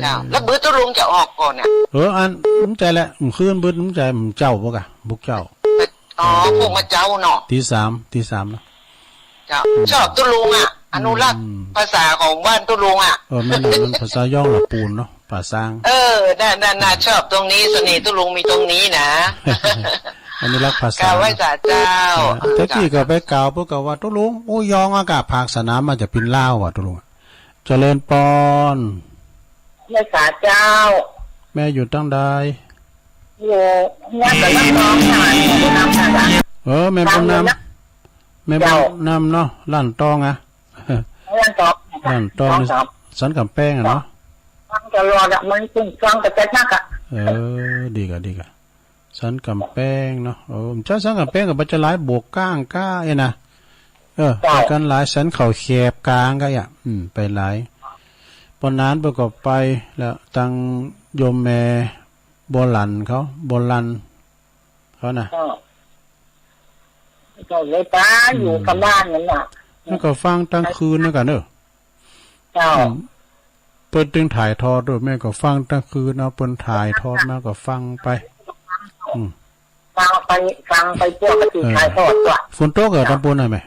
เจ้า แล้วเบอร์ตุ๊ลุงจะออกก่อนเนี่ย เออ อัน บ่ใจ้แหละ บ่คืนเบอร์ บ่ใจ้ บ่เจ้าบ่กะ บ่เจ้า อ๋อ พวกมาเจ้าเนาะ ตีสาม ตีสามเนาะ เจ้า อืม ชอบตุ๊ลุงอ่ะ อนุรักษ์ อืม ภาษาของบ้านตุ๊ลุงอ่ะ เออ แม่นน่ะ มันภาษาย้องละปูนเนาะ ป่าซาง เออ น่ะ น่ะ น่ะ ชอบตรงนี้ เสน่ห์ตุ๊ลุงมีตรงนี้นะ อนุรักษ์ภาษา กราบไหว้สาเจ้า เออ ตะกี้ก็ไปกล่าวเปิ้นก็ว่าตุ๊ลุง โอ้ย ย้องอากาศภาคสนามมาจากเป๋นลาวว่ะตุ๊ลุง เจริญปอน ไหว้สาเจ้า แม่อยู่ตางใด อยู่วัดหลวงน้องค่ะ บุญนำค่ะ เออ แม่บุญนำ แม่บุญนำเนาะ เจ้า ล้านตองอะ ล้านตอง ล้านตอง สองสาม สันก๋ำแปงอะเนาะ ฟังตลอดอะ มันเพิ่งฟังกระจัดนักอะ เออ ดีกะ ดีกะ สันก๋ำแปงเนาะ เออ บ่ใจ้สันก๋ำแปงก็บ่ใจ้หลาย บวกก้างก้าเอ้ยนะ เออ เจ้า ไปกั๋นหลาย สันเขาแคบกลางก็อะ อืม ไปหลาย ปอนั้นเปิ้นก็ไปแล้ว ตางโยมแม่บัวหลันเขา บัวหลันเขาน่ะ เจ้า ก็เลยไปอยู่กับบ้านนั่นน่ะ แล้วก็ฟังตางคืนนั่นกะเนอะ เจ้า อืม เปิ้นตึงถ่ายทอดด้วย แม่ก็ฟังตางคืนเนาะ เปิ้นถ่ายทอดมาก็ฟังไป อืม ฟังไป ฟังไป พวกก็สิ เออ ถ่ายทอดตั๊ว ฝนตกเหรอ ตางปูนน่ะแม่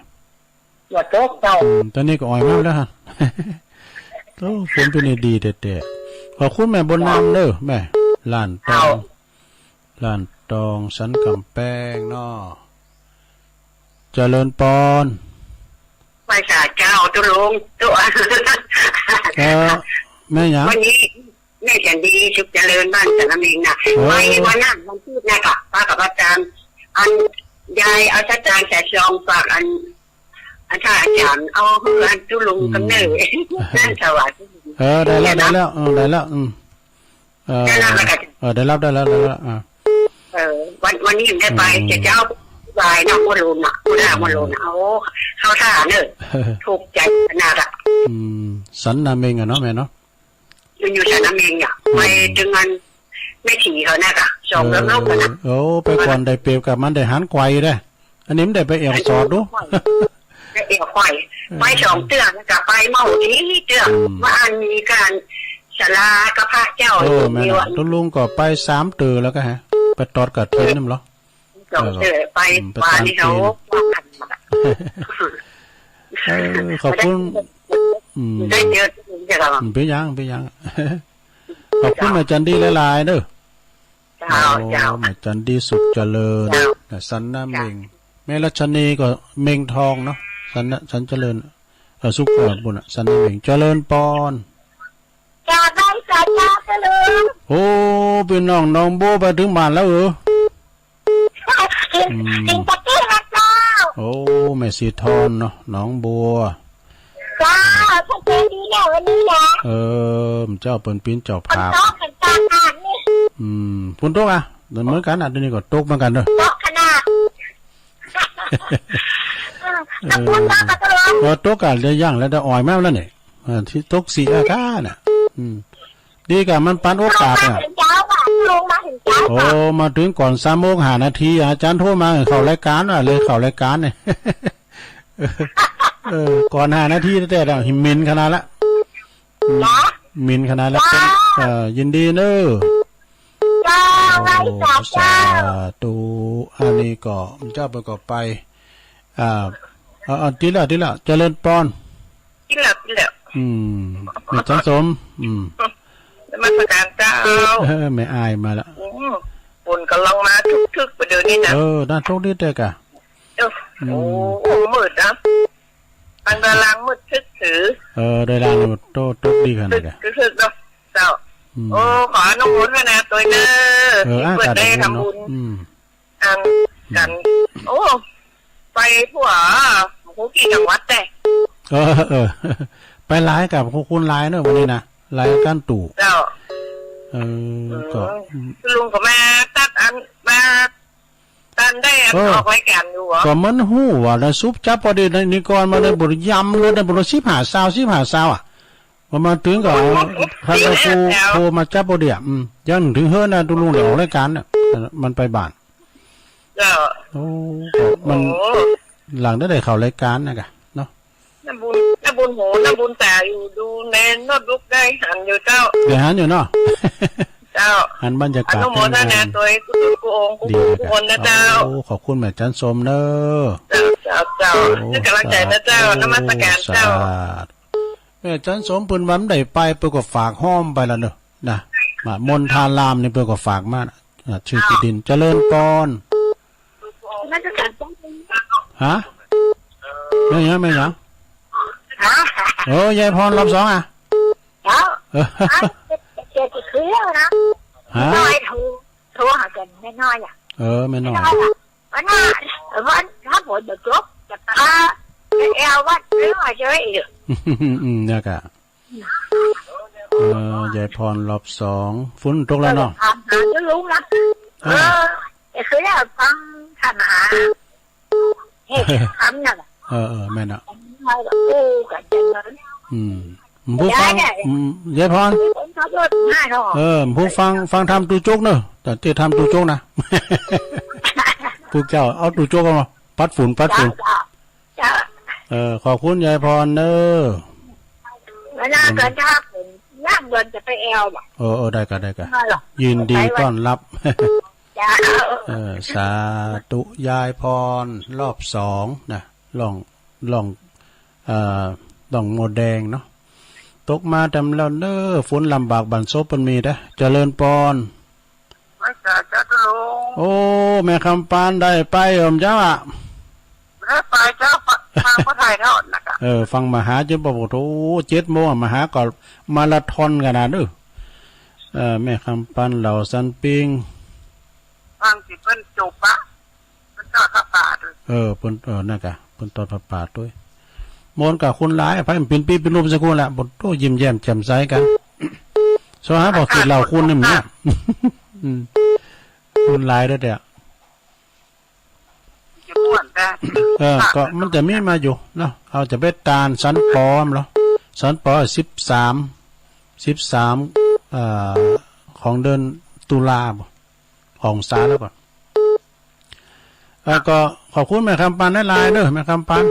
บ่ตกเจ้า อืม ตอนนี้ก็อ่อยมาแล้วฮะ โอ้ ฝนเป๋นดีแต๊ๆ ขอบคุณแม่บุญนำเด้อ แม่ ล้านตอง เจ้า ล้านตอง สันก๋ำแปงเนาะ เจริญปอน ไหว้สาเจ้าตุ๊ลุงตุ๊ เออ แม่หยัง วันนี้แม่จันดีสุขเจริญบ้านสันนาเม็งน่ะ เออ ไปวันนั้นวันพุธน่ะค่ะ ป้ากับอาจารย์ อันยายเอาอาจารย์แสงทองฝากอัน อันถ้าอาจารย์เอาหื้ออันตุ๊ลุง อืม กำเนิด นั่นสวัสดี เออ ได้แล้ว ได้แล้ว เออ ได้แล้ว อืม เออ ได้แล้ว เออ ได้รับ ได้แล้ว ได้แล้ว อ่า เออ วัน วันนี้ยังได้ไป อืม จะ จะเอาวายนะ มัวลูนน่ะ มัวด่า อืม มัวลูนน่ะ โอ้ เข้าท่าเนอะ ถูกใจ๋ขนาดอะ อืม สันนาเม็งอะเนาะแม่เนาะ มันอยู่สันนาเม็งอะ อืม ไปตึงอันแม่ชีเขาน่ะค่ะ สอง เออ เรื่องนอกกันน่ะ โอ้ ไปก่อนได้เปรียบกับมันได้หันไกวเด้อ อันนี้มันได้ไปแอ่วสอดดู ได้แอ่วไกว เออ ไปสองเตื้อแล้วก็ไปเมาทีเตื้อ อืม ว่าอันมีก๋านสารากับพระเจ้า เออ อยู่ แม่น นี่ น่ะ วะ ตุ๊ลุงก็ไปสามเตื้อแล้วก็ฮะ ไปตอดกฐินนั่นเหรอ สองเตื้อ เออ ไป อืม ไป บ้าน ตาม นี่เขา เตื้อ ว่ากันมา เออ ขอบคุณ อืม ได้เจอตุ๊ลุงจ้ะ อืม เป๋นหยัง เป๋นหยัง ขอบคุณแม่จันดีหลายๆ เด้อ เจ้า โอ้ เจ้า แม่จันดีสุขเจริญ เจ้า น่ะ สันนาเม็ง เจ้า แม่รัชนีก็เม็งทองเนาะ สันนะ สันเจริญ เออ สุข เออ บุญน่ะ สันนาเม็ง เจริญปอน กราบไหว้สาเจ้าตุ๊ลุง โอ้ ปี้น้องหนองบัวไปถึงบ้านแล้วเหรอ ถึง อืม ถึงตะกี้แล้วเจ้า โอ้ แม่สีทอนเนาะ หนองบัว เจ้า ชัดเจนดีแล้ววันนี้นะ เออ เจ้าเปิ้นเป๋นเจ้าภาพ ฝนตกกันกลางหาดนี่ อืม ฝนตกอะ เหมือนกันอะ เดี๋ยวนี้ก็ตกเหมือนกันเนอะ ตกขนาด เออ ตะปูนตกกระทบ เออ ตกอะ เดี๋ยวยังแล้ว เดี๋ยวอ่อยมาแล้วนี่ เออ ตี้ตกสี่อาก้าน่ะ อืม ดีกะมันปันโอกาสอะ เจ้าอะ งมาเห็นเจ๊า โอ้ มาเถิงก่อนสามโมงห้านาที อาจ๋ารย์โทรมา เข้ารายก๋าน ว่าเลยเข้ารายก๋านเนี่ย เออ ก่อนห้านาทีแต๊ๆ แล้ว เหม็นขนาดละ อืม เหรอ เหม็นขนาดละ เจ้า เออ ยินดีเน้อ เจ้า โอ้ ไหว้สาเจ้า สาธุ อันนี้ก็ เจ้าเปิ้นก็ไป อ่า เอา เอา ตี้ละ ตี้ละ เจริญปอน ตี้ละ ตี้ละ อืม แม่จันสม อืม นมัสก๋านเจ้า เออ แม่อ้ายมาละ อืม ฝนก่ำลังมาทึกๆ ไปเดี๋ยวนี้นะ เออ น่าโชคดีแต๊กะ เออ อืม โอ้ มืดนะ อันกำลังมืดทึกถือ เออ ได้ลางอยู่ โต โตดีขนาดกะ ทึกๆ เนาะ เจ้า อืม โอ้ ขออนุโมทนาตวยเน้อ เออ ตี้เปิ้นได้ทำบุญ อืม อันกั๋น โอ้ ไปทั่ว ฮู้กี่จังหวัดแต๊ เออ เออ ไปหลายกับคุณหลายเนาะ วันนี้นะ หลายก้านตู่ เจ้า เออ เออ ก็ ลุงก็มาตัดอัน มาตันได้อัน เออ ออกรายก๋านอยู่เหรอ ก็มันฮู้ว่านะ สุบจับปอดีในนิกรมาในบุรีรัมย์เลย ในบุรีสิบห้าซาว สิบห้าซาวอะ พอมาเถิงก็ โอ้โห ท่านก็โทร เสียแล้ว โทรมาจับปอดีอะ อืม ยังเถิงเฮือนนะ ตุ๊ลุงได้ออกรายก๋านเนี่ย มันไปบ้าน เจ้า โอ้ ก็มัน โอ้ หลังได้ ได้เข้ารายก๋านนะกะ เนาะ น้ำบุญ น้ำบุญหู น้ำบุญต๋าอยู่ ดูในโน้ตบุ๊กได้หันอยู่เจ้า ได้หันอยู่เนาะ เจ้า หันบรรยากาศ อนุโมทนาตวยกู้กู้องค์ กู้กู้คนนะเจ้า โอ้ ขอบคุณแม่จันสมเน้อ เจ้า เจ้า เจ้า โอ้ นึกก๋ำลังใจ๋นะเจ้า สาธุ นมัสก๋านเจ้า สาธุ แม่จันสมเปิ้นว่าบ่ได้ไป เปิ้นก็ฝากฮ้อมไปละเนาะ นะ มามนทารามนี่เปิ้นก็ฝากมานะ อ่า ชื่อตี้ดิน เจริญปอน ฮะ แม่นหยัง แม่นหยัง ฮะ เออ ยายพรรอบสองอะ เจ้า เออ เจ็ดสิบปีแล้วนะ ฮะ น้อยโทร โทรหากั๋นแม่น้อยอะ เออ แม่น้อย แม่น้อยอะ วันน่ะ วัน ถ้าฝนบ่ตก จะพาไปแอววัดหรือว่าจะไปอีก อืม เนี่ยกะ เออ ยายพรรอบสอง ฝนตกแล้วเนาะ ถามหาตุ๊ลุงนะ เออ เออ แต่คือได้ฟังถามหา เฮ้ย ถามน่ะ เออ เออ แม่นอะ โอ้ กั๋นจังเลย อืม ผู้ฟัง ได้ อืม ยายพร คนขับรถมาเนาะ เออ ผู้ฟัง ฟังธรรมตู้จุกเนาะ แต่ตี้ธรรมตู้จุกนะ พวกเจ้า เอาตู้จุกเอามา ปัดฝุ่น ปัดฝุ่น เจ้า เจ้า เออ ขอบคุณยายพรเน้อ เวลาเกินถ้าฝน น้ำเกินจะไปแอวบ่ เออ เออ ได้กะ ได้กะ ได้หรอ ยินดีต้อนรับ เจ้า เออ สาธุ ยายพรรอบสองนะ ล่อง ล่อง เอ่อ ล่องมดแดงเนาะ ตกมาแจ่มแล้วเน้อ ฝนลำบากบั้นศพเปิ้นมีเด้อ เจริญปอน ไหว้สาเจ้าตุ๊ลุง โอ้ แม่คำปานได้ไปบ่เจ้าอะ ได้ไปเจ้า ฟัง ฟังเปิ้นถ่ายทอดนะกะ เออ ฟังมหาจนบอกว่า โอ้ เจ็ดโมงอะ มหาก็มาราธอนขนาดเน้อ เออ แม่คำปาน เหล่าสันปิง ฟังตี้เปิ้นจบปะ เปิ้นตอดผ้าป่าตวย เออ เปิ้น เออ นั่นกะ เปิ้นตอดผ้าป่าตวย มนต์กะคนหลาย ไผมันปิ้นปี้ปิ้นรูปสักคนละ บ่โต้ยิ้มแย้มแจ่มใสกั๋น สอหาบอกติดเหล้าคนนี่มันเนี่ย อืม คนหลายเด้อเดี๋ยว จะม่วนแต่ เออ ก็มันจะมีมาอยู่เนาะ เอาจะไปตานสันปอมเหรอ สันปอสิบสาม สิบสาม เอ่อ ของเดือนตุลาบ่ องศาแล้วก่อน แล้วก็ขอบคุณแม่คำปานหลายๆเน้อ แม่คำปาน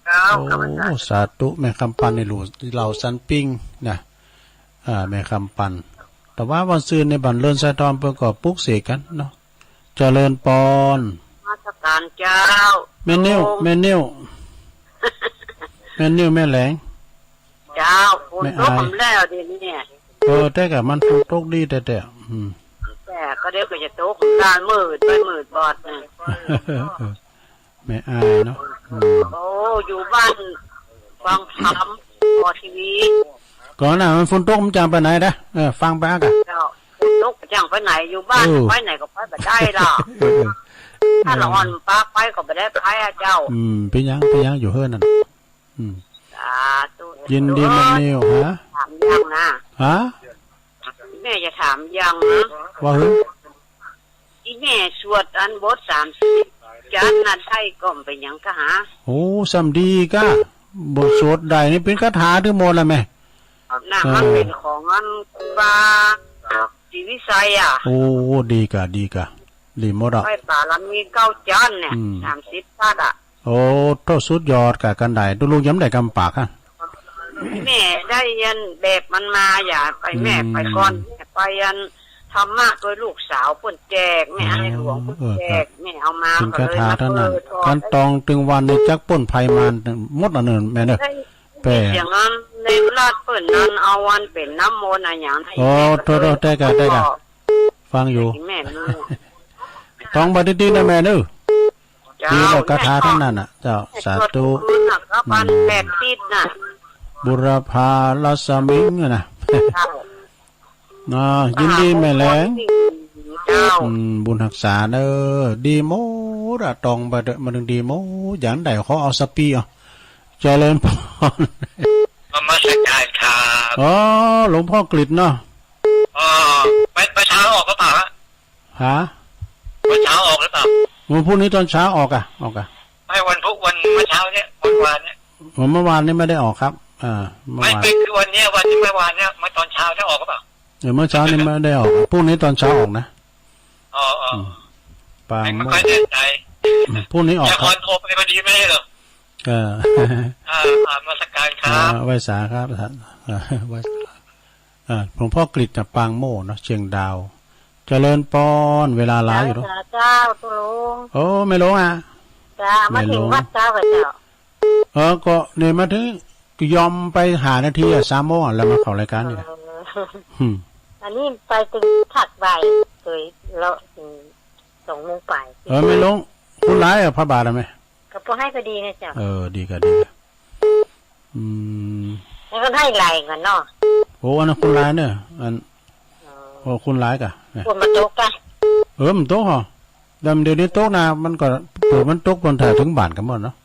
เจ้า โอ้ สาธุ แม่คำปานนี่ลูกเหล่าสันปิงนะ อ่า แม่คำปาน แต่ว่าวันซืนในบ้านเรือนทรายทองเปิ้นก็ปลุกเสกกั๋นเนาะ เจริญปอน นมัสก๋านเจ้า แม่นิ้ว โอ้ แม่นิ้ว แม่นิ้ว แม่แหลง เจ้า ฝนตก แม่อาย แล้วเดี๋ยวนี้ เออ แต่กะมันฝนตกดีแต๊ๆ อืม แต่ก็เดี๋ยวก็จะตก ด้านมืดไปมืดบอดนะ แม่อายเนาะ อืม โอ้ อยู่บ้านฟังธรรม ปอทีวี ก่อนน่ะ มันฝนตกมันจะไปไหนนะ เออ ฟังไปอ่ะกะ เจ้า ฝนตกจะไปไหน อยู่บ้าน เออ ไปไหนก็ไปบ่ได้ล่ะ เออ เออ ถ้าละอ่อนปากไปก็บ่ได้ไปอ่ะเจ้า อืม เป๋นหยัง เป๋นหยัง อยู่เฮือนนั่น อืม สาธุ ยินดี แม่นิว ฮะ ถามอย่างนะ ฮะ แม่จะถามอย่างนะ ว่าหือ อีแม่สวดอันบทสามสิบจานนั้นได้ก็เป๋นหยังกะหา โอ้ ส่ำดีกะ บทสวดได้นี่เป๋นคาถาตึงหมดละแม่ น่ะ เออ มันเป๋นของอันครูบา ศรีวิชัยอะ โอ้ ดีก่ะ ดีก่ะ ดีหมดอะ ไหว้บารมีเก้าจันทร์เนี่ย อืม สามสิบทัดอะ โอ้ โธ่ สุดยอดก่ะ กันได้ ตุ๊ลุงยังบ่ได้กำปากฮะ แม่ได้อันแบบมันมา อย่าไป อืม แม่ไปก่อน แม่ไปอันธรรมะโตยลูกสาวเปิ้นแจก แม่ อ๋อ อ้ายหลวงเปิ้น เออ แจก ครับ แม่เอามา เป๋นคาถาเต้านั้น เออ คันตองตึงวันนี่จักป้นภัยมารหมดอะเน่อแม่เน่อ ได้ แป้ เสียงอันในราชเปิ้นนั้นเอาอันเป๋นน้ำมนต์อะหยังนะ อ๋อ แม่ก็ โธ่ โธ่ ได้ก่ะ ได้ก่ะ ก็ ฟังอยู่ แม่เน่อ ตองไปดีๆ นะแม่เน่อ เจ้า ดีแล้วคาถาเต้านั้นน่ะ เจ้า สาธุ สวดคืนน่ะ ก็ปัน อืม แปดทิศน่ะ บุรพารัศมิงอะนะ เจ้า อ่า ยินดีแม่แหลง เจ้า อืม บุญฮักษาเน่อ ดีหมดอะ ตองไปเต๊อะ มันดีหมด อย่างใดขอเอาสปีเอา เจริญพร นมัสการครับ อ๋อ หลวงพ่อกฤษเนาะ อ๋อ ไป ไปเช้าออกหรือเปล่าฮะ ฮะ วันเช้าออกหรือเปล่า วันพรุ่งนี้ตอนเช้าออกอะ ออกอะ ไม่ วันพุธ วันเมื่อเช้าเนี่ย วันวานเนี่ย ผมเมื่อวานนี้ไม่ได้ออกครับ อ่า เมื่อ ไม่ วาน ไม่ คือวันเนี้ย วันที่เมื่อวานเนี่ย เมื่อตอนเช้าได้ออกหรือเปล่า เออ เมื่อเช้านี้ไม่ได้ออก พรุ่งนี้ตอนเช้าออกนะ อ๋อ อ๋อ อืม ปาง ไม่ โม ค่อยแน่ใจ พรุ่งนี้ออกครับ นครโทรไปพอดีไม่ใช่เหรอ เออ อ่า อ่านนมัสการครับ อ่า ไหว้สาครับ อ่า ไหว้สา อ่า หลวงพ่อกฤษน่ะ ปางโมเนาะ เชียงดาว เจริญปอน เวลาหลายอยู่เนาะ เจ้า เจ้า ตุ๊ลุง โอ้ แม่หลวงอะ เจ้า มาเถิง แม่หลวง วัดเจ้าก่ะเจ้า เออ ก็เนี่ยมาเถิง ก็ยอมไปห้านาทีอะ สามโมงอะ แล้วมาเข้ารายการนี่แหละ เออ อืม อันนี้ไปเถิงภาคบ่าย โดยแล้ว อืม สองโมงปลาย เออ แม่หลวง คุณหลายอะ พระบาทอะแม่ ก็ปอหื้อพอดีนะเจ้า เออ ดีก่ะ ดีก่ะ อืม แล้วก็ได้หลายกว่าเนาะ โอ้ อันนั้นคุณหลายเน่อ อัน อ๋อ โอ้ คุณหลายก่ะ เนี่ย ฝนมาตกก่ะ เออ มันตกเหรอ แต่เดี๋ยวนี้ตกนะ มันก็ เออ มันตกตอนถ่ายถึงบ้านกันหมดเนาะ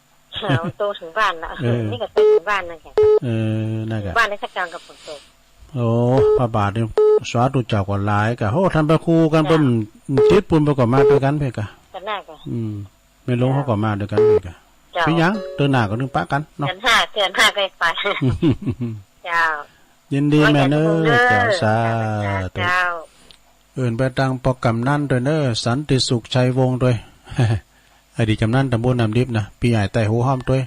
อ๋อ ตกถึงบ้านละ เออ นี่ก็ตกถึงบ้านนั่นแหละ เออ นั่นแหละ บ้านในสักกลางกับฝนตก โอ้ พระบาทนี่ สาธุเจ้าก็หลายก่ะ โอ้ ท่านพระครูกัน เจ้า เปิ้นติดปูนไปก่อนมาด้วยกันเพ่นก่ะ ก็น่าก่ะ อืม แม่หลวงเขาก็มาด้วยกันเพ่นก่ะ เจ้า เจ้า เป๋นหยัง เตื้อหน้าก็นึ่งปะกันเนาะ เดือนห้า เดือนห้าก็ไป เจ้า ยินดีแม่เน่อ โอ้ย เจ้า สาธุ เจ้า เอิ้นไปตางป้อกำนันด้วยเน่อ สันติสุขชัยวงศ์ด้วย อดีตกำนันตำบลน้ำดิบนะ ปี้ใหญ่ไต้หัวหอมด้วย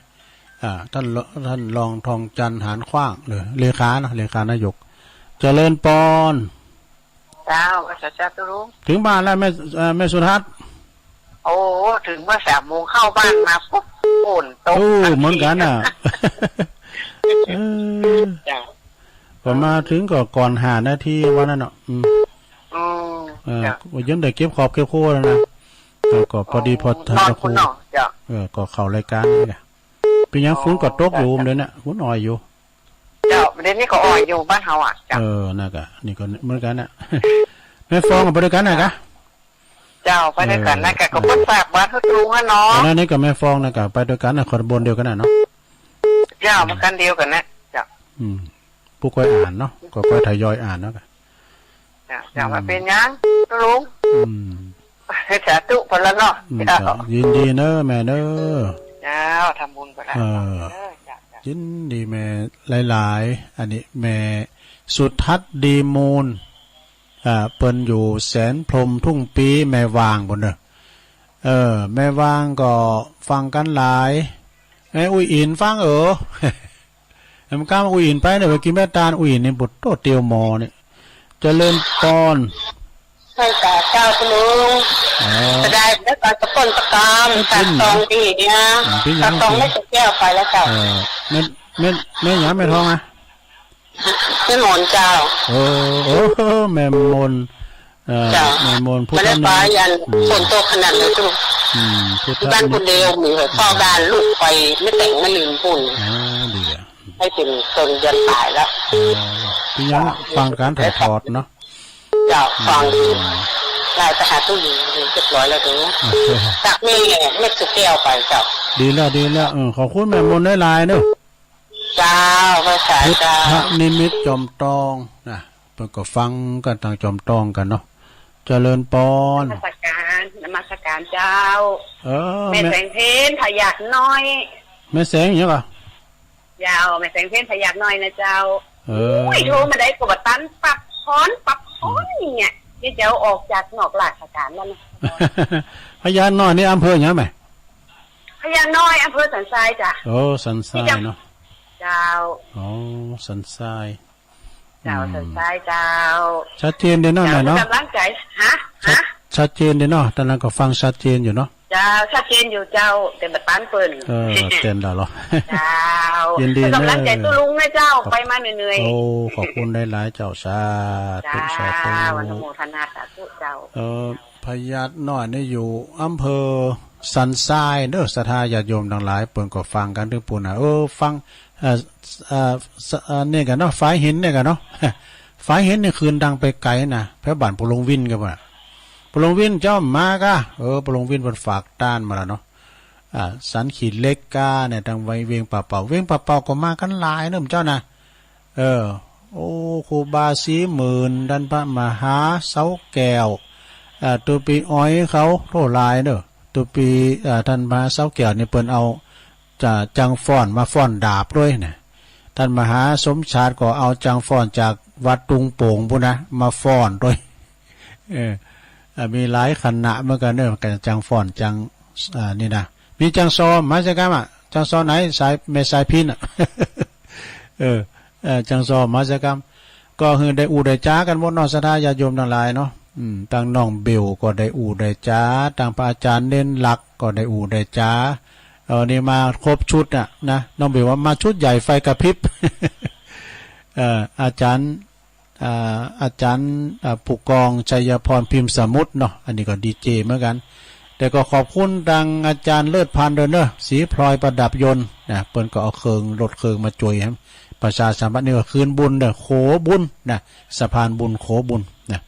อ่า ท่านร- ท่านรองทองจันทร์หานขว้าง หรือเลขานะ เลขานายก เจริญปอน เจ้า สาธุลุง เถิงบ้านแล้วแม่ เอ่อ แม่สุทัศน์ โอ้ เถิงเมื่อสามโมง เข้าบ้านมาปุ๊บ ฝนตก โอ้ ทันที เหมือนกั๋นน่ะ เออ เจ้า พอมาเถิงก็ก่อนห้านาทีว่านั้นเนาะ อืม อืม เออ เจ้า ยังได้เก็บขอบเก็บครัวแล้วนะ แล้วก็พอดีพอ อ๋อ ทันพระครู นอนคุณเนาะ เจ้า เออ ก็เข้ารายการนี่แหละ เป๋นหยัง อ๋อ ฝนก็ตกอยู่ เจ้า เดี๋ยวนี้ ฝนอ่อยอยู่ เจ้า เดี๋ยวนี้ก็อ่อยอยู่บ้านเฮาอะ เจ้า เออ นั่นก่ะ นี่ก็เหมือนกั๋นน่ะ แม่ฟองก็ไปด้วยกั๋นน่ะก่ะ เจ้า ไปด้วยกั๋นน่ะก่ะ เออ ก็เปิ้นฝากบ้านหื้อลุงอะเนาะ อันนั้นนี่ก็แม่ฟองน่ะก่ะ ไปด้วยกั๋นน่ะ ขบวนเดียวกั๋นน่ะเนาะ เจ้า เหมือนกั๋นเดียวกั๋นน่ะ เจ้า อืม ผู้ก้อยอ่านเนาะ ก็ก้อยทยอยอ่านเนาะ เจ้า เจ้า อืม บ่เป๋นหยัง ลุง อืม สาธุพอละเนาะ อืม เจ้า เจ้า ยินดีเน่อแม่เน่อ เจ้า ทำบุญไปแล้ว เออ เจ้า เจ้า ยินดีแม่หลายๆ อันนี้แม่สุทัศน์ดีมูล อ่า เปิ้นอยู่แสนพรหมทุ่งปี แม่วางปู้นเน่อ เออ แม่วางก็ฟังกั๋นหลาย แม่อุ้ยอิ๋นฟังเออ แม่มันกล้ามาอุ้ยอิ๋นไปเนี่ย ไปกิ๋นแม่ตาลอุ้ยอิ๋นนี่ บุดโต้เตียวหมอเนี่ย เจริญปอน ใช่จ้ะ เจ้าคุณลุง อ๋อ จะได้ แล้วก็ตะก้นตะกาม ไม่เป็น ตัดตองดีเนี่ย อืม เป็นหยัง ตัดตองไม่สุกแก้วไปแล้วเจ้า เออ แม่ แม่ แม่หยัง แม่ทองอะ แม่มนเจ้า เออ โอ้ แม่มน เออ เจ้า แม่มน พุทธ ไม่ได้ไป นิมิต อัน อืม ฝนตกขนาดเลยลูก อืม พุทธ ที่บ้าน นิมิต คนเดียว มีหัวข้อบ้านลูกไป ไม่แต่งไม่ลืมบุญ อ๋อ ดีอะ ให้เป็นคนเดือนตายแล้ว เออ เป็นหยัง ฟังการถ่ายทอดเนาะ เจ้า ฟัง อืม ไล่ไปหาตู้หญิงเรียบร้อยแล้วเด้อ โอเค จากแม่ แม่สุแก้วไปเจ้า ดีแล้ว ดีแล้ว เออ ขอบคุณแม่มนหลายๆ เด้อ เจ้า พระสา พุทธ เจ้า นิมิตจอมตองนะ เปิ้นก็ฟังกั๋นตางจอมตองกั๋นเนาะ เจริญปอน นมัสการ นมัสการเจ้า เออ แม่ แม่แสงเพ็ญ พยาดน้อย แม่แสงหยังก่อ เจ้า แม่แสงเพ็ญ พยาดน้อยนะเจ้า เออ โอ้ย โทรมาได้ก็บ่ตัน ปับฮ้อน ปับฮ้อน อืม เนี่ย เดี๋ยวจะออกจากนอกราชการแล้วนะ พญาน้อยนี่อำเภอหยังแม่ พญาน้อย อำเภอสันทรายจ้ะ โอ้ สันทรายเนาะ เจ้า โอ้ สันทราย เจ้า อืม สันทรายเจ้า ชัดเจนเดียวเนาะ เจ้า แม่เนาะ กำลังใจ ฮะ ชัด ฮะ ชัดเจนเดียวเนาะ ตอนนั้นก็ฟังชัดเจนอยู่เนาะ เจ้า ชัดเจนอยู่เจ้า แต่บ่ปานเปิ้น เออ เต้นแล้วเหรอ เจ้า ยินดี กำลังใจ เนอะ ตุ๊ลุงนะเจ้า ครับ ไปมาเหนื่อยๆ โอ้ ขอบคุณหลายๆ เจ้า สาธุ เจ้า สาธุ อนุโมทนาสาธุเจ้า เออ พญาน้อยนี่อยู่อำเภอสันทรายเด้อ ศรัทธาญาติโยมตังหลาย เปิ้นก็ฟังกั๋นตึงปู้นน่ะ เออ ฟัง เอ่อ เอ่อ เอ่อ นี่ก่ะเนาะ ฝายหินนี่ก่ะเนาะ ฝายหินนี่คืนดังไปไกลน่ะ แผวบ้านปู่หลวงวินก่ะบ่า ปู่หลวงวินเจ้ามาก่ะ เออ ปู่หลวงวินเปิ้นฝากต้านมาแล้วเนาะ อ่า สันขี้เหล็กก่ะเนี่ย ตังเวียงป่าเป้า เวียงป่าเป้าก็มากั๋นหลายเนาะเจ้านะ เออ โอ้ ครูบาศรีหมื่น ต้านพระมหาเสาแก้ว อ่า ตุ๊ปี้อ้อยเขา โธ่ หลายเนาะ ตุ๊ปี้ อ่า ต้านมหาเสาแก้วนี่เปิ้นเอา จะ จังฟ้อนมาฟ้อนดาบตวยน่ะ ต้านมหาสมชาติก็เอาจังฟ้อนจากวัดตุงโป่งปู้นนะ มาฟ้อนตวย เออ อ่า มีหลายคณะเหมือนกั๋นเนาะ กั๋นจังฟ้อนจัง อ่า นี่นะ มีจังซอมมาสักกำอ่ะ จังซอไหน สาย แม่สายพิณอ่ะ เออ เออ จังซอมมาสักกำ ก็หื้อได้อู้ได้จ๋ากั๋นหมดเนาะ ศรัทธาญาติโยมตังหลายเนาะ อืม ตังน้องเบลก็ได้อู้ได้จ๋า ตังพระอาจารย์เณรลักษณ์ก็ได้อู้ได้จ๋า เออ นี่มาครบชุดน่ะนะ น้องเบลว่ามาชุดใหญ่ไฟกระพริบ เอ่อ อาจ๋ารย์ อ่า อาจ๋ารย์ อ่า ผู้กองชัยพรพิมพ์สมุทรเนาะ อันนี้ก็ดีเจเหมือนกั๋น แต่ก็ขอบคุณตังอาจ๋ารย์เลิศพันธ์ตวยเนาะ ศรีพลอยประดับยนต์นะ เปิ้นก็เอาเครื่อง รถเครื่องมาจ้วย ประชาสัมพันธ์ นี่ก็คืนบุญเนาะ โขบุญนะ สะพานบุญโขบุญนะ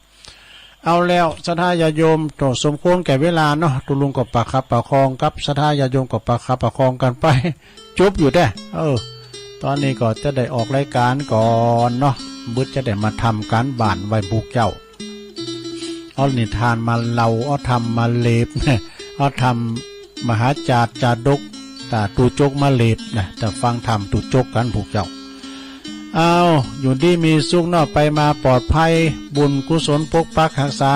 เอาแล้ว ศรัทธาญาติโยม ก็สมควรแก่เวลาเนาะ ตุ๊ลุงก็ประคับประคองกับศรัทธาญาติโยมก็ประคับประคองกั๋นไป จุ๊บอยู่แต๊ เออ ต๋อนนี้ก็จะได้ออกรายก๋านก่อนเนาะ บึดจะได้มาทำก๋านบ้านไหว้หมู่เจ้า เอานิทานมาเล่า เอาธรรมมาเหลบ เอาธรรมมหาจาด จาดก ต๋าตู้จกมาเหลบนะ จะฟังธรรมตู้จกกั๋นหมู่เจ้า เอา อยู่ดีมีสุขเนาะ ไปมาปลอดภัย บุญกุศลปกปักรักษา